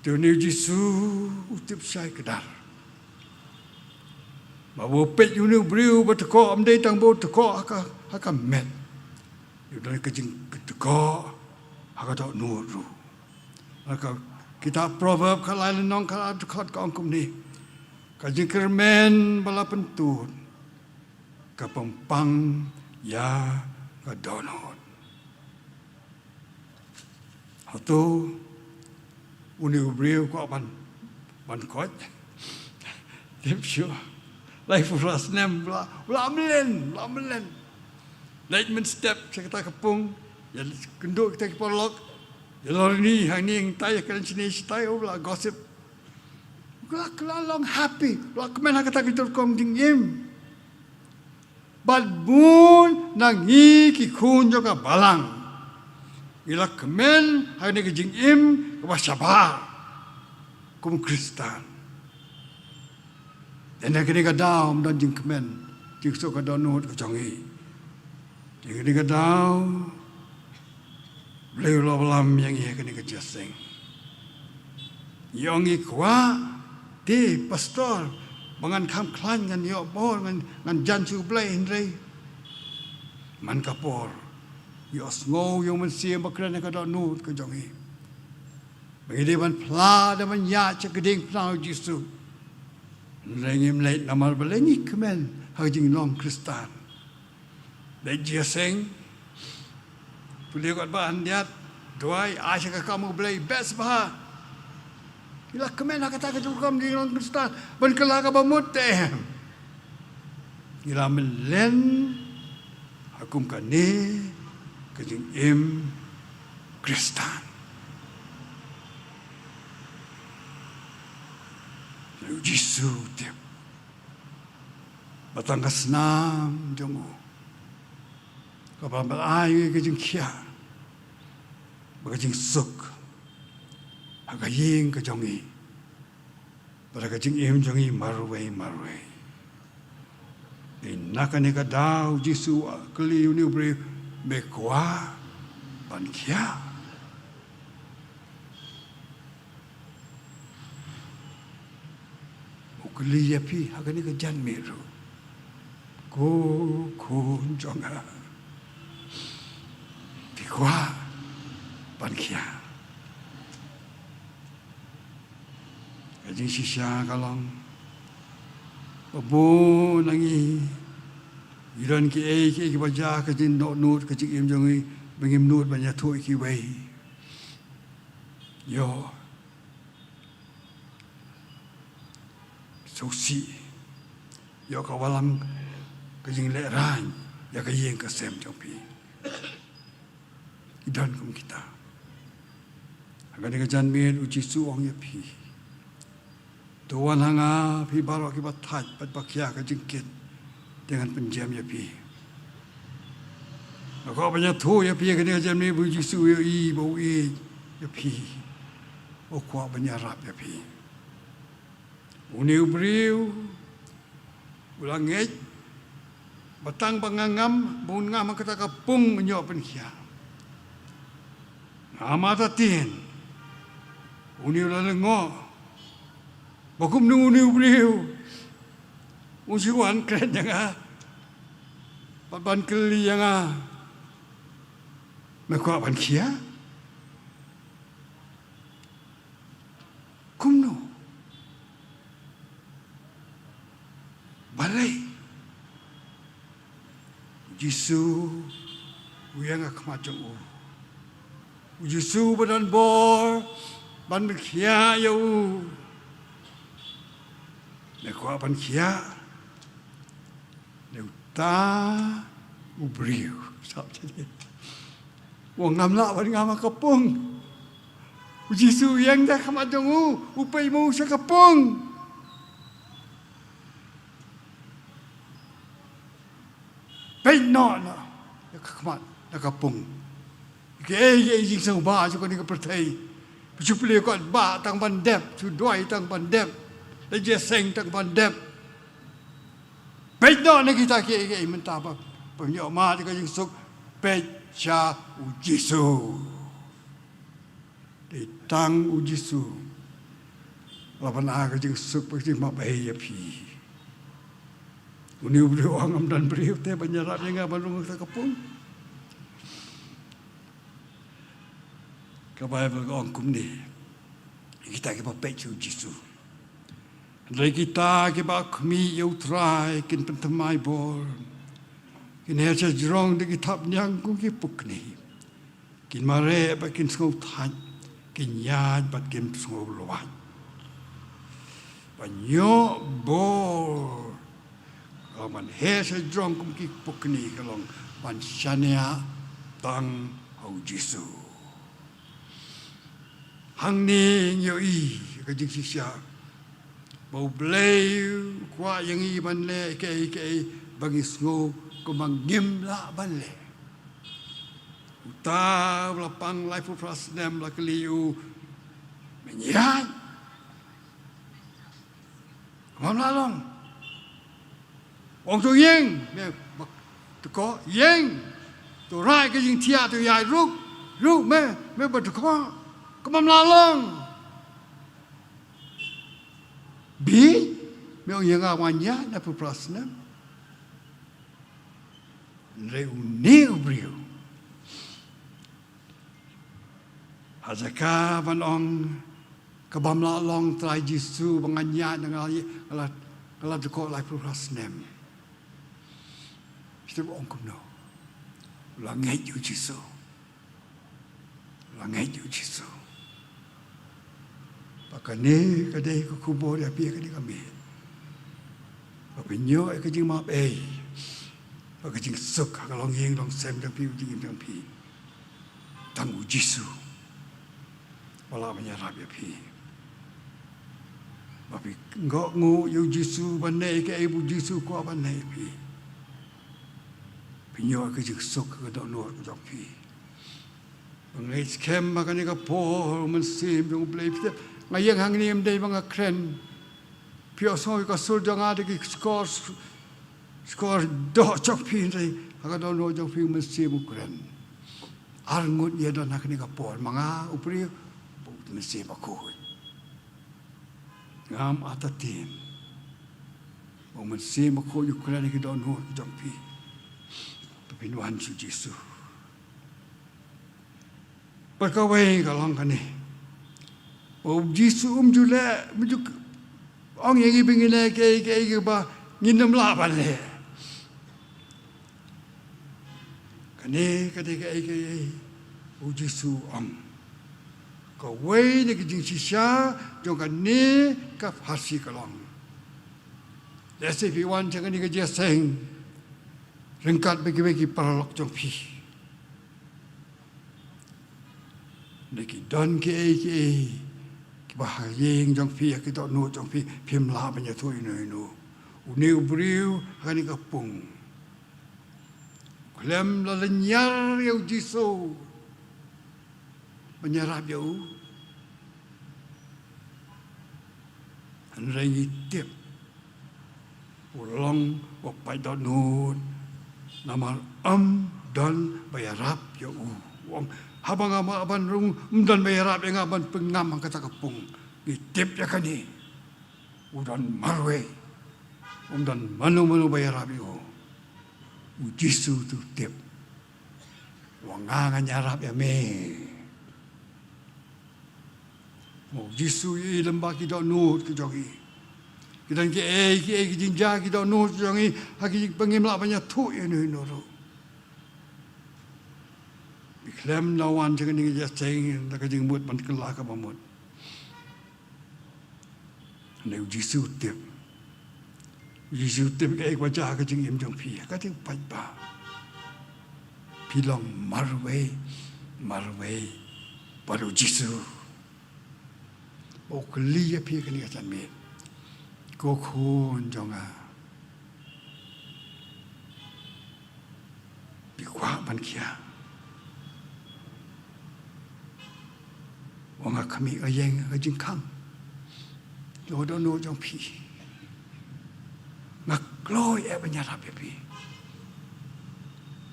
Te une u Jisu u tip shai kdar. Ba u peit ïa une u briew ba tyrkoh, ym dei tang ba u tyrkoh ha ka, ha ka met. Ïa u don ka jingtyrkoh ha ka dohnud ruh. Ha ka kitab Proverb ka lai lynnong ka ar dkhot ka ong kumne: Ka jingkyrmen ba la pyntud ka pynpang ïa ka dohnud. Hato une u briew u kwah ban, ban koit? Tip shuh. Laiphew phra snem, u la, u la mlien, u la mlien. Leit mynstep sha kata ka pung, ïakynduh kita ki paralok, ïalor hangne hangtai, ïakren shane shatai, u la gossip. U la, u la long happy, u la kmen ha kata ka rukom jingim. Bad bun na ngi ki khun jong ka balang ngi la kmen ha kane ka jingim kaba shabar kum u Khristan. Te na kane ka daw ym don jingkmen jingsuk ka dohnud ka jong ngi. Te na kane ka daw Blei u la wallam ïa ngi ha kane ka jingïaseng. Ngi ong ngi kwah te pastor ba ngan kham khlaiñ, ngan ïoh bor, ngan, ngan jan sha U Blei, hynrei man ka por ngi ïohsngew ïa u Mynsiem Bakhuid ha ka dohnud ka jong ngi ba ngi dei ban phla, dei ban ïaid sha ka diengphna U Jisu. Hynrei ngim leit namar balei? Ngi kmen ha ka jinglong Khristan. Leit jingïaseng, pule kot ba khyndiat, duwai, ai sha ka kam U Blei, best bha. Ngi la kmen ha kata ka jingkam jinglong Khristan ban kylla kaba mut, te em, ngi la mlien ha kum kane ka jingim Khristan. U Jisu u tip ba tang ka snam jong u kaba ban ai ka jingkhiah bad ka jingsuk ha ka ïing ka jong ngi bad ha ka jingim jong ngi marwei marwei. Te na kane ka daw U Jisu u kylli une u briew, me kwah ban khiah? U kylli ïa phi ha kane ka janmiet ruh, ko khun jong nga, phi kwah ban khiah? Ka jingshisha ka long ba bun na ngi ngi don kiei kiei kiba jia ha ka jingdohnud ka jingim jong ngi ba ngim nud ban ïathuh ïa kiwei. Ïoh sngewsih, ïoh ka wallam ka jinglehrain ïa ka ïing ka sem jong phi. Ki don kum kita. Ha kane ka janmiet U Jisu u ong ïa phi, to wan ha nga phi baroh kiba thait bad ba khia ka jingkit, te ngan pynjem ïa phi. Nga kwah ban ïathuh ïa phi ha kane ka janmiet ba U Jisu u ïohi, ba u ïeit ïa phi, u kwah ban ïarap ïa phi. Une u briew u la ngeit ba tang ba nga ngam, ba un ngam ha kata ka pung un ïoh pynkhiah. Nga mut artatien une u la lyngngoh ba kumno une u briew un shu wan kren ïa nga bad ban kylli ïa nga, me kwah ban khiah? Kumno? Balei? U Jisu u ïeng ha khmat jong u. U Jisu ba don bor ban pynkhiah ïa u. Me kwah ban khiah? Te uta u briew, sap jadit, u ong ngam lah ban ngam ha ka pung. U Jisu u ïeng da khmat jong u, u peit ma u sha ka pung. Peit noh na ka khmat, na ka pung. Kiei kiei jingsngewbha jong kane ka pyrthei. Phi shu plie kot ba tang ban dep, shu duwai tang ban dep, leit jingïaseng tang ban dep. Peit noh na kita kiei kiei mynta ba, ba ïoh mad ïa ka jingsuk, peit sha U Jisu. Dei tang U Jisu la ban ai ka jingsuk bad ka jingmap ïa phi. Une u briew u ong, ym don briew te ban ïarap ïa nga ban rung ha kata ka pung. Ka Baibl ka ong kumne, kita kiba peit ïa u Jisu. Hynrei kita kiba khmih ïa u Trai kin pynthymmai bor, kin her sha jrong da ki thapniang kum ki pukni. Kin mareh bad kin sngew thait, kin ïaid bad kin sngew lwait. Ban ïoh bor, ka long ban her sha jrong kum ki pukni, ka long ban shaniah tang ha u Jisu. Hangne ngi ïohi ka jingshisha ba U Blei u kwah ïa ngi ban leh kaei kaei ba ngi sngew kumba ngim lah ban leh. Uta u la pang laiphew phra snem, la kylli ïa u, me ïaid? Kumba la long. Ong to ïeng, me ba dkoh, ïeng. To rai ka jingthiah, to ïaid ruh, ruh me, me ba dkoh. Kumba la long. Bad me ong ïa nga, me ïaid laiphew phra snem. Hynrei une u briew, ha jaka ban ong, ka bym lah long Trai Jisu, ba ngan ïaid, nga la, nga la dkoh laiphew phra snem. Kita ba ong kumno? U la ngeit ïa u Jisu. U la ngeit ïa u Jisu. Bad kane ka dei ka khubor ïa phi ha kane ka miet, ba phin ïoh ïa ka jingmap ei, bad ka jingsuk ha ka longïing longsem jong phi, u jingim jong phi. Tang u Jisu ba lah ban ïarap ïa phi. Ba phi ïoh nguh ïa u Jisu ban leh kaei ba u Jisu u kwah ban leh ïa phi. Phin ïoh ka jingsuk ha ka dohnud jong phi. Ba nga ngeit skhem ba kane ka por, u Mynsiem jong U Blei, phi tip, nga ïeng hangne ym dei ba nga kren. Phi ïohsngew ïa ka sur jong nga da ki shkor, shkor doh jong phi, hynrei ha ka dohnud jong phi u Mynsiem u kren. Ar ngut ïa don ha kane ka por, ma nga u briew, bad u Mynsiem Bakhuid. Ngam artatien. Ba u Mynsiem Bakhuid u kren ïa ki dohnud jong phi, ba phin wan sha u Jisu. Bad kawei ka long kane, ba u Jisu um ju leh, um ju ong ïa ngi ba ngin leh kaei kaei kaba ngin ym lah ban leh. Kane ka dei kaei kaei u Jisu u ong. Kawei na ki jingshisha jong kane ka pharshi ka long, lehse phi wan sha kane ka jingïaseng ryngkat bad kiwei ki paralok jong phi. Lada ki don kiei kiei kiba ha ïing jong phi, ha ki dohnud jong phi, phim lah ban ïathuh ïano ïano. Une u briew ha kane ka pung, khlem la lynñiar ïa u Jisu ban ïarap ïa u. Hynrei ngi tip u long uba pait dohnud, namar ym don ba ïarap ïa u. U ong, haba nga mad ban rung, ym don ba ïarap ïa nga ban pyngam ha kata ka pung. Ngi tip ïa kane. U don marwei. Um don mano mano ba ïarap ïa u. U Jisu u tip. U ong, nga ngan ïarap ïa me. U Jisu u ïohi lyngba ki dohnud ki jong ngi. Ki don kiei kiei ki jingjia ki dohnud ki jong ngi, ha ki ba ngim lah ban ïathuh ïano ïano ruh. Ngi khlem da wan sha kane ka jingïaseng da ka jingmut ban kylla kaba mut. Hynrei u Jisu u tip. U Jisu u tip kaei kaba jia ha ka jingim jong phi. Ka dei u paidbah. Phi long marwei, marwei bad u Jisu. Ba u kylli ïa phi kane ka janmiet, ko khun jong nga, phi kwah ban khia? Ong, nga khmih, nga ïeng ha ka jingkhang jong ka dohnud jong phi. Nga kloi eh ban ïarap ïa phi.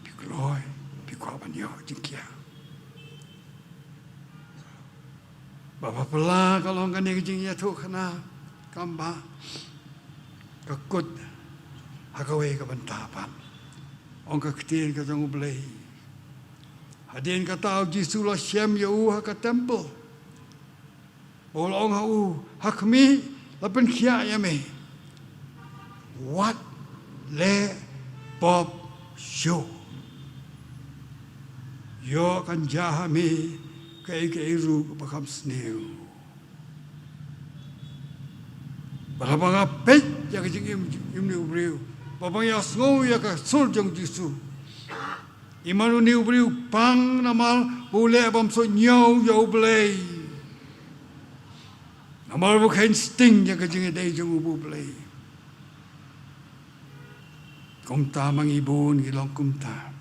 Phi kloi, phi kwah ban ïoh jingkhia? Ba phylla ka long kane ka jingïathuhkhana, kam ba ka kut Ha kawei ka bynta pat, ong ka ktien ka jong U Blei, hadien kata U Jisu u la shem ïa u ha ka temple. Ba u la ong ha u, ha khmih, la pynkhiah ïa me. Wat leh pop shuh. Ïoh kan jia ha me kaei kaei ruh kaba kham sniew. Bad haba nga peit ïa ka jingim, im ne u briew, bad ba nga ïohsngew ïa ka sur jong U Jisu, i man une u briew u pang namar ba u leh bymsuh ñiew ïa U Blei. Namar ba u kheiñ sting ïa ka jingïadei jong u bad U Blei. Kumta ma ngi bun ngi long kumta.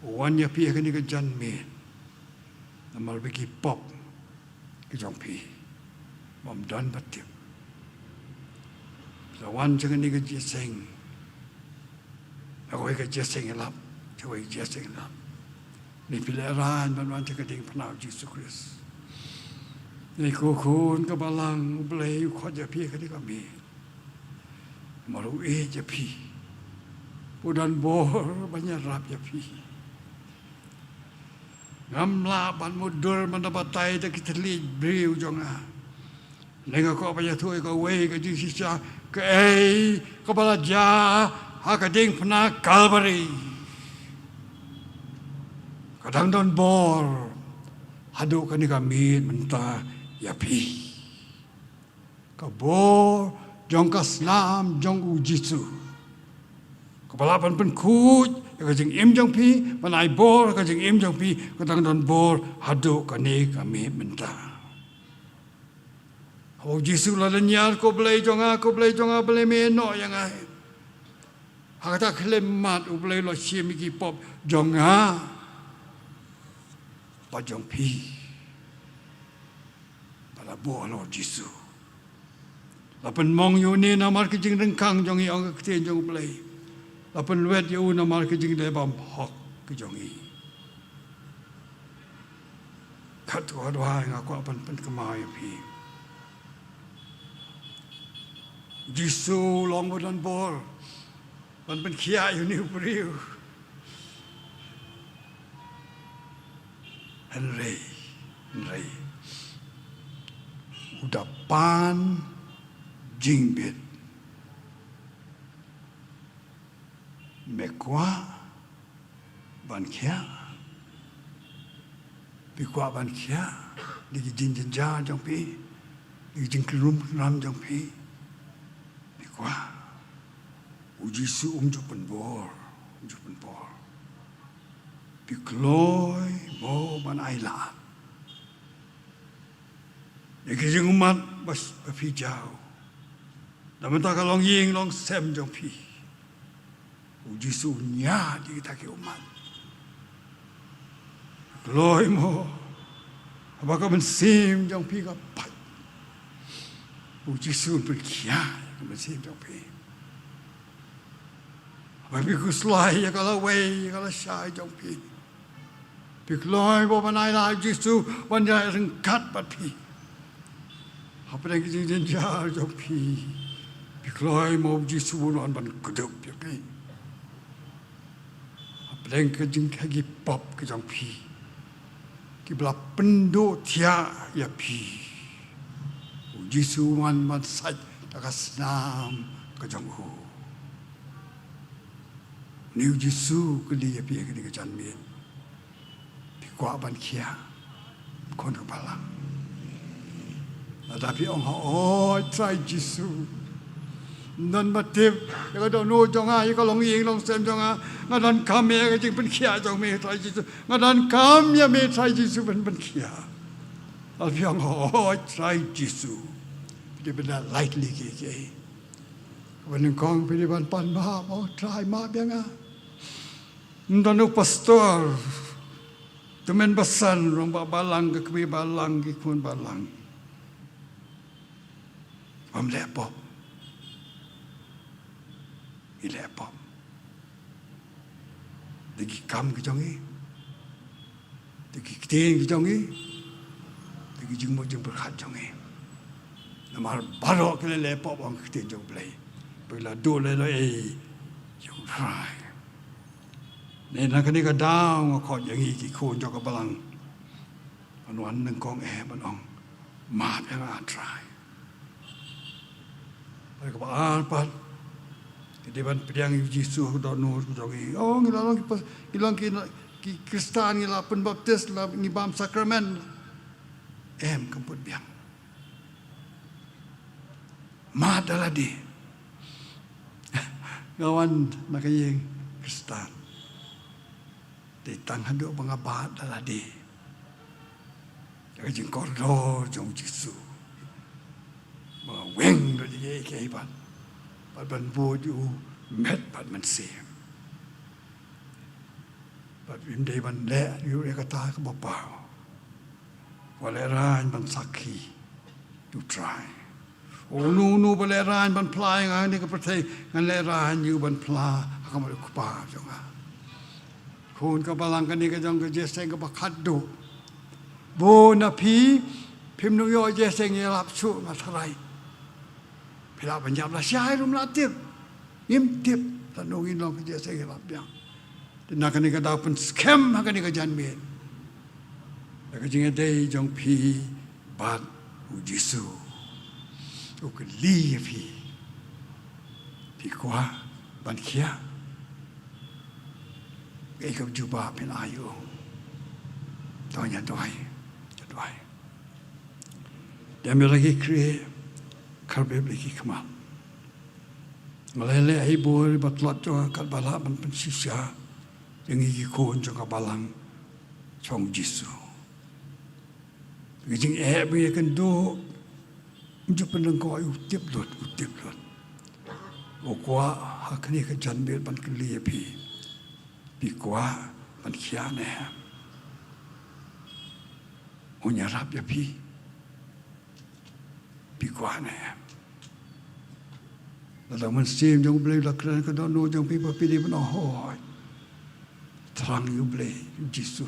U wan ïa phi ha kane ka janmiet namar ba ki pop ki jong phi bym don ba tip. La wan sha kane ka jingïaseng, ha kawei ka jingïaseng ïalap, ha kawei ka jingïaseng ïalap. Ni phi lehraiñ ban wan sha ka diengphna U Jisu Khrist. Ni ko khun ka balang, U Blei u khot ïa phi ha kane ka miet. Namar u ïeit ïa phi. U don bor ban ïarap ïa phi. Ngam lah ban mutdur man da batai da ki thylliej briew jong nga. Hynrei nga kwah ban ïathuh ïa kawei ka jingshisha kaei kaba la jia ha ka diengphna Kalbari. Ka dang don bor haduh kane ka miet mynta ïa phi. Ka bor jong ka snam jong U Jisu kaba lah ban pynkhuid ïa ka jingim jong phi, ban ai bor ka jingim jong phi, ka dang don bor haduh kane ka miet mynta. Haba U Jisu u la lynñiar, ko Blei jong nga, ko Blei jong nga, balei me ïehnoh ïa nga? Ha kata ka khyllipmat U Blei u la shim ïa ki pop jong nga bad jong phi. Bad la buh halor U Jisu. La pynmong ïa une namar ki jingryngkang jong ngi, ong ka ktien jong U Blei. La pynwit ïa u namar ki jingleh bymhok ki jong ngi. Katto katne nga kwah ban pynkynmaw ïa phi. U Jisu u long ba don bor ban pynkhiah ïa une u briew. Hynrei, hynrei u da pan jingbit. Me kwah ban khiah? Phi kwah ban khiah da ki jingjynjar jong phi, da ki jingkynrum kynram jong phi? Phi kwah? U Jisu um ju pynbor, um ju pynbor. Phi kloi mo ban ailad ïa ki jingummat ba, ba phi jaw? Da mynta ka longïing longsem jong phi, U Jisu u ñiad ïa kita ki ummat. Kloi mo, haba ka mynsiem jong phi ka pait, U Jisu un pynkhiah ïa ka mynsiem jong phi. Haba phi khuslai ïa ka lawei, ïa ka lashai jong phi, phi kloi mo ban ailad ïa U Jisu ban ïaid ryngkat bad phi? Hapdeng ki jingjynjar jong phi, phi kloi mo U Jisu un wan ban kdup ïa phi? Hapdeng ka jingkhih ki pop ki jong phi, kiba la pynduh thiah ïa phi, U Jisu un wan ban sait da ka snam ka jong u. Une U Jisu u kylli ïa phi ha kane ka janmiet. Phi kwah ban khiah, khun ka balang? Lada phi ong, hooid Trai Jisu, ym don ba tip ïa ka dohnud jong nga, ïa ka longïing longsem jong nga, nga donkam ïa ka jingpynkhiah jong me Trai Jisu, nga donkam ïa me Trai Jisu ban pynkhiah. Lada phi ong, hooid Trai Jisu, phi dei ban da likely kiei kiei. Kaba nyngkong phi dei ban pan map, oh Trai, map ïa nga. Ym don u pastor, tymmen basan, rangbah balang, ka kmie balang, ki khun balang. Bym leh pop. Ngi leh pop da ki kam ki jong ngi, da ki ktien ki jong ngi, da ki jingmut jingpyrkhat jong ngi. Namar baroh ki leh leh pop, ong ka ktien jong U Blei. Ba la duh lei lei ïa U Trai. Ne na kane ka daw nga khot ïa ngi ki khun jong ka balang ban wan nyngkong eh ban ong, map ïa nga Trai. Bad kaba ar pat, ki dei ban pdiang ïa U Jisu ha ka dohnud jong ngi. Oh, ngi la long ki pas, ngi long ki, ki Khristan, ngi la pynbaptis, la ngi bam sakramen. Em, kam pat biang. Mad da lade. Nga wan na ka ïing Khristan. Dei tang haduh ba nga bat da lade. Ka jingkordor jong U Jisu. Ba nga weng da lade ïa kiei pat. Bad ban bud ïa U met bad mynsiem. Bad ym dei ban leh ïa kata kaba paw. Wat lehraiñ ban sakhi ïa U Trai. Uno uno ba lehraiñ ban phla ïa nga ha kane ka pyrthei, ngan lehraiñ ïa u ban phla ha khmat U Kpa jong nga. Khun ka balang, kane ka jong ka jingïaseng kaba khatduh. Bun na phi phim nud ïoh jingïaseng ïalap shuh, nga tharai. Phi lah ban ïap lashai ruh ym lah tip. Ngim tip lano ngin long ka jingïaseng ïalap biang. Te na kane ka daw pynskhem ha kane ka janmiet, da ka jingïadei jong phi bad U Jisu, U kylli ïa phi, phi kwah ban khiah? Kaei kaba jubab phin ai ïa U? To ngin ïa duwai, ïa duwai. Dem ïa la ki khrieh, khar beit la ki khmat. Nga la leh ha i bor ba tlot jong nga katba lah ban pynshisha ïa ngi ki khun jong ka balang jong U Jisu. Ki jingeh ba ngi ïakynduh, ym ju pynlyngkot, U tip lut, U tip lut. U kwah ha kane ka janmiet ban kylli ïa phi, phi kwah ban khiah ne em? Un ïarap ïa phi. Phi kwah ne em? Lada U Mynsiem jong U Blei u la kren ha ka dohnud jong phi ba phi dei ban ong hooid, thrang ïa U Blei, ïa U Jisu.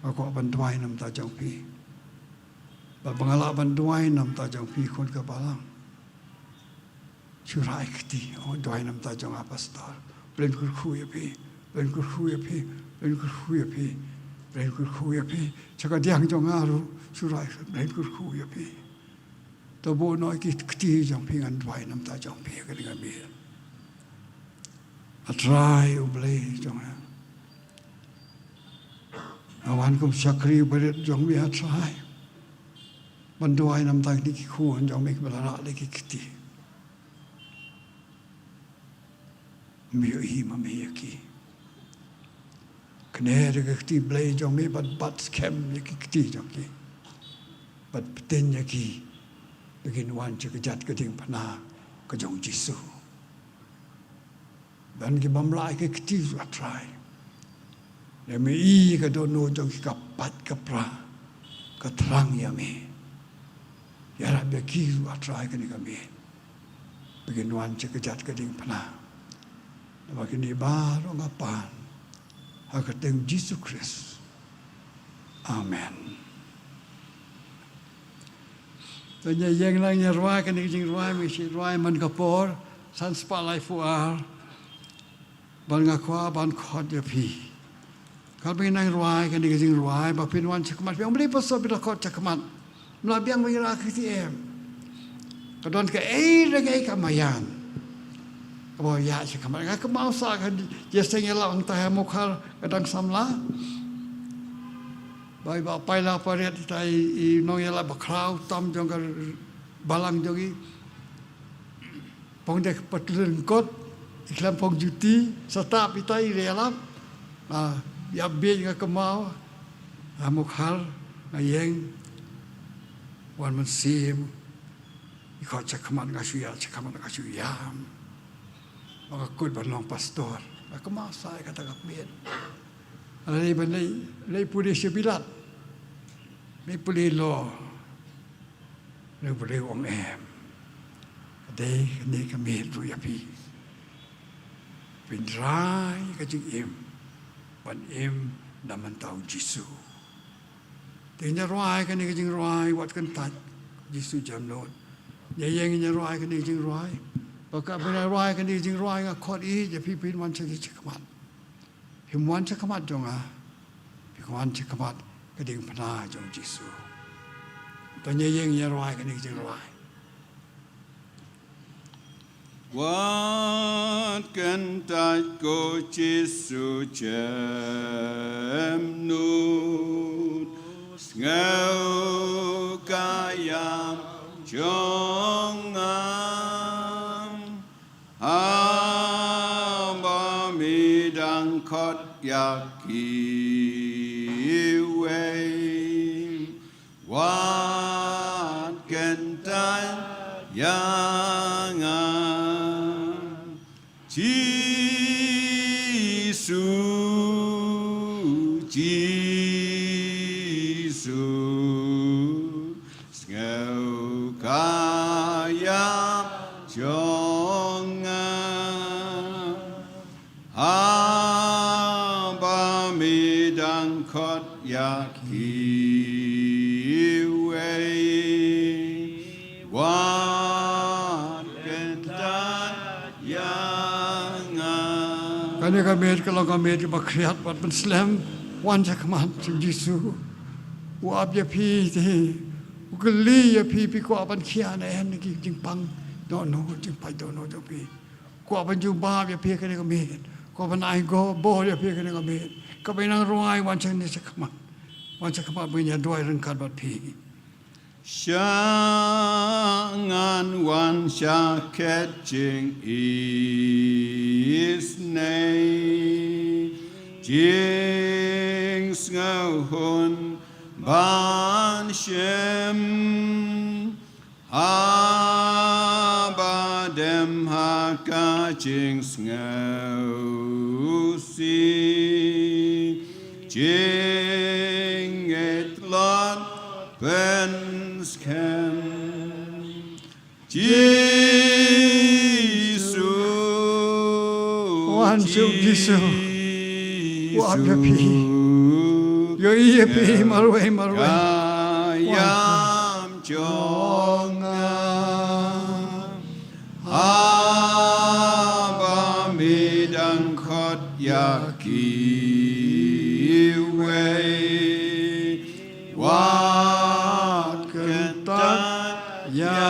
Nga kwah ban duwai na ka bynta jong phi. Bad ba nga lah ban duwai na ka bynta jong phi, khun ka balang, shu rah ïa ka kti, ong, duwai na ka bynta jong nga pastor. Blei un kyrkhu ïa phi, Blei un kyrkhu ïa phi, Blei un kyrkhu ïa phi, Blei un kyrkhu ïa phi. Sha ka diang jong nga ruh shu rah ïa phi, Blei un kyrkhu ïa phi. To buh noh ïa ki kti jong phi, ngan duwai na ka bynta jong phi ha kane ka miet. A Trai U Blei jong nga, nga wan kum shakri barit jong me, A Trai, ban duwai na ka bynta kine ki khun jong me kiba la rah la ki kti. Me ïohi ma me ïa ki. Kane ruh ka kti Blei jong me, bad bat skhem ïa ki kti jong ki, bad btin ïa ki ba kin wan sha ka jait ka diengphna ka jong U Jisu. Don ki bym lah ïa ki kti, A Trai. Lada me i ka dohnud jong ki ka pait ka pra, ka thrang ïa me, ïarap ïa ki, A Trai, kane ka miet ba kin wan sha ka jait ka diengphna. Namar kine baroh nga pan ha ka kyrteng U Jisu Khrist. Amen. To ngin ïeng lang, ngin rwai kane ka jingrwai, me shi rwai man ka por san spah laiphew ar. Bad nga kwah ban khot ïa phi. Katba ngin nang rwai kane ka jingrwai, ba phin wan shakhmat, phi ong, Blei, paso phi la khot shakhmat. Ym lah biang ba ngi rah ka kti, em. Ka don kaei re kaei ka maïan kaba ïa shakhmat. Nga kynmaw sa ka jingïaseng ïalap hangta ha Mukhar, ka dang samla. Ba i Bah Paila Pariat, ita i, i nongïalap bakhraw tam jong ka balang jong i. Phong dei ka patlun kot, i khlem phong juti, sa tap ita i re ïalap. Ah, ïa beit nga kynmaw. Ah, Mukhar, nga ïeng. Wan Mynsiem. I khot shakhmat nga shu ïa, shakhmat nga shu ïam. Ba nga kut ban long pastor. Nga kynmaw sa ïa kata ka miet. Lei ban lei, lei pule sha Bilat. Lei pule law. Lei pule, ong em. Ka dei kane ka miet ruh ïa phi. Phin rai ka jingim ban im na ka bynta U Jisu. Te ngin ïa rwai kane ka jingrwai wat kyntait, Jisu jemnud. Ngin ïa ïeng, ngin ïa rwai kane ka jingrwai. Ba ka bynta rwai kane ka jingrwai nga khot ïa phi, phin wan sha ki shakhmat. Phim wan shakhmat jong nga, phi wan shakhmat ka diengphna jong u Jisu. To ngin ïeng ngin rwai kane ka jingrwai. Wat kyntait ko Jisu jemnud, sngew ka ïam jong nga. Haba me dang khot ïa kiwei, wat kyntait ïa nga. Jisu, Jisu, sngew ka ïam jong nga. Haba me dang khot ïa kiwei, wat kyntait ïa nga. Kane ka miet ka long ka miet kaba khriat, wat pynslem, wan shakhmat jong u Jisu. U ap ïa phi te, u kylli ïa phi, phi kwah ban khia ne em na ki jingpang dohnud, jingpait dohnud jong phi. Kwah ban jubab ïa phi kane ka miet. Kwah ban ai bor ïa phi kane ka miet. Kaba nang rwai, wan sha ne shakhmat. Wan shakhmat, ba ngin ïa duwai ryngkat bad phi. Sha ngan wan sha khet jingisynei, jingsngewhun ban shim. Haba dem ha ka jingsngewsih, jingngeit tlot pynskhem. Jisu, wan sha u Jisu. U ap ïa phi. Ïohi ïa phi marwei marwei. Ka ïam jong nga. Haba me dang khot ïa kiwei, wat kyntait ïa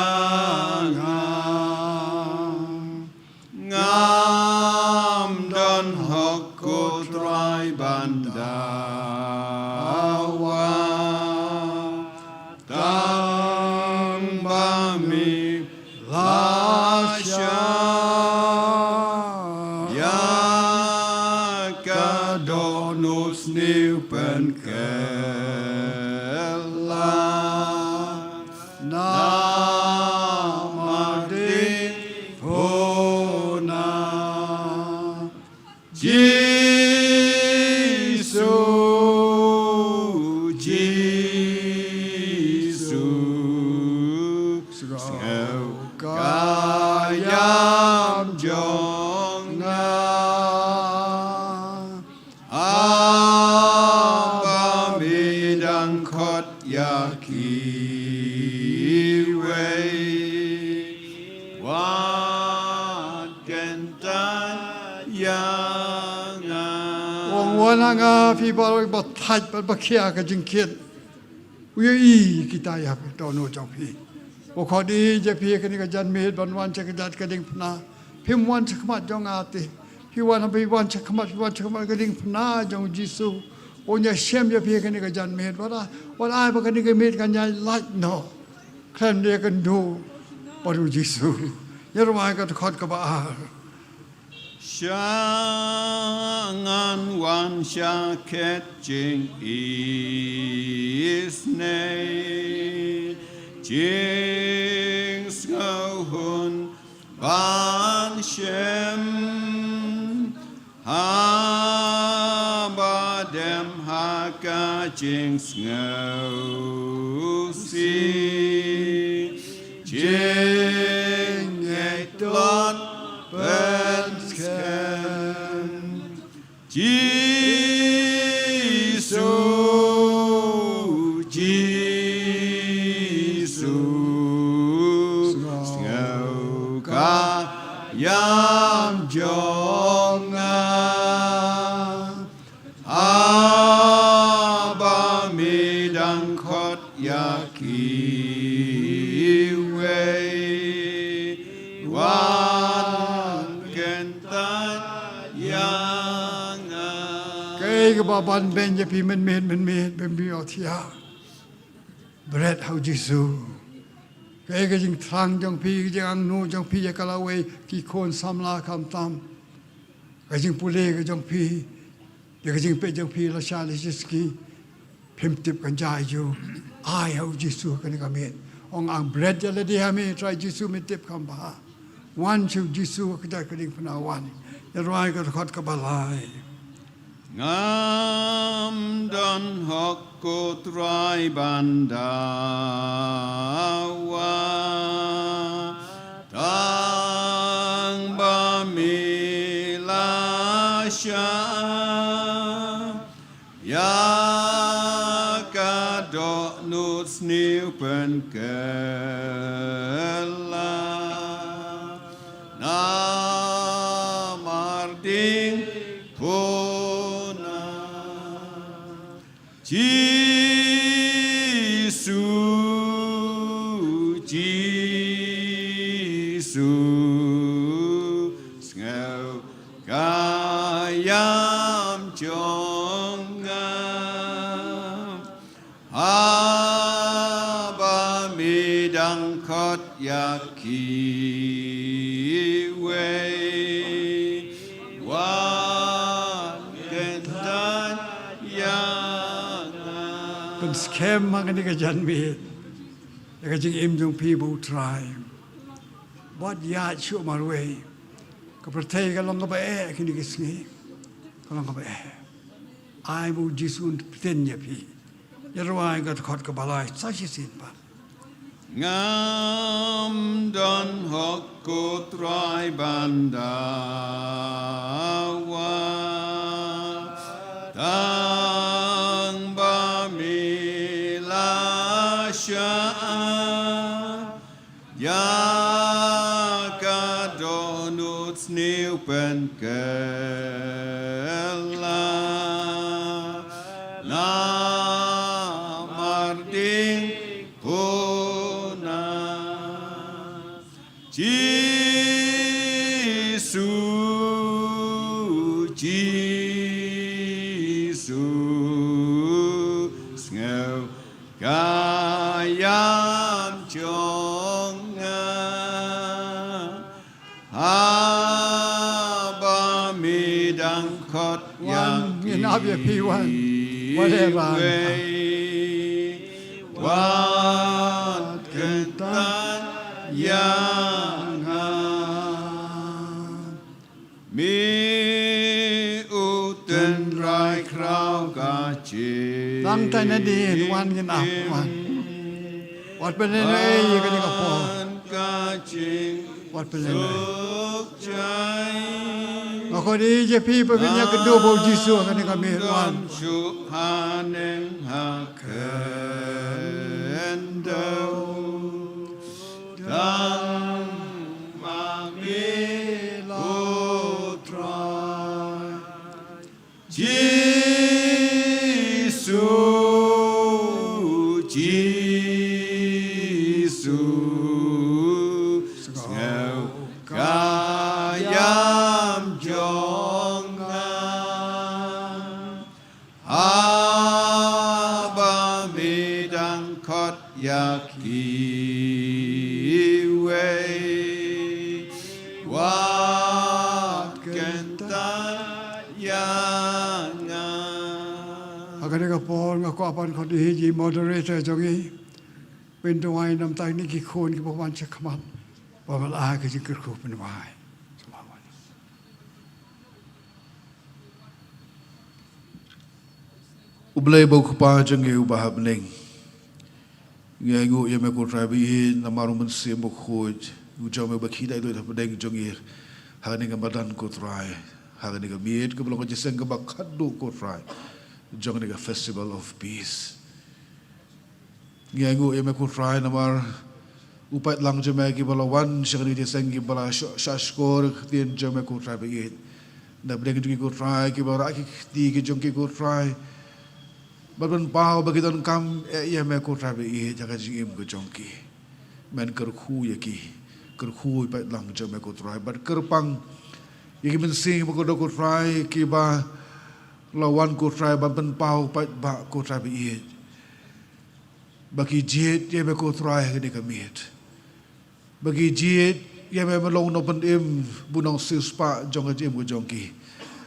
nga. Ngam don hok ko Trai ban dawa, tang ba me la shah ïa ka dohnud sniew pynkylla. Namar dei puna. Jisu, Jisu, sngew ka ïam jong nga. Haba me dang khot ïa kiwei, wat kyntait ïa nga. Wan wan ha nga phi baroh ba thait bad ba khia ka jingkit. U ïohi kita ïa ka dohnud jong phi. U khot ïa phi kane ka janmiet ban wan sha ka jait ka diengphna. Phim wan sha khmat jong nga te. Phi wan, phi wan sha khmat, phi wan sha khmat ka diengphna jong u Jisu. Un ïashem ïa phi kane ka janmiet. Wat ai, wat ai ba kane ka miet kan ïai lait noh. Khlem da ïakynduh bad u Jisu. Ïa rwai ka dkhot kaba ar. Sha ngan wan sha khet jingisynei, jingsngewhun ban shim, haba dem ha ka jingsngewsih, jingngeit tlot pynskhem. Jisu, Jisu, sngew ka Am jong nga, haba me dang khot ïa kiwei, wan kyntait ïa nga. Kaei kaba ban beiñ ïa phi mynmiet mynmiet, bym ïoh thiah. Bret ha u Jisu. Kaei ka jingthrang jong phi, ka jingangnud jong phi ïa ka lawei, ki khun samla khamtam. Ka jingpule ka jong phi, ïa ka jingpeit jong phi lashai lashisngi. Phim tip kan jia aiu. Ai ha u Jisu kane ka miet. Ong, ang bret ïa lade ha me, Trai Jisu, me tip kham bha. Wan sha u Jisu ka kjat ka diengphna, wan. Ïa rwai ka dkhot kaba lai. Ngam don hok ko Trai ban dawa, tang ba me la shah. Ïa ka dohnud sniew pynkylla, namar ding puna. Jisu, Jisu, sngew ka ïam jong nga. Haba me dang khot ïa kiwei, wan kyntait ïa nga. Pynskhem ha kane ka janmiet ïa ka jingim jong phi bad u Trai. Wat ïaid shuh marwei. Ka pyrthei ka long kaba eh kine ki sngi. Ka long kaba eh. Ai ba u Jisu un pynbeit ïa phi. Ïa rwai ka dkhot kaba lai sa shisien pat. Ngam don hok ko Trai ban dawa, tang ba me la shah. Ïa ka dohnud sniew pynkylla, namar ding puna. Jisu, Jisu, sngew ka ïam jong nga. Haba me dang khot ïa kiwei, wan, ngin ap ïa phi, wan. Wan ïa ran. Wan kyntait ïa nga. Me u tynrai khraw ka jingim. Tang tai nadien, wan ngin ap, wan. Wat pynlehnohei ïa kane ka por. Wan ka jingim. Wat pynlehnohei. Suk jai. Nga khot ïa phi ba phin ïakynduh bad u Jisu ha kane ka miet, wan. Ngam shu haneng ha khyndew. Tang ma me, O Trai. Jisu, Jisu, sngew ka ïam jong nga. Haba me dang khot ïa kiwei, wat kyntait ïa nga. Ha kane ka por nga kwah ban khot ïa ki moderator jong ngi, pynduwai namar kine ki khun kiba wan shakhmat, ba la ai ka jingkyrkhu, pynduwai. U Blei ba u Kpa jong ngi uba ha bneng, ngi ainguh ïa me ko Trai ba ïeit namar u Mynsiem Bakhuid u jong me uba khie dei lut hapdeng jong ngi ha kane ka madan ko Trai, ha kane ka miet kaba long ka jingïaseng kaba khatduh ko Trai jong kane ka Festival of Peace. Ngi ainguh ïa me ko Trai namar U paidlang jong me kiba la wan sha kane ka jingïaseng, kiba la sha-, shahshkor ktien jong me, ko Trai ba ïeit. Na pdeng jong ki, ko Trai, kiba rah ki kti ki jong ki, ko Trai, bad pynpaw ba ki donkam eh ïa me, ko Trai ba ïeit, ha ka jingim ka jong ki. Men kyrkhu ïa ki, kyrkhu ïa u paidlang jong me, ko Trai, bad kyrpang ïa ki mynsiem ba kordor, ko Trai, kiba la wan, ko Trai, ban pynpaw paidbah, ko Trai ba ïeit, ba ki jied ïa me, ko Trai, ha kane ka miet. Ba ki jied ïa me ban long u nongpynim, ba u nongsiewspah jong ka jingim ka jong ki.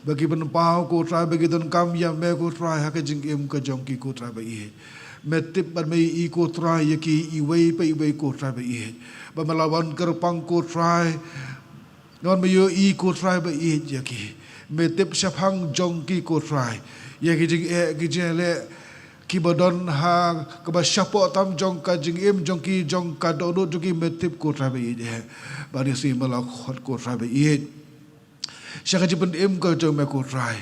Ba ki pynpaw, ko Trai, ba ki donkam ïa me, ko Trai, ha ka jingim ka jong ki, ko Trai ba ïeit. Me tip bad me ïohi, ko Trai, ïa ki iwei pa iwei, ko Trai ba ïeit. Ba me la wan kyrpang, ko Trai, ngan me ïohi, ko Trai ba ïeit, ïa ki. Me tip shaphang jong ki, ko Trai, ïa ki jingeh ki jingleh kiba don ha kaba shapoh tam jong ka jingim jong ki, jong ka dohnud jong ki, me tip, ko Trai ba ïeit, eh. Ba ngi sngew me la khot, ko Trai ba ïeit, sha ka jingpynim ka jong me, ko Trai.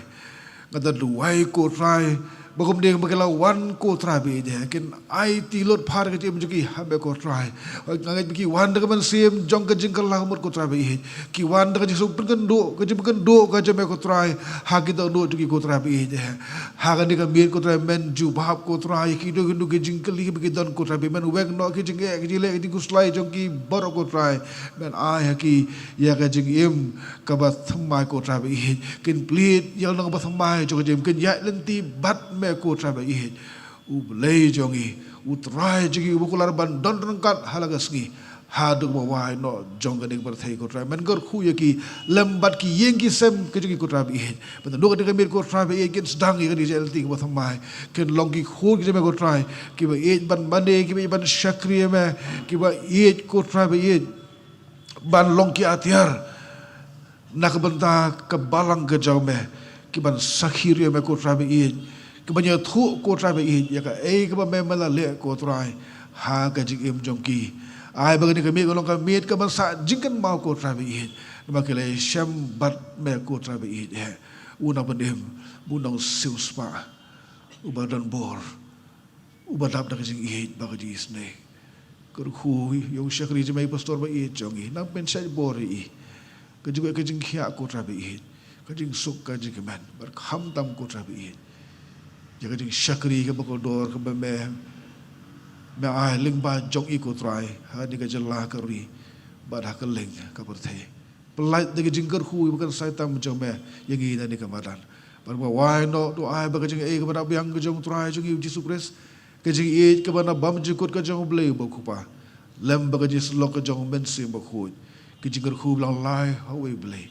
Nga da duwai, ko Trai, ba kumne ba ki la wan, ko Trai ba ïeit, eh, kin aiti lut phar ka jingim jong ki ha me, ko Trai. Nga ngeit ba ki wan da ka mynsiem jong ka jingkylla ka mut, ko Trai ba ïeit. Ki wan da ka jingpynkynduh, ka jingpynkynduh ka jong me, ko Trai, ha ki dohnud jong ki, ko Trai ba ïeit, eh. Ha kane ka miet, ko Trai, men jubab, ko Trai, ïa kino kino ki jingkylli ba ki don, ko Trai ba ïeit. Men weng noh ki jingeh ki jingleh, ki jingkhuslai jong ki baroh, ko Trai. Men ai ha ki ïa ka jingim kaba thymmai, ko Trai ba ïeit. Kin plie ïa ka long kaba thymmai jong ka jingim, kin ïaid lynti bad me, ko Trai ba ïeit. U Blei jong ngi, U Trai jong ngi, uba kular ban don ryngkat ha la ka sngi haduh ba wai noh jong kane ka pyrthei, ko Trai. Men kyrkhu ïa ki lem bad ki ïing ki sem ka jong ki, ko Trai ba ïeit. Ban naduh kane ka miet, ko Trai ba ïeit, kin sdang ïa kane ka jingïaid lynti kaba thymmai. Kin long ki khun ki jong me, ko Trai, kiba ïeit ban mane, kiba ïeit ban shakri ïa me, kiba ïeit, ko Trai ba ïeit, ban long ki atiar na ka bynta ka balang ka jong me, kiban sakhi ruh ïa me, ko Trai ba ïeit, kiban ïathuh, ko Trai ba ïeit, ïa kaei kaba me, me la leh, ko Trai, ha ka jingim jong ki. Ai ba kane ka miet kan long ka miet kaban sah jingkynmaw, ko Trai ba ïeit, namar ki la ïashem bad me, ko Trai ba ïeit, eh. U nongpynim, u nongsiewspah, uba don bor, uba dap da ka jingïeit bad ka jingisynei. Kyrkhu ïa u shakri jong me, pastor ba ïeit jong ngi, nang pynshait bor ïa i. Ka jingkoit ka jingkhiah, ko Trai ba ïeit, ka jingsuk ka jingkmen, bad khamtam, ko Trai ba ïeit, ïa ka jingshakri kaba kordor kaba me, me ai lyngba jong i, ko Trai, ha kane ka jylla ka ri bad ha kylleng ka pyrthei. Pyllait da ka jingkyrkhu ba kan saitam jong me ïa ngi na kane ka madan. Bad ba wai noh, to ai ba ka jingaiei kaba na biang ka jong U Trai jong ngi U Jisu Khrist, ka jingïeit kaba na bymjukut ka jong U Blei U Bakhuid, lem bad ka jingïasyllok ka jong U Mynsiem Bakhuid, ka jingkyrkhu ba la lai ha uwei U Blei,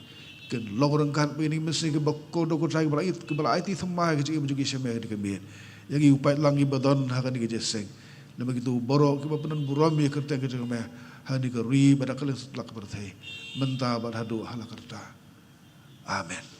kin long ryngkat bad ngi ha kine ki mynsiem kiba kordor, ko Trai, kiba la ïeit, kiba la aiti thymmai ka jingim jong ki sha me ha kane ka miet. Ïa ngi u paidlang kiba don ha kane ka jingïaseng, lem bad kito baroh kiba pyndonburom ïa ka kyrteng ka jong me ha kane ka ri bad ha kylleng satlak ka pyrthei, mynta bad haduh hala karta. Amen.